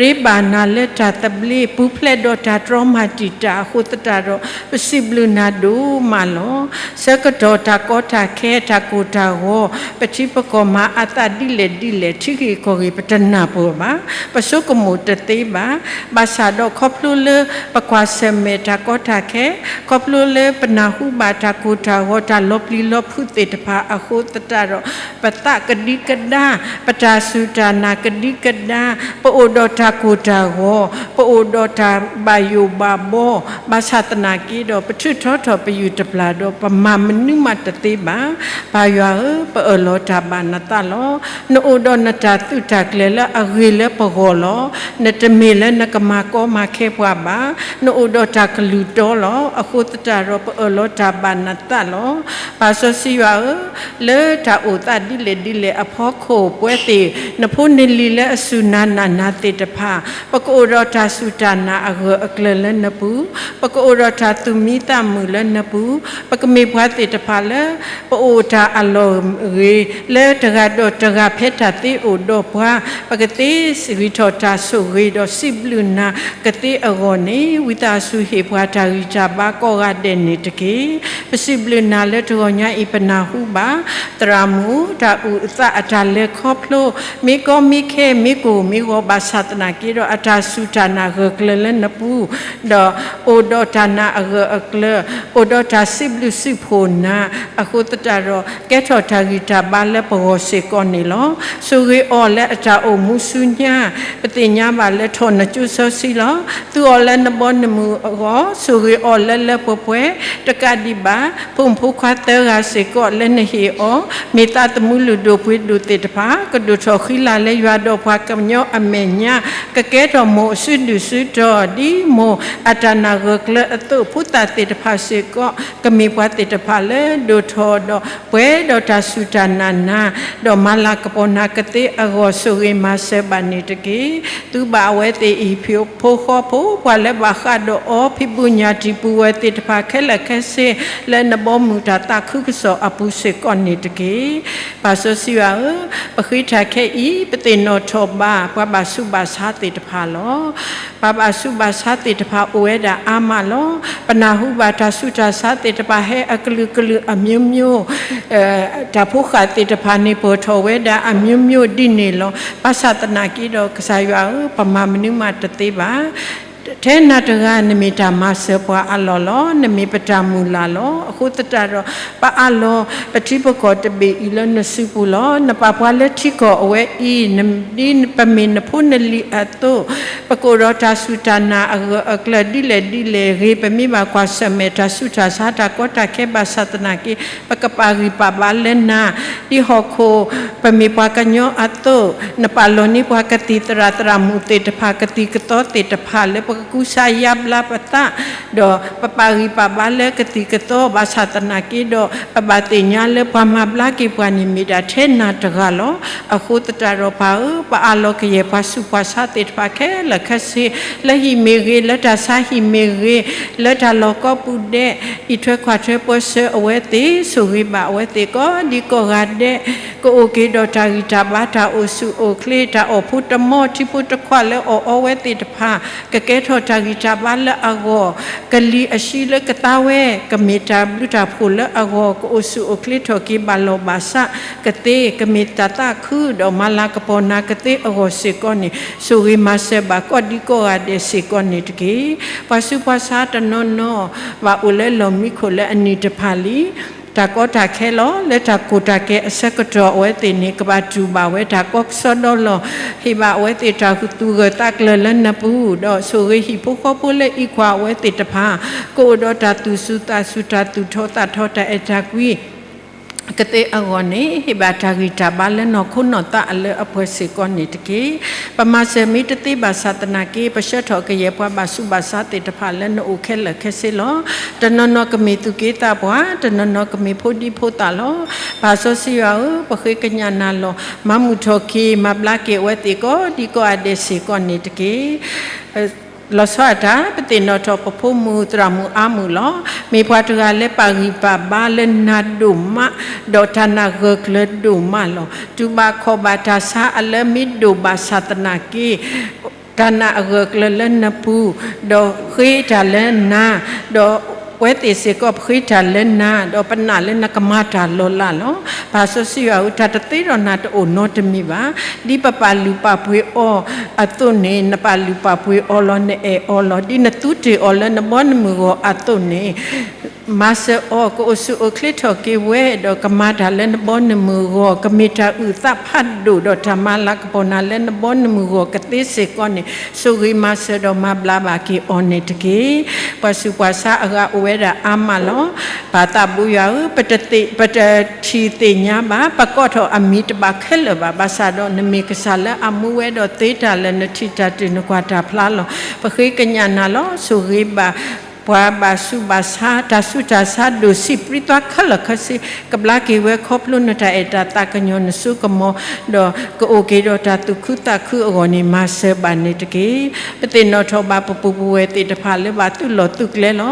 ရ့ဘၣ်နၤလၢတၢ်သဘျ့, ပူၤဖျဲးဒီးတၢ်တြီမၤတံာ်တာ်အဃိသတးဒီး, ပစံးဘျုးနၤဒိၣ်မးလီၤ. ဆၢကတီၢ်တၢ်ကီတၢ်ခဲ, တၢ်ကိၢ်တၢ်ဂီၤ, ပထံပကီၢ်မၤအသးဒ်လဲၣ်ဒ်လဲၣ်, ထံဂ့ၢ်ကီၢ်ဂ့ၢ် ပတနၢ်ပၢၢ်ဘၣ်, ပဆိကမိၣ်တသ့ဘၣ်. ဘၣ်ဆၣ်ဒီးခီဖျိလၢပကွၢ်ဆၢၣ်မဲာ်တၢ်ကီတၢ်ခဲ, ခီဖျိလၢပနၢ်ဟူဘၣ်တၢ်ကိၢ်တၢ်ဂီၤ, တၢ်လီၤပျံၤလီၤဖုးသ့ၣ်တဖၣ်အဃိသတးဒီး, ပသးကဒံကဒါ, ပတၢ်စူၢ်တၢ်နာ်ကဒံကဒါ, ပအိၣ်ဒီးတၢ်ကိၢ်တၢ်ဂီၤ, ပအိၣ်ဒီးတၢ်ဘၣ်ယိၣ်ဘၣ်ဘီ, ဘၣ်ဆၣ်သနာ်က့ဒီး ပထုးထီထီၣ်ပယုၢ်တပျၢ်ဒီး ပမၤမနုၤမးတသ့ဘၣ်. ပၢ်ယွၤဧၢ, ပအၢၣ်လီၤတၢ်ဘၣ်နသးလီၤ. နအိၣ်ဒီးနတၢ်သုးတၢ်ကျဲၤလၢအဂ့ၤလၢပဂီၢ်လီၤ. နတမ့ၢ်လၢနကမၤကီမၤခဲပှၤဘၣ်. နအိၣ်ဒီးတၢ်ကလုၢ်တီလီၤ. အဃိသတးဒီး ပအၢၣ်လီၤတၢ်ဘၣ်နသးလီၤ. ပၢ်စီဆှံယွၤဧၢ, လၢတၢ်အိၣ်သးဒ်လဲၣ်ဒ်လဲၣ်အဖီခိၣ်ပဝဲသ့ၣ်, နဖိနလံၤလၢအစူၢ်နၤနာ်နၤသ့ၣ်တဖၣ်, ပကအိၣ်ဒီးတၢ်စူၢ်တၢ်နာ်အဂၢၢ်အကျၢၤလၢနပူၤ, ပကအိၣ်ဒီးတၢ်သူၣ်မံသးမုာ်လၢနပူၤ, ပကမ့ၢ်ပှၤသ့ၣ်တဖၣ်လၢ ပအိၣ်တၢ်အလီၢ်ဂ့ၤ, လၢတဂၤဒီးတဂၤဖဲတၢ်သ့အိၣ်ဒီးပှၤ, ပကသ့ဂံၢ်ထီၣ်တၢ်ဆိၣ်ဂ့ၤဒီးစံးဘျုးနၤကသ့အဂီၢ်န့ၣ်, ဝံသးစူၤဟ့ၣ်ပှၤတၢ်ဂံၢ်တၢ်ဘါကိးဂၤဒဲးန့ၣ်တက့ၢ်. ပစံးဘျုးနၤလၢတဂီၤညါအံၤ ပနၢ်ဟူဘၣ် သရၣ်မုၣ်တၢ်အုၣ်အသးအတၢ်လဲၤခီဖျိ, မ့ၢ်ကီမ့ၢ်ခဲ မ့ၢ်ကိၢ်မ့ၢ်ဂီၤဘၣ်ဆၣ်သနာ်က့ဒီး အတၢ်စူၢ်တၢ်နာ်ဂၢၢ်ကျၢၤလၢနပူၤ, ဒီးအိၣ်ဒီးတၢ်နာ်အဂၢၢ်အကျၢၤ, အိၣ်ဒီးတၢ်စံးဘျုးစံးဖှိၣ်နၤ, အဃိသတးဒီး ကဲထီၣ်တၢ်ဂံၢ်တၢ်ဘါလၢပဂီၢ်စ့ၢ်ကီးန့ၣ်လီၤ. ဆိၣ်ဂ့ၤအီၤလၢအတၢ်အိၣ်မူဆူညါ, ပသ့ၣ်ညါဘၣ်လၢထီၣ်နကၠိစီဆှံလီၤ. သူအီၤလၢနဘီနမုၢ်အဂီၢ်, ဆိၣ်ဂ့ၤအီၤလၢလၢပှဲၤပှဲၤ, တကးဒံးဘၣ် ဖိမုၣ်ဖိခွါသၢဂၤစ့ၢ်ကီးလၢနဟ့ၣ်အီၤ, မ့ၢ်သးသမူလုၢ်ဒိၣ်ပှ့ၤဒိၣ်သ့ၣ်တဖၣ် ကဒိၣ်ထီၣ်ဃံလၤလၢယွၤဒီးပှၤကညီအမဲာ်ညါ, ကကဲထီၣ်မိၢ်အစုဒုၣ်စုတီၤ ဒ်မိၢ်အတၢ်နာ်ဂၢၢ်ကျၢၤအသိး, ဖိသၣ်သ့ၣ်တဖၣ်စ့ၢ်ကီး ကမ့ၢ်ပှၤသ့ၣ်တဖၣ်လၢဒိၣ်ထီၣ်ဒီးပှဲၤဒီးတၢ်စူၢ်တၢ်နာ်နၤ, ဒီးမၤလၤကပီၤနၤကသ့အဂီၢ် ဆိၣ်ဂ့ၤမၤစၢၤဘၣ်န့ၣ်တက့ၢ်. သုဘၣ်အဝဲသ့ၣ်အံၤ ဟံၣ်ဖိဃီဖိ ပှၤလၢဘၣ်ဃးဒီးအီၤ ဖံးဘူးညၣ်တံၢ်ပူၤဝဲသ့ၣ်တဖၣ်ခဲလၢာ်ခဲဆ့ လၢနဘီမုၢ်တၢ်သးခုကစီၣ်အပူၤစ့ၢ်ကီးန့ၣ်တက့ၢ်. ပၢ်စီဆှံယွၤဧၢ, ပဃ့တၢ်ခဲအံၤ ပသ့ၣ်နီၣ်ထီၣ်ဘၣ် ပှၤဘၣ်ဆူးဘၣ်ဆါသ့ၣ်တဖၣ်လီၤ. ပှၤဘၣ်ဆူးဘၣ်ဆါသ့ၣ်တဖၣ်အိၣ်ဝဲဒၣ်အါမးလီၤ. ပနၢ်ဟူဘၣ်တၢ်ဆူးတၢ်ဆါသ့ၣ်တဖၣ်ဟဲအကလုာ်ကလုာ်အမျိုးမျိုး, တၢ်ဖိဃၢ်သ့ၣ်တဖၣ်န့ၣ် ပၢၢ်ထီၣ်ဝဲဒၣ်အမျိုးမျိုးဒ်န့ၣ်လီၤ. ဘၣ်ဆၣ်သနာ်က့ဒီး ကစၢ်ယွၤဧၢ, ပမၤမနုၤမးတသ့ဘၣ်. ထဲနၤတဂၤ နမ့ၢ်တၢ်မၤစၢၤပှၤအလီၢ်လီၤ. နမ့ၢ်ပတၢ်မုၢ်လၢ်လီၤ. အဃိသတးဒီး ပအးလီၤပထံပကီၢ်တဘ့ၣ်အံၤလၢနစုပူၤလီၤ. နပာ်ပှၤလၢထံကီၢ်အဝဲအံၤ, ဒ်ပမ့ၢ်နဖိနလံၤအသိး, ပကအိၣ်ဒီးတၢ်စူၢ်တၢ်နာ်အဂၢၢ်အကျၢၤဒ်လဲၣ်ဒ်လဲၣ်ဂ့ၤ, ပမ့ၢ်ဘၣ်ကွၢ်ဆၢၣ်မဲာ်တၢ်ဆူးတၢ်ဆါတၢ်ကီတၢ်ခဲဘၣ်ဆၣ်သနာ်က့ ပကပာ်ဂံၢ်ပာ်ဘါလၢနၤ, ဒ်ဟီၣ်ခိၣ်ပမ့ၢ်ပှၤကညီအသိး, နပာ်လီၤန့ၢ်ပှၤကသံၣ်သရၣ်သရၣ်မုၣ်သ့ၣ်တဖၣ် ကသံၣ်ကသီသ့ၣ်တဖၣ်လၢပကကူစါယါဘျါပသး, ဒီးပပာ်ဂံၢ်ပာ်ဘါလၢကသံၣ်ကသီဘၣ်ဆၣ်သနာ်က့ဒီး ပဘၣ်သ့ၣ်ညါလၢပှၤမၤဘျါက့ၤပှၤန့ၣ်မ့ၢ်ဒၣ်ထဲနၤတဂၤလီၤ. အဃိသတးဒီးပၢ်ဧၢ, ပအးလီၤကယဲၢ်ပှၤဆူးပှၤဆါသ့ၣ်တဖၣ်ခဲလၢာ်ခဲဆ့, လၢဟံၣ်မ့ၢ်ဂ့ၤ, လၢတၢ်ဆါဟံၣ်မ့ၢ်ဂ့ၤ, လၢတၢ်လီၢ်ကိးပူၤဒဲး, အံးထွဲကွၢ်ထွဲပၢဆှၢအဝဲသ့ၣ်, ဆိၣ်ဂ့ၤဘၣ်အဝဲသ့ၣ်ကိးဒံကိးဂၤဒဲး, ကအိၣ်က့ၤဒီးတၢ်ဂံၢ်တၢ်ဘါတၢ်အိၣ်ဆူၣ်အိၣ်ချ့, တၢ်အီၣ်ဖိတမီ, ထံဖိတခွါလၢအီၣ်အီဝဲသ့ၣ်တဖၣ် ကကဲထီၣ်တၢ်ဂံၢ်တၢ်ဘါလၢအဂီၢ်, ကလံၤအဆှံလၢကသါဝဲ, ကမ့ၢ်တၢ်ဘျုးတၢ်ဖှိၣ်လၢအဂီၢ်, ကအိၣ်ဆူၣ်အိၣ်ချ့ထီၣ်က့ၤဘၣ်လီၢ်ဘၣ်စးကသ့, ကမ့ၢ်တၢ်သးခုဒီးမၤလၤကပီၤနၤကသ့အဂီၢ်စ့ၢ်ကီးန့ၣ်, ဆိၣ်ဂ့ၤမၤစၢၤဘၣ်ကိးဒံကိးဂၤဒဲးစ့ၢ်ကီးန့ၣ်တက့ၢ်. ပှၤဆူးပှၤဆါတနီၤနီၤ ဘၣ်အိၣ်လၢလီၢ်မံခိၣ်လၢအနံၣ်တဖၣ်လံ တၢ်ကီတၢ်ခဲလီၤ. လၢတၢ်ကိၢ်တၢ်ဂီၤအဆၢကတီၢ်အဝဲသ့ၣ်န့ၣ် ကဘၣ်တူၢ်ဘၣ်ဝဲတၢ်ကီကစီဒီလီၤ. ဟ့ၣ်ဘၣ်အဝဲသ့ၣ်တၢ်သူၣ်ဂၢၢ်သးကျၢၤလၢနပူၤ, ဒီးဆိၣ်ဂ့ၤဟံၣ်ဖိဃီဖိလၢအံးကွၢ်အဝဲသ့ၣ်တဖၣ်, ကအိၣ်ဒီးတၢ်သူၣ်စူၤသးစူၤ တၢ်သူၣ်ထီၣ်သးထီၣ် တၢ်အဲၣ်တၢ်ကွံ ကသ့အဂီၢ်န့ၣ်, ဟ့ၣ်ဘၣ်တၢ်ဂံၢ်တၢ်ဘါလၢနီၢ်ခိနီၢ်သးအလၢအပှဲၤစ့ၢ်ကီးန့ၣ်တက့ၢ်. ပမၤစၢၤမ့ၢ်တသ့ဘၣ်ဆၣ်သနာ်က့, ပဆှၢထီၣ်ကယဲၢ်ပှၤဘၣ်ဆူးဘၣ်ဆါသ့ၣ်တဖၣ်လၢနအိၣ်ခဲလၢာ်ခဲဆ့လီၤ. တနီၤနီၤကမ့ၢ်သူၣ်က့သးပှၢ်, တနီၤနီၤကမ့ၢ်ဖိဒံဖိသၣ်လီၤ. ပၢ်စီဆှံယွၤဧၢ, ပဃ့ကညးနၤလီၤ. မၤမုာ်ထီၣ်က့ၤ, မၤဘျါက့ၤအဝဲသ့ၣ်ကိးဒံကိးဂၤဒဲးစ့ၢ်ကီးန့ၣ်တက့ၢ်. လီၤဆီဒၣ်တၢ်, ပသ့ၣ်နီၣ်ထီၣ်ပဖိမုၣ်သရၣ်မုၣ်အါမုၣ်လီၤ. မ့ၢ်ပှၤတဂၤလၢပာ်ဂံၢ်ပာ်ဘါလၢနၤဒိၣ်မး, ဒီးတၢ်နာ်ဂၢၢ်ကျၢၤဒိၣ်မးလီၤ. တူၢ်ဘၣ်ခီၣ်ဘၣ်တၢ်ဆါအလၢမ့ၢ်ဒိၣ်ဘၣ်ဆၣ်သနာ်က့ တၢ်နာ်အဂၢၢ်အကျၢၤလၢနပူၤ, ဒီးဃ့တၢ်လၢနၤ, ဒီးအဝဲသ့ၣ်စ့ၢ်ကီးပဃ့တၢ်လၢနၤ, ဒီးပနာ်လၢနကမၤတၢ်လီၤလးလီၤ. ပၢ်စီဆှံယွၤဧၢ, တၢ်တသ့ဒီးနၤတအိၣ်နီတမံၤဘၣ်. ဒ်ပပာ်လုၢ်ပာ်ပှ့ၤအီၤအသိးန့ၣ် နပာ်လုၢ်ပာ်ပှ့ၤအီၤလီၤ, နအဲၣ်အီၤလီၤ. ဒ်နသူတ့ၢ်အီၤလၢနဘီနမုၢ်ဂီၤအသိးန့ၣ် မၤစၢၤအီၤ ကအိၣ်ဆူၣ်အိၣ်ချ့ထီၣ်က့ၤဝဲ, ဒီးကမၤတၢ်လၢနဘီနမုၢ်ဂီၤ, ကမ့ၢ်တၢ်အုၣ်သးဖးဒိၣ်, ဒီးတၢ်မၤလၤကပီၤနၤလၢနဘီနမုၢ်ဂီၤကသ့စ့ၢ်ကီးန့ၣ် ဆိၣ်ဂ့ၤမၤစၢၤဒီးမၤဘျါဘၣ်က့ၤအီၤန့ၣ်တက့ၢ်. ပှၤဆူးပှၤဆါအဂၤအိၣ်ဝဲဒၣ်အါမးလီၤ. ပၢ်သးဘိယွၤဧၢ, ပတထံၣ်သ့ၣ်ညါဘၣ်, ပကိးထီၣ်အမံၤတဘၣ်ခဲလၢာ်ဘၣ်. ဘၣ်ဆၣ်ဒီးနမ့ၢ်ကစၢ်လၢအမူဝဲဒီးသ့တၢ်လၢာ်, နထံၣ်တၢ်တုၤနကွၢ်တၢ်ဖျါလီၤ. ပဃ့ကညးနၤလီၤ. ဆိၣ်ဂ့ၤဘၣ် ပှၤဘၣ်ဆူးဘၣ်ဆါ, တၢ်ဆူးတၢ်ဆါဒိၣ်ဆံးပြံသွါခဲလၢာ်ခဲဆ့ ကဘျါက့ၤဝဲခီဖျိနတၢ်အဲၣ်တၢ်သးကညီၤနစိကမီၤ, ဒီးကအိၣ်က့ၤဒီးတၢ်သူၣ်ခုသးခုအဂီၢ်န့ၣ် မၤစၢၤဘၣ်န့ၣ်တက့ၢ်. ပသ့ၣ်နီၣ်ထီၣ်ဘၣ်ပပုၢ်ပဝဲၢ်သ့ၣ်တဖၣ်လၢဘၣ်သုးလီၢ်သုးကျဲလီၤ.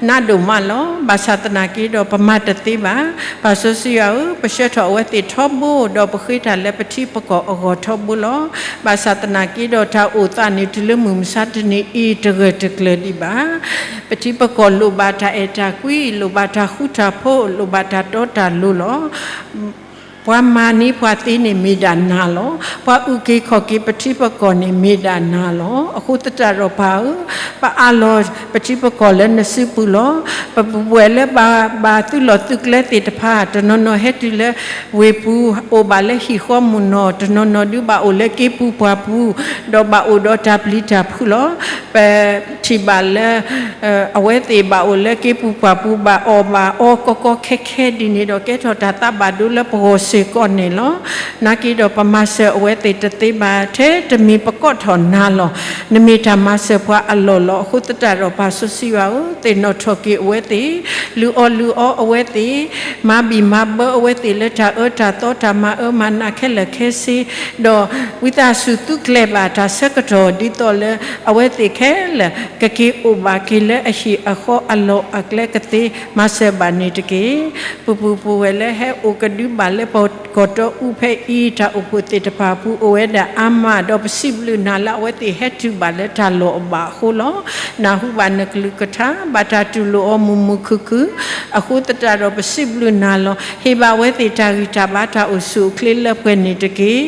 နးဒိၣ်မးလီၤ. ဘၣ်ဆၣ်သနာ်က့ဒီးပမၤတသ့ဘၣ်. ပၢ်စီဆှံယွၤဧၢ, ပဆှၢထီၣ်အဝဲသ့ၣ်ထီဘိ, ဒီးပဃ့တၢ်လၢပထံပကီၢ်အဂီၢ်ထီဘိလီၤ. ဘၣ်ဆၣ်သနာ်က့ဒီးတၢ်အိၣ်သးန့ၣ် တုၤလၢမုၢ်မဆါတနံၤအံၤ တဂၢၢ်တကျၢၤဒံးဘၣ်. ပထံပကီၢ်လိၣ်ဘၣ်တၢ်အဲၣ်တၢ်ကွံ, လိၣ်ဘၣ်တၢ်ဃူတၢ်ဖိး, လိၣ်ဘၣ်တၢ်တီတၢ်လိၤလီၤ. ပှၤမၤန့ၢ်ပှၤသ့န့ၣ်မ့ၢ်ဒၣ်နၤလီၤ. ပှၤအုၣ်က့ၤခီၣ်က့ၤပထံပကီၢ်န့ၣ်မ့ၢ်ဒၣ်နၤလီၤ. အဃိသတးဒီးပၢ်ဧၢ, ပအးလီၤပထံပကီၢ်လၢနစုပူၤလီၤ. ပပုၢ်ပဝဲၢ်လၢဘၣ်ဘၣ်သုးလီၢ်သုးကျဲသ့ၣ်တဖၣ် တနီၤနီၤဟဲတုၤလၢဝ့ၢ်ပူၤ, အိၣ်ဘၣ်လၢဟံၣ်ဃီမုၢ်နီၢ်, တနီၤနီၤဒုးဘၣ်အိၣ်လၢက့ပူၤပှၢ်ပူၤ, ဒီးဘၣ်အိၣ်ဒီးတၢ်ပျံၤတၢ်ဖုးလီၤ. ပထံၣ်ဘၣ်လၢ အဝဲသ့ၣ်ဘၣ်အိၣ်လၢက့ပူၤပှၢ်ပူၤ ဘၣ်အီၣ်ဘၣ်အီကီကီခဲခဲဒ်န့ၣ်ဒီး ကဲထီၣ်တၢ်သးဘၣ်ဒိလၢပဂီၢ်စ့ၢ်ကီးန့ၣ်လီၤ. နာ်က့ဒီးပမၤစၢၤအဝဲသ့ၣ်တသ့ဘၣ်, ထဲတမံၤပကိးထီၣ်နၤလီၤ. နမ့ၢ်တၢ်မၤစၢၤပှၤအလီၢ်လီၤ. အဃိသတးဒီးပၢ်စီဆှံယွၤဧၢ, သ့ၣ်နီၣ်ထီၣ်က့ၤအဝဲသ့ၣ်, လုၢ်အီၣ်လုၢ်အီအဝဲသ့ၣ်, မၤဘံၣ်မၤဘၢအဝဲသ့ၣ်လၢတၢ်အၢတၢ်သီတၢ်မၤအၢမၤနးခဲလၢာ်ခဲဆ့, ဒီးဝံသးစူၤသူကျဲၤဘၣ်တၢ်ဆၢကတီၢ် ဒ်သိးလၢအဝဲသ့ၣ်ခဲလၢာ် ကက့ၤအိၣ်ဘၣ်က့ၤလၢအဟံၣ်အဃီအလီၢ်အကျဲကသ့ မၤစၢၤဘၣ်န့ၣ်တက့ၢ်. ပပုၢ်ပဝဲၢ်လၢဟဲအိၣ်ကဒုဘၣ်လၢပကီၢ်တီအူဖဲအံၤ တၢ်အိၣ်ဖှိၣ်သ့ၣ်တဖၣ်အပူၤ အိၣ်ဝဲဒၣ်အါမး, ဒီးပစံးဘျုးနၤလၢအဝဲသ့ၣ်ဟဲတုၤဘၣ်လၢတၢ်လီၢ်အဘၣ်အဃိလီၤ. နၢ်ဟူဘၣ်နကလုၢ်ကထါ, ဘၣ်တၢ်တူၢ်လိာ်အီၤမုာ်မုာ်ခုၣ်ခုၣ်, အဃိသတးဒီးပစံးဘျုးနၤလီၤ. ဟ့ၣ်ဘၣ်ဝဲသ့ၣ်တၢ်ဂံၢ်တၢ်ဘါတၢ်အိၣ်ဆူၣ်အိၣ်ချ့လၢပှဲၤန့ၣ်တက့ၢ်.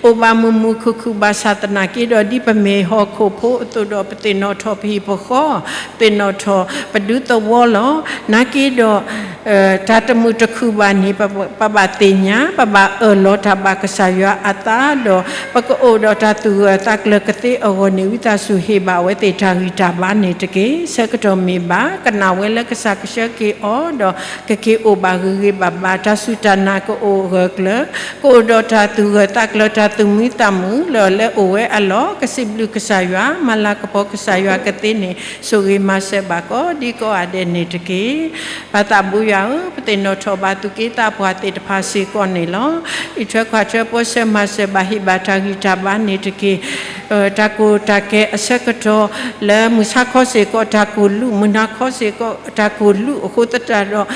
အိၣ်ဘၣ်မုာ်မုာ်ခုၣ်ခုၣ်ဘၣ်ဆၣ်သနာ်က့ဒီး ဒ်ပမ့ၢ်ဟီၣ်ခိၣ်ဖိအသိးဒီး ပသ့ၣ်နီၣ်ထီၣ်ပဟံၣ်ပဃီ, သ့ၣ်နီၣ်ထီၣ်ပဒူသဝီလီၤ. နာ်က့ဒီး တၢ်တမုာ်တခုၣ်ဘၣ်န့ၣ် ပဘၣ်သ့ၣ်ညါ, ပဘၣ်အၢၣ်လီၤတၢ်ဘၣ်ကစၢ်ယွၤအသးဒီး ပကအိၣ်ဒီးတၢ်သူၣ်ဂၢၢ်သးကျၢၤကသ့အဂီၢ်န့ၣ် ဝံသးစူၤဟ့ၣ်ဘၣ်အဝဲသ့ၣ်တၢ်ဂံၢ်တၢ်ဘါန့ၣ်တက့ၢ်. ဆၢကတီၢ်မ့ၢ်ဘၣ် ကနၣ်ဝဲလၢကစၢ်ကဆှၢက့ၤအီၤဒီး ကက့ၤအိၣ်ဘၣ်ဂ့ၤဂ့ၤဘၣ်ဘၣ်, တၢ်စူၢ်တၢ်နာ်ကအိၣ်ဂၢၢ်ကျၢၤ, ကအိၣ်ဒီးတၢ်သူၣ်ဂၢၢ်သးကျၢၤ တၢ်သူၣ်မံသးမုာ်လၢ လၢအိၣ်ဝဲအလီၢ်, ကစံးဘျုးကစၢ်ယွၤ, မၤလၤကပီၤကစၢ်ယွၤကသ့န့ၣ် ဆိၣ်ဂ့ၤမၤစၢၤဘၣ်ကိးဒံကိးဂၤဒဲးန့ၣ်တက့ၢ်. ပၢ်သးဘိယွၤဧၢ, ပသ့ၣ်နီၣ်ထီၣ်ဘၣ်သူၣ်က့သးပှၢ်သ့ၣ်တဖၣ်စ့ၢ်ကီးန့ၣ်လီၤ. အံးထွဲကွၢ်ထွဲပၢဆှၢမၤစၢၤဘၣ် ဟ့ၣ်ဘၣ်တၢ်ဂံၢ်တၢ်ဘါန့ၣ်တက့ၢ်. တၢ်ကိၢ်တၢ်ကဲအဆၢကတီၢ် လၢမုၢ်ဆါခီစ့ၢ်ကီးတၢ်ကိၢ်လူး, မုၢ်နၤခီစ့ၢ်ကီးတၢ်ကိၢ်လူး, အဃိသတးဒီး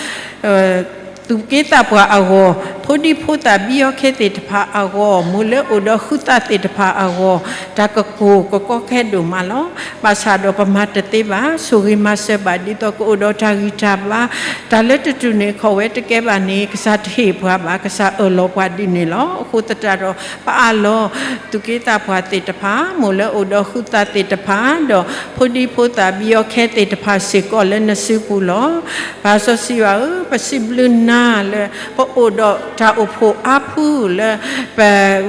သူၣ်က့သးပှၢ်အဂီၢ်, ဖိဒံဖိသၣ်ဘံယီခဲသ့ၣ်တဖၣ်အဂီၢ်, မိၢ်လၢအိၣ်ဒီးဃုသးသ့ၣ်တဖၣ်အဂီၢ်, တၢ်ကကိၢ်ကကီခဲဒိၣ်မးလီၤ. ဘၣ်ဆၣ်ဒီးပမၤတသ့ဘၣ်, ဆိၣ်ဂ့ၤမၤစၢၤဘၣ် ဒ်သိးကအိၣ်ဒီးတၢ်ဂံၢ်တၢ်ဘါ, တၢ်လၢတတုၤန့ၣ် ခိးဝဲတကဲဘၣ်န့ၣ် ကစၢ်တဟ့ၣ်ပှၤဘၣ်, ကစၢ်အၢၣ်လီၤပှၤဒ်န့ၣ်လီၤ. အဃိသတးဒီး ပအးလီၤ သူၣ်က့သးပှၢ်သ့ၣ်တဖၣ်, မိၢ်လၢအိၣ်ဒီးဃုသးသ့ၣ်တဖၣ်, ဒီးဖိဒံဖိသၣ်ဘံယီခဲသ့ၣ်တဖၣ်စ့ၢ်ကီးလၢနစုပူၤလီၤ. ပၢ်စီဆှံယွၤဧၢ, ပစံးဘျုးနၤလၢ ပအိၣ်ဒီးတၢ်အိၣ်ဖှိၣ်အါဖုလၢ ပ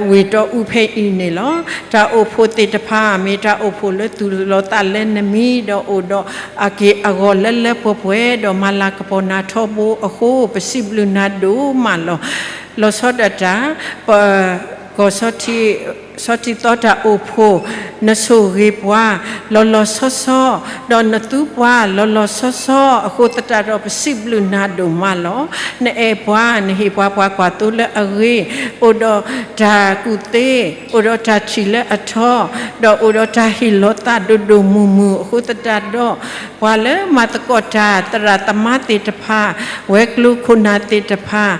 ဝ့ၢ်တီအူဖဲအံၤန့ၣ်လီၤ. တၢ်အိၣ်ဖှိၣ်သ့ၣ်တဖၣ် မ့ၢ်တၢ်အိၣ်ဖှိၣ်လၢသူၣ်လီၤသးလၢနမံၤ, ဒီးအိၣ်ဒီးအက့ၢ်အဂီၤလၢလၢပှဲၤပှဲၤ, ဒီးမၤလၤကပီၤနၤထီဘိအဃိ ပစံးဘျုးနၤဒိၣ်မးလီၤ. လီၤဆီဒၣ်တၢ် ပ ကီၢ် ဆီထံသီတၢ်အိၣ်ဖှိၣ်, နဆိၣ်ဂ့ၤပှၤ လီၤလီၤဆီဆီ, ဒီးနသူပှၤ လီၤလီၤဆီဆီ, အဃိသတးဒီးပစံးဘျုးနၤဒိၣ်မးလီၤ. နအဲၣ်ပှၤ, နဟ့ၣ်ပှၤပှၤကွၢ်သိလၢအဂ့ၤ, အိၣ်ဒီးတၢ်ကူၣ်သ့, အိၣ်ဒီးတၢ်ထံၣ်လၢအထီ, ဒီးအိၣ်ဒီးတၢ်ဟ့ၣ်လီၤသးဒိၣ်ဒိၣ်မုၢ်မုၢ်, အဃိသတးဒီး ပှၤလၢမၤသကိးတၢ် သရၣ်သမါသ့ၣ်တဖၣ်, ဝဲၤကျိၤခိၣ်နၢ်သ့ၣ်တဖၣ်,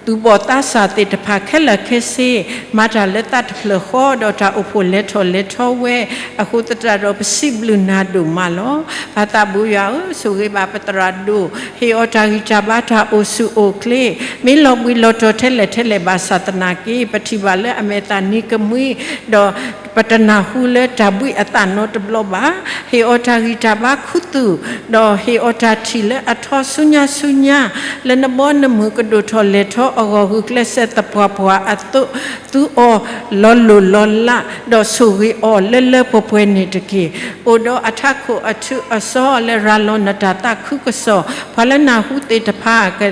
သူၣ်ဘီၣ်သးစၢ်သ့ၣ်တဖၣ်ခဲလၢာ်ခဲဆ့, မၤတၢ်လၢသးတဖျၢၣ် တၢ်လၢာ်ဃီဒီးတၢ်အိၣ်ဖှိၣ်လဲၤထီၣ်လဲၤထီဝဲ, အဃိသတးဒီးပစံးဘျုးနၤဒိၣ်မးလီၤ. ပၢ်သးဘိယွၤဧၢ, ဆိၣ်ဂ့ၤဘၣ်ပသရၣ်ဒိၣ်, ဟ့ၣ်အီၤတၢ်ဂံၢ်တၢ်ဘါတၢ်အိၣ်ဆူၣ်အိၣ်ချ့, မ့ၢ်လီၤဘှံးလီၤတီၤထဲလဲၣ်ထဲလဲၣ်ဘၣ်ဆၣ်သနာ်က့ ပထံၣ်ဘၣ်လၢအမဲာ်သၣ်နံၤကမှံ, ဒီး ပတနၢ်ဟူလၢတၢ်ဘှံးအသးနီတဘျီဘၣ်. ဟ့ၣ်အီၤတၢ်ဂံၢ်တၢ်ဘါခူသူၣ်, ဒီးဟ့ၣ်အီၤတၢ်ထံၣ်လၢအထီဆူညါဆူညါ, လၢနဘီနမုၢ်ကဒိၣ်ထီၣ်လဲၤထီအဂီၢ် ဂုာ်ကျဲးစၢးသပှၢ်ပှၢ်အသိး, သူအီၤလီၤလိၢ်လီၤလး, ဒီးဆိၣ်ဂ့ၤအီၤလၢလၢပှဲၤပှဲၤန့ၣ်တက့ၢ်. အိၣ်ဒီးအထးခိၣ်အထုးအစီလၢရၤလီၤနတၢ်သးခုကစီၣ်, ပှၤလၢနၢ်ဟူသ့ၣ်တဖၣ် က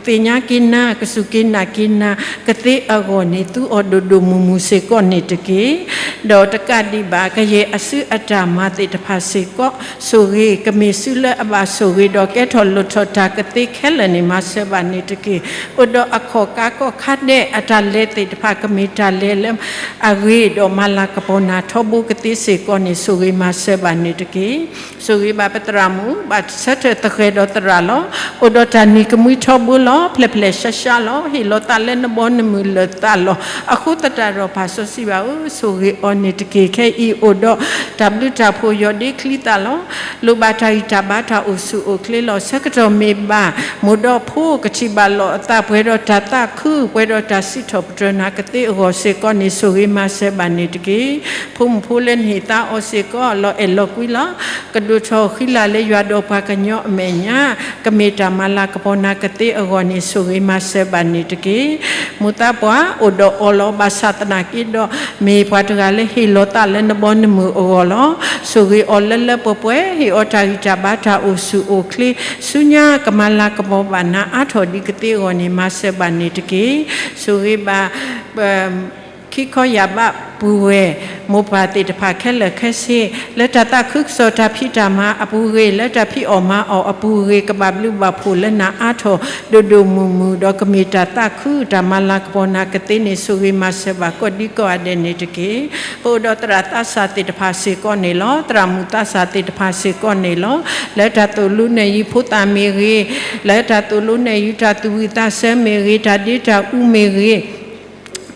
သ့ၣ်ညါက့ၤနၤ, ကစူၢ်က့ၤနာ်က့ၤနၤ ကသ့အဂီၢ်န့ၣ် သူအီၤဒိၣ်ဒိၣ်မုၢ်မုၢ်စ့ၢ်ကီးန့ၣ်တက့ၢ်. ဒီးတကးဒံးဘၣ် ကယဲၢ်အစုအတၢ်မၤသ့ၣ်တဖၣ်စ့ၢ်ကီး, ဆိၣ်ဂ့ၤ ကမ့ၢ်စုလၢအဘၣ်ဆိၣ်ဂ့ၤဒီးကဲထီၣ်လိၣ်ထီၣ်တၢ်ကသ့ခဲလၢာ်န့ၣ် မၤစၢၤဘၣ်န့ၣ်တက့ၢ်. အိၣ်ဒီးအခီၣ်ကါကီၢ်ခါဒဲး အတၢ်လဲၤသ့ၣ်တဖၣ် ကမ့ၢ်တၢ်လဲၤလၢအဂ့ၤဒီးမၤလၤကပီၤနၤထီဘိကသ့စ့ၢ်ကီးန့ၣ် ဆိၣ်ဂ့ၤမၤစၢၤဘၣ်န့ၣ်တက့ၢ်. ဆိၣ်ဂ့ၤဘၣ်ပသရၣ်မုၣ်, ဘၣ်ဆၢထၢၣ်သဃဲၤဒီးသရၣ်လီၤ. အိၣ်ဒီးတၢ်နံၤကမှံထီဘိလီၤ. ဖျဲၣ်ဖျဲၣ်ရှါရှါလီၤ. ဟ့ၣ်လီၤသးလၢနဘီနမုၢ်လၢာ်သးလီၤ. အဃိသတးဒီးပၢ်စီဆှံဘၣ်ဧၢ, ဆိၣ်ဂ့ၤအီၤန့ၣ်တက့ၢ်. ခဲအံၤအိၣ်ဒီးတၢ်ဘျုးတၢ်ဖှိၣ်ယီၢ်ဒ့ချံသၣ်လီၤ. လိၣ်ဘၣ်တၢ်ဂံၢ်တၢ်ဘါတၢ်အိၣ်ဆူၣ်အိၣ်ချ့လီၤ. ဆၢကတီၢ်မ့ၢ်ဘၣ် မိၢ်ဒီးဖိကထံၣ်ဘၣ်လိာ်အသး ပှဲၤဒီးတၢ်သးခု, ပှဲၤဒီးတၢ်စံးထီၣ်ပတြၢၤနၤကသ့အဂီၢ်စ့ၢ်ကီးန့ၣ် ဆိၣ်ဂ့ၤမၤစၢၤဘၣ်န့ၣ်တက့ၢ်. ဖိမုၣ်ဖိလၢနဟ့ၣ်သါအီၤစ့ၢ်ကီး လီၤအဲၣ်လီၤကွံလီၤ. ကဒိၣ်ထီၣ်ဃံလၤလၢယွၤဒီးပှၤကညီအမဲာ်ညါ, ကမ့ၢ်တၢ်မၤလၤကပီၤနၤကသ့အဂီၢ်န့ၣ် ဆိၣ်ဂ့ၤမၤစၢၤဘၣ်န့ၣ်တက့ၢ်. မိၢ်သးပှၢ်အိၣ်ဒီးအီၤလီၤ. ဘၣ်ဆၣ်သနာ်က့ဒီး မ့ၢ်ပှၤတဂၤလၢဟ့ၣ်လီၤသးလၢနဘီနမုၢ်အဂီၢ်လီၤ. ဆိၣ်ဂ့ၤအီၤလၢလၢပှဲၤပှဲၤ, ဟ့ၣ်အီၤတၢ်ဂံၢ်တၢ်ဘါတၢ်အိၣ်ဆူၣ်အိၣ်ချ့, ဆူညါကမၤလၤကပီၤဘၣ်နၤအါထီၣ်ဒံးကသ့အဂီၢ်န့ၣ် မၤစၢၤဘၣ်န့ၣ်တက့ၢ်. ဆိၣ်ဂ့ၤဘၣ် ခံခီယၢ်ဘးပူၤဝဲၢ်, မိၢ်ပၢ်သ့ၣ်တဖၣ်ခဲလၢာ်ခဲဆ့, လၢတၢ်သးခုကစီၣ်တၢ်ဖံးတၢ်မၤအပူၤဂ့ၤ, လၢတၢ်ဖံးအီၣ်မၤအီၣ်အပူၤဂ့ၤ, ကဘၣ်ဘျုးဘၣ်ဖှိၣ်လၢနၤအါထီၣ်ဒိၣ်ဒိၣ်မုၢ်မုၢ်, ဒီးကမ့ၢ်တၢ်သးခုတၢ်မၤလၤကပီၤနၤကသ့န့ၣ် ဆိၣ်ဂ့ၤမၤစၢၤဘၣ်ကိးဒံကိးဂၤဒဲးန့ၣ်တက့ၢ်. ပအိၣ်ဒီးသရၣ်သးစၢ်သ့ၣ်တဖၣ်စ့ၢ်ကီးန့ၣ်လီၤ. သရၣ်မုၣ်သးစၢ်သ့ၣ်တဖၣ်စ့ၢ်ကီးန့ၣ်လီၤ. လၢတၢ်သိၣ်လိနဲၣ်ယုၤဖိသၣ်မ့ၢ်ဂ့ၤ, လၢတၢ်သိၣ်လိနဲၣ်ယုၤတၢ်သူၣ်ဝံၣ်သးဆၢမ့ၢ်ဂ့ၤ, တၢ်ဒ့တၢ်အူမ့ၢ်ဂ့ၤ,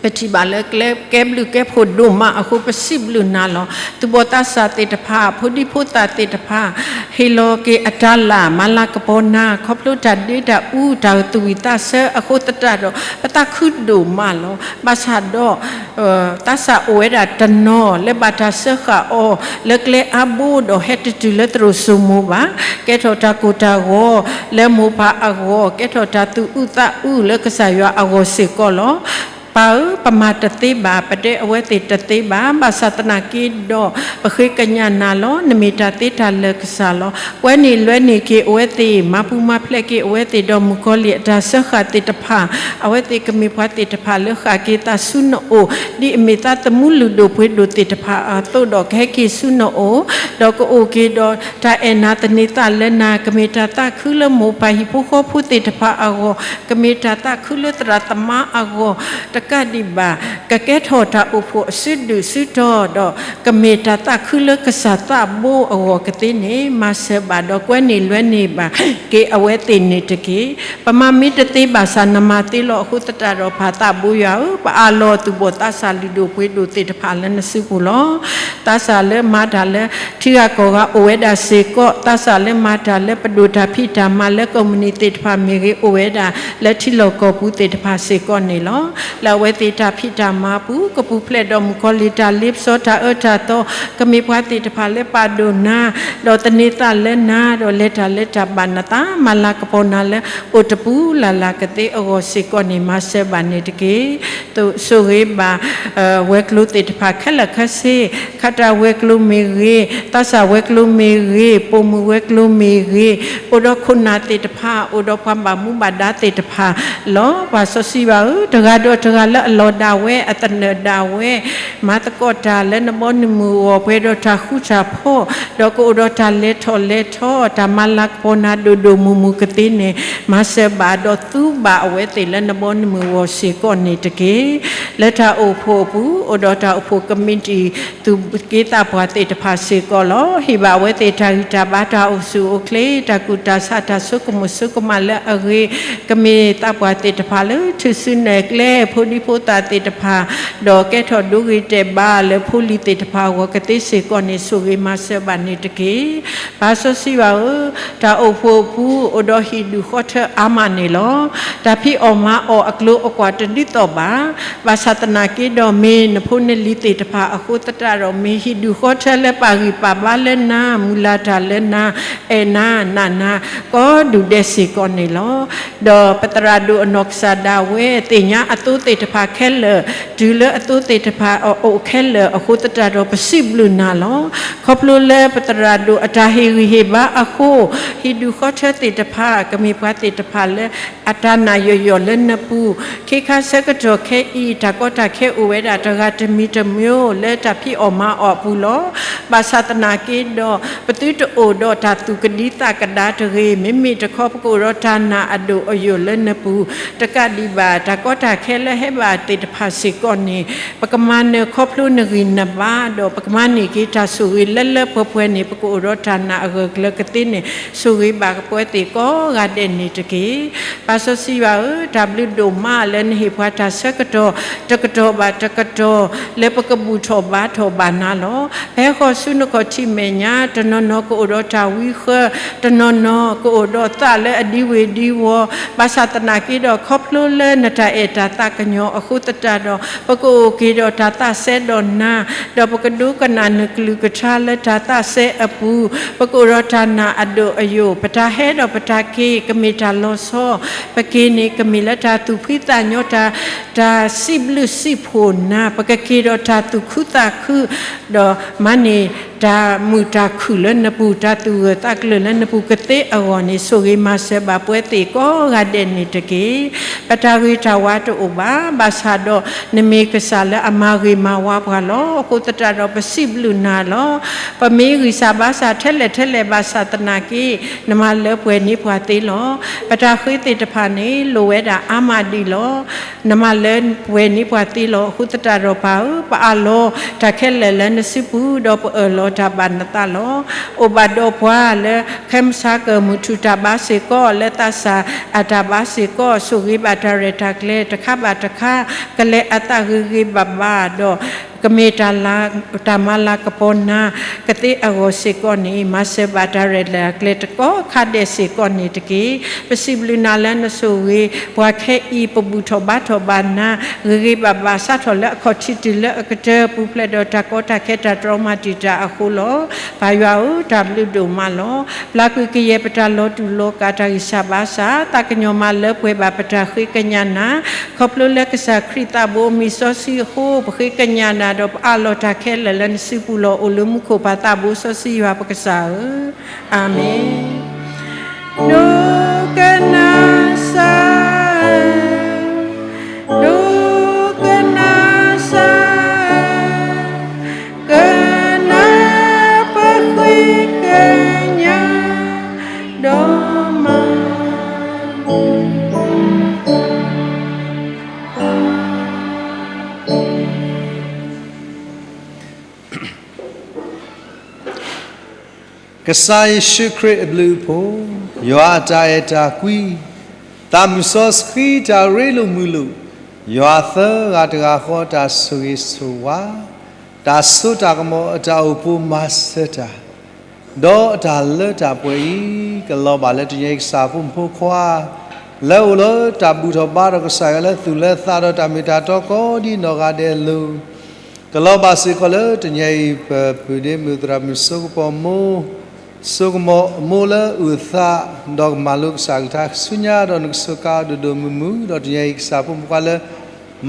ပထံၣ်ဘၣ်လၢကဲဘျုးကဲဖှိၣ်ဒိၣ်မးအဃိ ပစံးဘျုးနၤလီၤ. သူၣ်ဘီၣ်သးစၢ်သ့ၣ်တဖၣ်, ဖိဒံဖိသၣ်သ့ၣ်တဖၣ်, ဟ့ၣ်လီၤက့ၤအတၤလၢ် မၤလၤကပီၤနၤ ခီဖျိတၢ်ဒ့တၢ်အူ တၢ်သူၣ်ဝံၣ်သးဆၢအဃိသတးဒီး ပသးခုဒိၣ်မးလီၤ. ဘၣ်ဆၣ်ဒီး သးစၢ်အိၣ်ဝဲဒၣ်တနီၤ လၢဘၣ်တၢ်စၢဃာ်အီၤ လၢကျဲအါဘိ ဒီးဟဲတတုၤလၢသရိာ်စိမိၤဘၣ်. ကဲထီၣ်တၢ်ကိၢ်တၢ်ဂီၤလၢမိၢ်ပၢ်အဂီၢ်, ကဲထီၣ်တၢ်သူၣ်အုးသးအုးလၢကစၢ်ယွၤအဂီၢ်စ့ၢ်ကီးလီၤ. ပၢ်ဧၢ, ပမၤတသ့ဘၣ်, ပတဲအဝဲသ့ၣ်တသ့ဘၣ်. ဘၣ်ဆၣ်သနာ်က့ဒီး ပဃ့ကညးနၤလီၤ. နမ့ၢ်တၢ်သ့တၢ်လၢာ်ကစၢ်လီၤ. ကွဲန့ၢ်လွဲန့ၢ်က့ၤအဝဲသ့ၣ်, မၤပူၤမၤဖျဲးက့ၤအဝဲသ့ၣ်, ဒီးမုၣ်ကီၤလံၢ်အတၢ်စၢဃာ်သ့ၣ်တဖၣ်, အဝဲသ့ၣ်ကမ့ၢ်ပှၤသ့ၣ်တဖၣ်လၢဃၣ်က့ၤသးဆူနအိၣ်, ဒ်အမ့ၢ်သးသမူလုၢ်ဒိၣ်ပှ့ၤဒိၣ်သ့ၣ်တဖၣ်အသိးဒီး ကဟဲက့ၤဆူနအိၣ်, ဒီးကအိၣ်က့ၤဒီးတၢ်အဲၣ်နၤသန့ၤသးလၢနၤ, ကမ့ၢ်တၢ်သးခုလၢမိၢ်ပၢ်ဟံၣ်ဖိဃီဖိသ့ၣ်တဖၣ်အဂီၢ်, ကမ့ၢ်တၢ်သးခုလၢသရၣ်သမါအဂီၢ်, တကးဒံးဘၣ် ကကဲထီၣ်တၢ်အိၣ်ဖှိၣ်အစုဒုၣ်စုတီၤ, ဒီးကမ့ၢ်တၢ်သးခုလၢကစၢ်သးဘိအဂီၢ်ကသ့န့ၣ် မၤစၢၤဘၣ်ဒီးကွဲန့ၢ်လွဲန့ၢ်ဘၣ်က့ၤအဝဲသ့ၣ်န့ၣ်တက့ၢ်. ပမၤမ့ၢ်တသ့ဘၣ်ဆၣ် နမၤသ့လီၤ. အဃိသတးဒီး ပၢ်သးဘိယွၤဧၢ, ပအးလီၤသူၣ်ဘီၣ်သးစၢ်လုၢ်ဒိၣ်ပှ့ၤဒိၣ်သ့ၣ်တဖၣ်လၢနစုပူၤလီၤ. သးစၢ်လၢမၤတၢ်လၢထံဂၤကီၢ်ဂၤအိၣ်ဝဲဒၣ်စ့ၢ်ကီး, သးစၢ်လၢမၤတၢ်လၢပဒိၣ်တၢ်ဖံးတၢ်မၤလၢကီၢ်မုၢ်နံၤသ့ၣ်တဖၣ်မ့ၢ်ဂ့ၤ, အိၣ်ဝဲဒၣ်လၢထံလီၢ်ကီၢ်ပူၤသ့ၣ်တဖၣ်စ့ၢ်ကီးန့ၣ်လီၤ. လၢအဝဲသ့ၣ်တၢ်ဖံးတၢ်မၤပူၤ ကပူၤဖျဲးဒီးမုၣ်ကီၤလံၢ်တၢ်လ့ပစီတၢ်အၢတၢ်သီ, ကမ့ၢ်ပှၤသ့ၣ်တဖၣ်လၢပာ်ဒိၣ်နၤ, ဒီးသန့ၤသးလၢနၤ, ဒီးလဲၤတၢ်လၢတၢ်ဘၣ်နသး, မၤလၤကပီၤနၤလၢအိၣ်တပူၤလၢ်လၢ်ကသ့အဂီၢ်စ့ၢ်ကီးန့ၣ် မၤစၢၤဘၣ်န့ၣ်တက့ၢ်. ဆိၣ်ဂ့ၤဘၣ် ဝဲၤကျိၤသ့ၣ်တဖၣ်ခဲလၢာ်ခဲဆ့, ခးတၢ်ဝဲၤကျိၤမ့ၢ်ဂ့ၤ, သးစၢ်ဝဲၤကျိၤမ့ၢ်ဂ့ၤ, ပိာ်မုၣ်ဝဲၤကျိၤမ့ၢ်ဂ့ၤ, အိၣ်ဒီးခိၣ်နၢ်သ့ၣ်တဖၣ်, အိၣ်ဒီးပှၤဘၣ်မူဘၣ်ဒါသ့ၣ်တဖၣ်လီၤ. ပၢ်စီဆှံဘၣ်ဧၢ, တဂၤဒီးတဂၤလၢအလီၢ်ဒၣ်ဝဲ, အသနၢၣ်ဒၣ်ဝဲ, မၤသကိးတၢ်လၢနဘီနမုၢ်အဂီၢ် ပှဲၤဒီးတၢ်ဃူတၢ်ဖိး, ဒီးကအိၣ်ဒီးတၢ်လဲၤထီၣ်လဲၤထီ, တၢ်မၤလၤကပီၤနၤဒိၣ်ဒိၣ်မုၢ်မုၢ်ကသ့န့ၣ် မၤစၢၤဘၣ်ဒီးသူဘၣ်အဝဲသ့ၣ်လၢနဘီနမုၢ်အဂီၢ်စ့ၢ်ကီးန့ၣ်တက့ၢ်. လၢတၢ်အိၣ်ဖှိၣ်အပူၤ အိၣ်ဒီးတၢ်အိၣ်ဖှိၣ်ကမံးတံာ် သူၣ်က့သးပှၢ်သ့ၣ်တဖၣ်စ့ၢ်ကီးလီၤ. ဟ့ၣ်ဘၣ်အဝဲသ့ၣ်တၢ်ဂံၢ်တၢ်ဘါ တၢ်အိၣ်ဆူၣ်အိၣ်ချ့ တၢ်ကူၣ်တၢ်ဆး တၢ်ဆိကမိၣ်ဆိကမးလၢအဂ့ၤ ကမ့ၢ်သးပှၢ်သ့ၣ်တဖၣ်လၢ ထုးစုနဲၣ်ကျဲ ဖိဒံဖိသၣ်သ့ၣ်တဖၣ် ဒီးကဲထီၣ်ဒိဂ့ၤတဲာ်ဘၣ်လၢဖိလံၤသ့ၣ်တဖၣ်အဂီၢ် ကသ့စ့ၢ်ကီးန့ၣ် ဆိၣ်ဂ့ၤမၤစၢၤဘၣ်န့ၣ်တက့ၢ်. ပၢ်စီဆှံယွၤဧၢ, တၢ်အိၣ်ဖှိၣ်အပူၤ အိၣ်ဒီးဟံၣ်ဒူၣ်ဃီထၢအါမးန့ၣ်လီၤ. တၢ်ဖံးအီၣ်မၤအီၣ်အကျိၤအကွာ်တဒ်သိးဘၣ်. ဘၣ်ဆၣ်သနာ်က့ဒီး မ့ၢ်နဖိနလံၤသ့ၣ်တဖၣ်အဃိသတးဒီး မ့ၢ်ဟံၣ်ဒူၣ်ဃီထၢလၢပာ်ဂံၢ်ပာ်ဘါလၢနၤ, မုၢ်လၢ်တၢ်လၢနၤ, အဲၣ်နၤ, နာ်နၤ ကိးဒူၣ်ဒဲးစ့ၢ်ကီးန့ၣ်လီၤ. ဒီးပသရၣ်ဒိၣ်အနီၢ်ကစၢ်ဒၣ်ဝဲ သ့ၣ်ညါအသိသ့ၣ်တဖၣ်ခဲလၢာ်, တုၤလၢအသိသ့ၣ်တဖၣ်အအိၣ်ခဲလၢာ်အဃိသတးဒီး ပစံးဘျုးနၤလီၤ. ခီဖျိလၢပသရၣ်ဒိၣ်အတၢ်ဟ့ၣ်ဂံၢ်ဟ့ၣ်ဘါအဃိ, ဟံၣ်ဒူၣ်ဃီထၢသ့ၣ်တဖၣ် ကမ့ၢ်ပှၤသ့ၣ်တဖၣ်လၢ အတၢ်နာ်ယိာ်ယိာ်လၢနပူၤ, ခ့ခါဆၢကတီၢ်ခဲအံၤ တၢ်ကီတၢ်ခဲအိၣ်ဝဲဒၣ်တဂၤတမံၤတမံၤ လၢတၢ်ဖံးအီၣ်မၤအီၣ်အပူၤလီၤ. ဘၣ်ဆၣ်သနာ်က့ဒီး ပသုတအိၣ်ဒီးတၢ်သူၣ်ကဒံသးကဒါတဂ့ၤ, မ့မ့ၢ်တခီပကအိၣ်ဒီးတၢ်နာ်အဒိၣ်အယိာ်လၢနပူၤ, တကးဒံးဘၣ် တၢ်ကီတၢ်ခဲလၢဟဲဘၣ်သ့ၣ်တဖၣ်စ့ၢ်ကီးန့ၣ် ပကမၤနၢၤခီဖျိနဂံၢ်နဘါ, ဒီးပကမၤန့ၢ်က့ၤတၢ်ဆိၣ်ဂ့ၤလၢလၢပှဲၤပှဲၤန့ၣ် ပကအိၣ်ဒီးတၢ်နာ်အဂၢၢ်ကျၢၤကသ့န့ၣ် ဆိၣ်ဂ့ၤဘၣ်ပဝဲသ့ၣ်ကိးဂၤဒဲးန့ၣ်တက့ၢ်. ပၢ်စီဆှံယွၤဧၢ, တၢ်ဘျုးဒိၣ်မးလၢနဟ့ၣ်ပှၤတၢ်ဆၢကတီၢ် တကတီၢ်ဘၣ်တကတီၢ် လၢပကဘူၣ်ထီၣ်ဘါထီၣ်ဘၣ်နၤလီၤ. ပဟဲဃီၤဆူနခီၣ်ထံးမဲာ်ညါ တနီၤနီၤကအိၣ်ဒီးတၢ်ဝံဃၢ, တနီၤနီၤကအိၣ်ဒီးသးလၢအဒံဝ့ၤဒံဝီၤ, ဘၣ်ဆၣ်သနာ်က့ဒီး ခီဖျိလၢနတၢ်အဲၣ်တၢ်သးကညီၤအဃိသတးဒီး ပကအိၣ်က့ၤဒီးတၢ်သးစဲဒီးနၤ, ဒီးပကဒိကနၣ်နကလုၢ်ကထါလၢတၢ်သးစဲအပူၤ, ပကအိၣ်ဒီးတၢ်နာ်အဒိၣ်အယိာ်, ပတၢ်ဟဲဒီးပတၢ်က့ၤ ကမ့ၢ်တၢ်လီၤဆီ, ပက့ၤန့ၣ် ကမ့ၢ်လၢတၢ်သူၣ်ဖှံသးညီ တၢ် တၢ်စံးဘျုးစံးဖှိၣ်နၤ, ပကက့ၤဒီးတၢ်သူၣ်ခုသးခု, ဒီးမၤန့ၢ်တၢ်မုာ်တၢ်ခုၣ်လၢနပူၤ, တၢ်သူၣ်ဂၢၢ်သးကျၢၤလၢနပူၤကသ့အဂီၢ်န့ၣ် ဆိၣ်ဂ့ၤမၤစၢၤဘၣ်ပဝဲသ့ၣ်ကိးဂၤဒဲးန့ၣ်တက့ၢ်. ပတၢ်ဂ့ၤတၢ်ဝါတအိၣ်ဘၣ်, ဘၣ်ဆၣ်ဒီးနမ့ၢ်ကစၢ်လၢအမၤဂ့ၤမၤဝါပှၤလီၤ. အဃိသတးဒီးပစံးဘျုးနၤလီၤ. ပမ့ၢ်ဂံၢ်စၢ်ဘါစၢ်ထဲလဲၣ်ထဲလဲၣ်ဘၣ်ဆၣ်သနာ်က့ နမၤလၢပှဲၤန့ၢ်ပှၤသ့လီၤ. ပတၢ်ဃ့သ့ၣ်တဖၣ်န့ၣ် လိၣ်ဝဲဒၣ်အါမးဒံးလီၤ. နမၤလၢပှဲၤန့ၢ်ပှၤသ့လီၤ. အဃိသတးဒီးပၢ်ဧၢ, ပအးလီၤတၢ်ခဲလၢာ်လၢနစုပူၤ, ဒီးပအၢၣ်လီၤတၢ်ဘၣ်နသးလီၤ. အိၣ်ဘၣ်ဒီးပှၤလၢ ခဲမုၢ်ဆါကမုၢ်ထူၣ်တၢ်ဘါစ့ၢ်ကီး, လၢသးစၢ်အတၢ်ဘါစ့ၢ်ကီး, ဆိၣ်ဂ့ၤဘၣ်တၢ်ရဲၣ်တၢ်ကျဲၤတခါဘၣ်တခါ, ကလဲၤအသးဂ့ၤဂ့ၤဘၣ်ဘၣ်ဒီး ကမ့ၢ်တၢ်မၤလၤကပီၤနၤ ကသ့အဂီၢ်စ့ၢ်ကီးန့ၣ် မၤစၢၤဘၣ်တၢ်ရဲၣ်တၢ်ကျဲၤတကီၢ်ခါဒဲးစ့ၢ်ကီးန့ၣ်တက့ၢ်. ပစံးဘျုးနၤလၢနဆိၣ်ဂ့ၤ ပှၤခဲအံၤ ပဘူၣ်ထီၣ်ဘါထီၣ်ဘၣ်နၤ ဂ့ၤဂ့ၤဘၣ်ဘၣ် စးထီၣ်လၢအခီၣ်ထံးတုၤလၢအကတၢၢ် ပူၤဖျဲးဒီးတၢ်ကီတၢ်ခဲတၢ်တြီမၤတံာ်တာ်အဃိလီၤ. ပၢ်ယွၤဧၢ, တၢ်ဘျုးဒိၣ်မးလီၤ. ပျၢ်ကွံာ်ကယဲၢ်ပတၢ်လီၤတူာ်လီၤကာ် တၢ်ဂံၢ်စၢ်ဘါစၢ်, သးကညီၤမၤလၢပှဲၤဘၣ်ပတၢ်ဃ့ကညးနၤ, ခီဖျိလၢကစၢ်ခရံာ်သးဘိအမံၤစီဆှံအဃိ ပဃ့ကညးနၤဒီးပအးလီၤတၢ်ခဲလၢာ်လၢနစုပူၤလီၤ. အိၣ်လၢမူခိၣ်ပၢ်သးဘိစီဆှံယွၤပကစၢ်ဧၢ, အၤမ့ၣ်. ဒိကနၣ်စၢ်, ဒိကနၣ်စၢ်, ကနၣ်ပဃ့ကညး ဒီးမၤ ကစၢ်ယ့ၣ်ၡူးခရံာ်အဘျုးအဖှိၣ်, ယွၤအတၢ်အဲၣ်တၢ်ကွံ, သးမုၢ်စီဆှံတၢ်ရ့လိာ်မုာ်လိာ်, ယွၤသၢဂၤတဂၤဃီတၢ်ဆိၣ်ဂ့ၤဆိၣ်ဝါ, တၢ်စိတၢ်ကမီၤအတၢ်အိၣ်ဖှိၣ်မၤစၢၤတၢ် ဒီးအတၢ်လၢတၢ်ပှဲၤအံၤ ကလီၤဘၣ်လၢတနံၤအံၤကစၢ်ဖိမုၣ်ဖိခွါ လၢအိၣ်လၢတၢ်ဘူၣ်ထီၣ်ဘါထီၣ်ကစၢ်ယွၤလၢသူၣ်လၢသးဒီးတၢ်မ့ၢ်တၢ်တီကိးဒ်နီၢ်ဂၤဒဲးအလိၤ, ကလီၤဘၣ်စ့ၢ်ကီးလၢတနံၤအံၤ ပပုၢ်ဒ့မုၣ်သရၣ်မုၣ်စိကပီၤမိၢ် စိကမီၤအမိၢ်လၢအုၣ်သး ဒီးကမၤလိကစၢ်ကလုၢ်ကထါဆူညါ ဒီးနကစၢ်ကါဒိၣ်ဒိၣ်မုၢ်မုၢ် ဒီးတနံၤအံၤကစၢ်ဖိမုၣ်ဖိခွါလၢ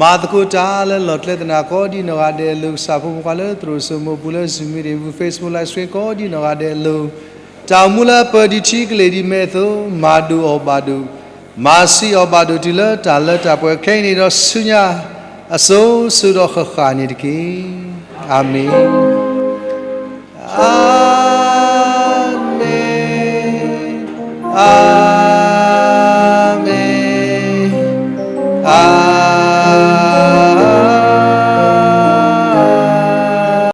မၤသကိးတၢ်လၢလီၢ်ကျဲသနာ်က့ ကိးဒ်နီၢ်ဂၤဒဲးအလိၤ ကစၢ်ဖိမုၣ်ဖိခွါလၢသရိာ်စိမိၢ်ပူၤလၢ Zoom meeting ပူၤ Facebook live stream ကိးဒ်နီၢ်ဂၤဒဲးအလိၤ တၢ်အိၣ်မူလၢအပၢၢ်ဒံးထံကလ့ၢ်ဒံးမဲာ်အသိး မၤဒိၣ်အီၣ်ဘၣ်ဒိၣ် မၤဆံးအီၣ်ဘၣ်ဒိၣ်တုၤလၢတၢ်လၢတၢ်ပှဲၤခဲအံၤန့ၣ်ဒီးဆူညါ အစိၤစိၤဒီးဃၣ်ဃၣ်န့ၣ်တက့ၢ်. အၤမ့ၣ်. အၤမ့ၣ်. အၤ